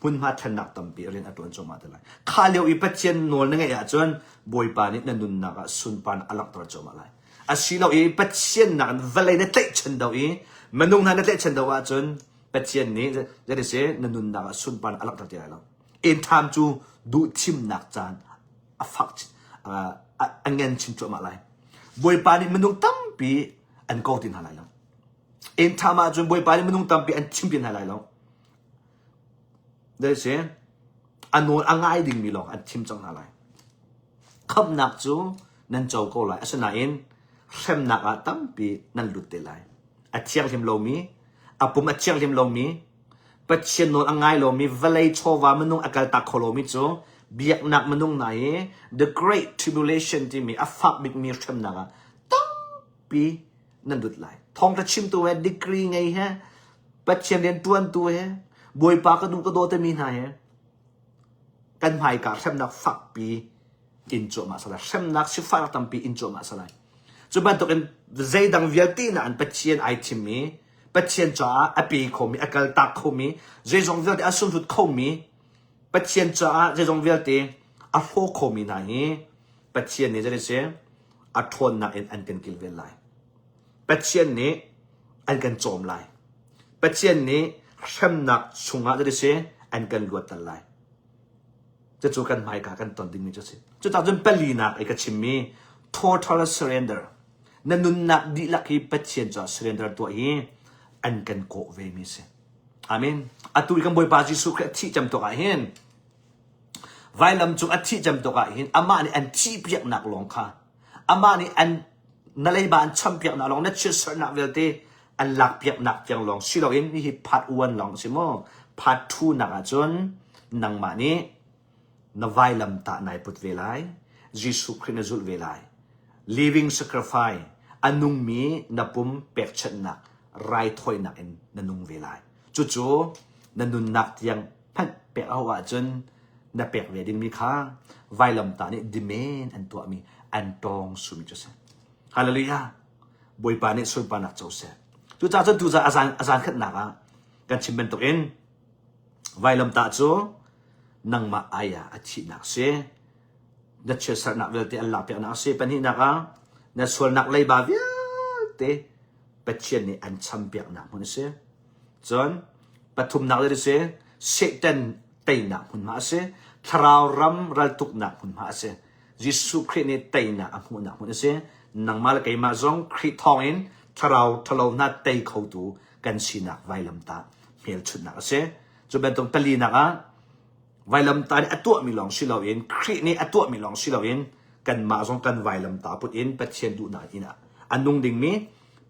hmunhma thlennak tampi rian a ṭuan cuahmah te lai. Kha lio i Pathian nawl na ngeih ahcun Bawipa nih na nunnak ah sunparnak a langhter cuahmah lai. Asilo i Pathian nak vawlei na tlaihchan do i minung hna na tlaihchan do ahcun Pathian nih zei si na nunnak ah sunparnak a langhter ti lai lo. Inn-ṭham cu duhthimnak caan a fak a ngen chin cuahmah lai. Bawipa nih minung tampi an ko ti hna lai lo. Inn-ṭham ahcun Bawipa nih minung tampi an thim ti hna lai lo. Dai si, a nawl a ngai dingmi lawng an thim cang hna lai. Khamhnak cu nan co ko lai. Asinain hremnak ah tampi nan lut te lai. A thianghlim lomi, a pum a thianghlim lomi, Pathian nawl a ngai lomi vawlei chawva minung a kaltak kho lomi cu biaknak minung hna hi the great tribulation timi a fak bikmi hremnak ah tampi nan lut lai. Thawngtha chimtu he degree ngei he Pathian rian tuantu he Bawipa ka duh ka daw timi hna he kan hmaika hremnak fakpi in cuahmah salai hremnak sifak tampi in cuahmah salai cu bantukin zeidang vialte na an Pathian ai thimmi Pathian caah a pe khomi a kaltak khomi zeizong vialte a sunhlut khomi Pathian caah zeizong vialte a hlaw khomi hna hi Pathian nih zei si a ṭhawnnak in an kan kilven lai Pathian nih an kan cawm lai Pathian nih hremnak chungah zei si an kan luatter lai Cucu kan hmaika kan ton dingmi cu a si. Cucaah cun palinak i ka chimmi total surrender na nunnak dihlak hi Pathian caah surrender tuah hi an kan kawh ve mi si. Amen. Atu i kan Bawipa Jesuh Khrih a thih cem tuk ah hin vailam cung a thih cem tuk ah hin amah nih an thihpiaknak lawng kha amah nih an na leiba an champiaknak lawng na chiatserhnak vialte an lakpiaknak tiang lawng si loin hihi part 1 lawng si maw part 2 nak ahcun nangmah nih na vailam tah nai put ve lai Jesuh Khrih na zulh ve lai living sacrifice a nungmi na pum pekchanhnak raithawinak in na nung ve lai cucu na nunnak tiang hmanh pek a ahcun na pek ve dingmi kha vailamtah nih demand an tuahmi an tawng sumi cu si. Hallelujah. Bawipa nih sunparnak co seh. Cucaah cun tuzaan azan azan khatnak ah kan chim bantukin vailamtah cu nangmah ai ah a thihnak si. Na chiatserhnak vialte an lakpiaknak si. Pahnihnak ah na sualnak leiba vialte Pathian nih an champiaknak hmun a si. Cun pathumnak le si Satan teinak hmunhma a si. Thlarau ram raltuknak hmunhma a si. Jesuh Khrih nih teinak a hmuhnak hmun a si. Nangmah le keimah zong Khrih thawngin thlarau ṭhalo hna tei khotu kan sinak vailamtah hmelchunhnak a si. Cu bantuk palinak ah vailamtah nih a tuahmi lawng si loin Khrih nih a tuahmi lawng si loin kanmah zong kan vailamtah put in Pathian duhnak in a nung dingmi.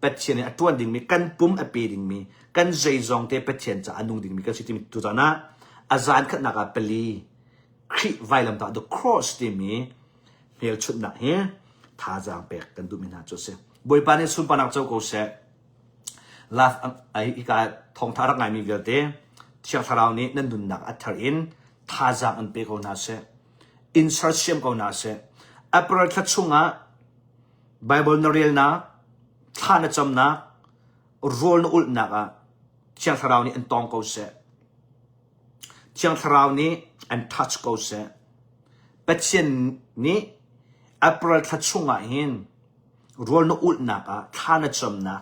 Pathian nih a ṭuan dingmi, kan pum a pe dingmi, kan zeizong te Pathian caah a nung dingmi kan si timi tuzan ah a zan khatnak ah pali Khrih vailamtah the cross timi hmelchunhnak hi thazaang pek kan duhmi hna cu a si. Bawipa nih sunparnak co ko seh. Love hika thawngtha rak ngaimi vialte Thiang Thlarau nih nan nunnak a thar in thazaang an pe ko hna seh. In sersiam ko hna seh. April thla chungah Bible na relnak, thla na camnak, rawl na ulhnak ah Thiang Thlarau nih an tawng ko seh. Thiang Thlarau nih an touch ko seh. Pathian nih April thla chungah hin rawl na ulhnak ah thla na camnak,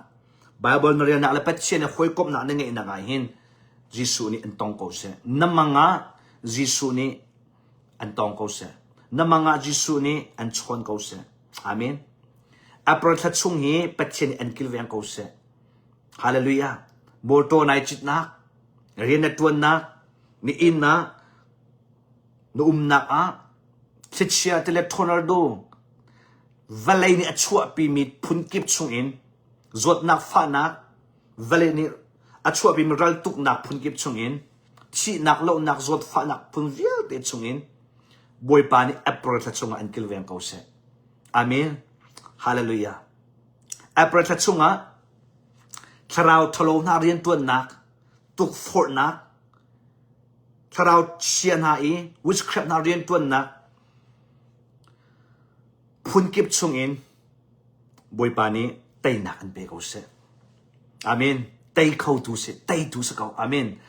Bible na relnak le Pathian he hawikomhnak na ngeihnak ah hin Jesuh nih an tong ko seh. Na mang ah Jesuh nih an tong ko seh. Na mang ah Jesuh nih an chawn ko seh. Amen. April thla chung hi Pathian nih an kilveng ko seh. Hallelujah. Mawtaw nai citnak, rian na tuannak, na inn ah, na umnak ah, thlichia tile tornado, vawlei nih a chuahpimi phunkip chungin zawtnak fahnak, vawlei nih a chuahpimi raltuknak phunkip chungin thihnak lohnak zawtfahnak phun vialte chungin Bawipa nih April thla chungah an kilveng ko seh. Amen. Hallelujah. April thla chungah thlarau ṭhalo hna rianṭuannak, tukforhnak, thlarau chia hna i witchcraft hna rianṭuannak phunkip chungin Bawipa nih teinak an pe ko seh. Amen. Tei khotu si, teitu si ko. Amen.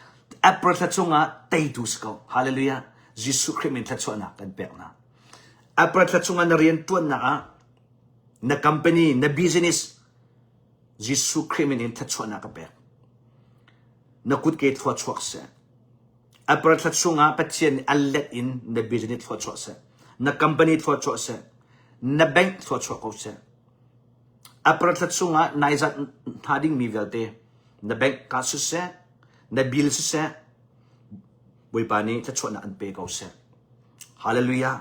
April thla chungah teitu si ko. Hallelujah. Jesuh Khrih min thluachuahnak kan pek hna. April thla chungah na rian ṭuannak ah na company, na business Jesuh Khrih min in thluachuahnak ka pek. Na kutke thluachuak seh. April thla chungah Pathian nih a let in na business thluachuah seh. Na company thluachuah seh. Na bank thluachuah ko seh. April thla chungah nai zat hna dingmi vialte na bank ka siseh, na bill siseh, Bawipa nih thluachuahnak an pe ko seh. Hallelujah.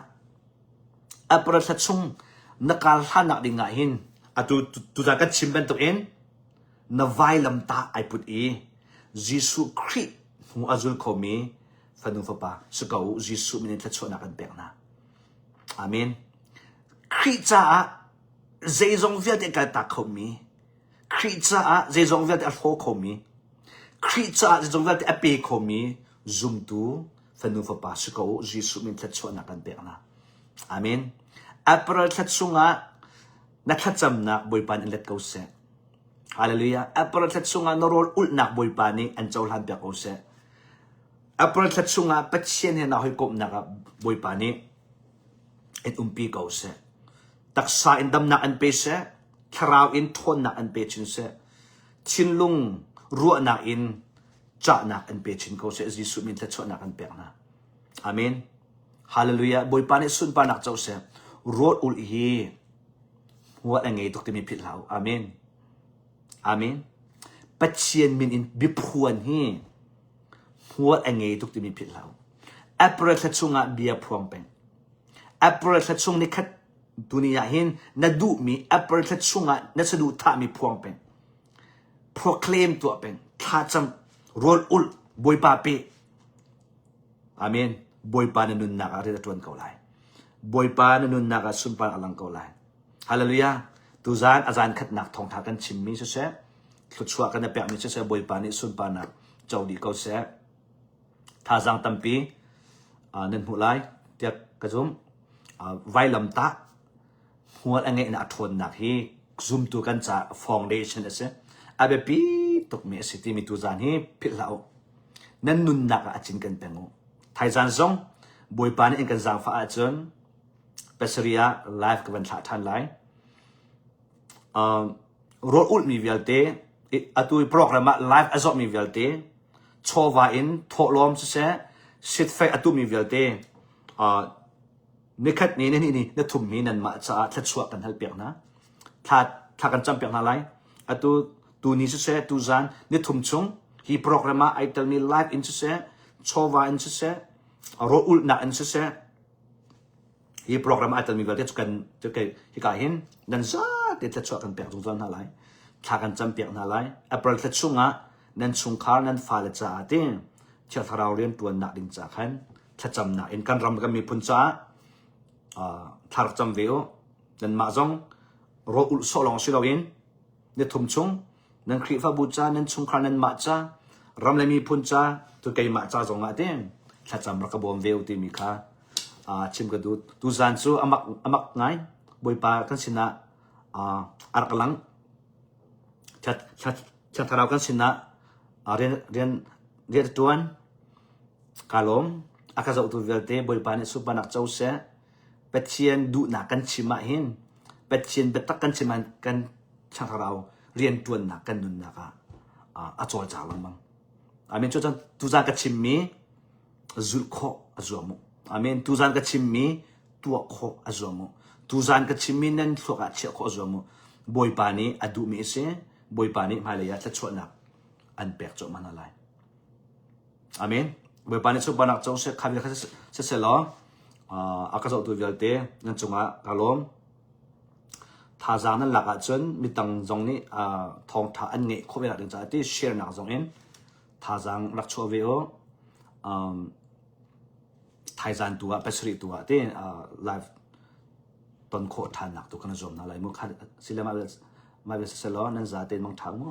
April thla chung na kar hlannak ding ah hin atu tuzan kan chim bantuk in na vailamtah ai put i Jesuh Khrih hnu a zul khomi fanu fapa si ko u Jesuh min in thluachuahnak kan pek hna. Amen. Khrih caah zeizong vialte a kaltak khomi, Khrih caah zeizong vialte a hlaw khomi, Khrih caah zeizong vialte a pe khomi zumtu fanu fapa si ko u Jesuh min thluachuahnak kan pek hna. Amen. April thla chungah na thlacamnak Bawipa nih an let ko seh. Hallelujah. April thla chungah na rawl ulhnak Bawipa nih an cohlan piak ko seh. April thla chungah Pathian he naa hawikomhnak ah Bawipa nih in umpi ko seh. Taksa in damnak an pe seh. Thlarau in ṭhawnnak an pe chin seh. Thinlung ruahnak in cahnak an pe chin ko seh. Jesuh min thluachuahnak an pek hna. Amen. Hallelujah. Bawipa nih sunparnak co seh. Rawl ulh hi huat a ngei tuk timi philh hlah u. Amen. Amen. Pathian min in biaphuan hi huat a ngei tuk timi philh hlah u. April thla chungah bia phuang peng. April thla chung nikhat tuni ah hin na duhmi April thla chungah na saduhthahmi phuang peng. Proclaim tuah peng. Thlacam, rawl ulh, Bawipa pe. Amen. Bawipa na nunnak ah rian a ṭuan ko lai. Bawipa na nunnak ah sunpar a lang ko lai. Hallelujah. Tuzan a zan khatnak thawngtha kan chimmi siseh, thluachuah kan i pekmi siseh, Bawipa nih sunparnak co dih ko seh. Thazaang tampi nan hmuh lai tiah ka zumh. Vailamtah hmual a ngeihnak a ṭhawnnak hi zumtu kan caah foundation a si. A biapi tukmi a si timi tuzaan hi philh hlah u. Nan nunnak ah a cin kan peng u. Thaizaan zong Bawipa nih in kan zaangfah ahcun pasarih ah live ka van thlah ṭhan lai. Rawl ulhmi vialte atu i program ah live a zawhmi vialte chawva in thawhlawm siseh sitfai a tuhmi vialte nikhat ni nihnih ni na thummi nanmah caah thluachuah kan halpiak hna. Thla thla kan campiak hna lai. Atu tuni siseh tuzan nithum chung hi program ah ai telmi live in siseh chawva in siseh rawl ulhnak in siseh hi program ai telmi vialte cu kan hika hin nan zate thluachuah kan pek zungzal hna lai. Thla kan campiak hna lai. April thla chungah nan chungkhar nan fale caah ti Thiang Thlarau rianṭuannak ding ca khan thlacamnak in kan ram kan miphun caah thla rak cam ve u. Nanmah zong rawl ulh sawh lawng si loin ni thum chung nan Khrihfabu ca, nan chungkhar nanmah ca, ram le miphun ca, tu keimah ca zong ah tin thlacam rak ka bawm ve u timi kha chim ka duh. Tuzan cu amak amak ngai. Bawipa kan sinah a rak lang. Thiang Thlarau kan sinah rian rian rian a ṭuan. Ka lawm. A ka zohtu vialte Bawipa nih sunparnak co seh. Pathian duhnak kan chim ah hin Pathian biatak kan chim ah kan Thiang Thlarau rianṭuannak kan nunnak ah a cawlcang lengmang. Amen. Cu tuzan ka chimmi zulh khawh a zuam u. Amen. Tuzan ka chimmi tuah khawh a zuam u. Tuzan ka chimmi nan thluak ah chiah khawh a zuam u. Bawipa nih a duhmi a si. Bawipa nih hmailei ah thluachuahnak an pek cuahmah hna lai. Amen. Bawipa nih sunparnak co seh, kha kha siseh law a ka zohtu vialte nan cungah ka lawm. Thazaang nan lak ahcun mitang zong nih thawngtha an ngeih khawh ve nak ding caah ti share nak zong in thazaang rak chuah ve u. Um, thaizan tu ah pasarih tu ah ti live ton khawh ṭhan nak tu kan zuam hna lai mu kha sile mah bel siseh law nan za tein mang ṭha mu.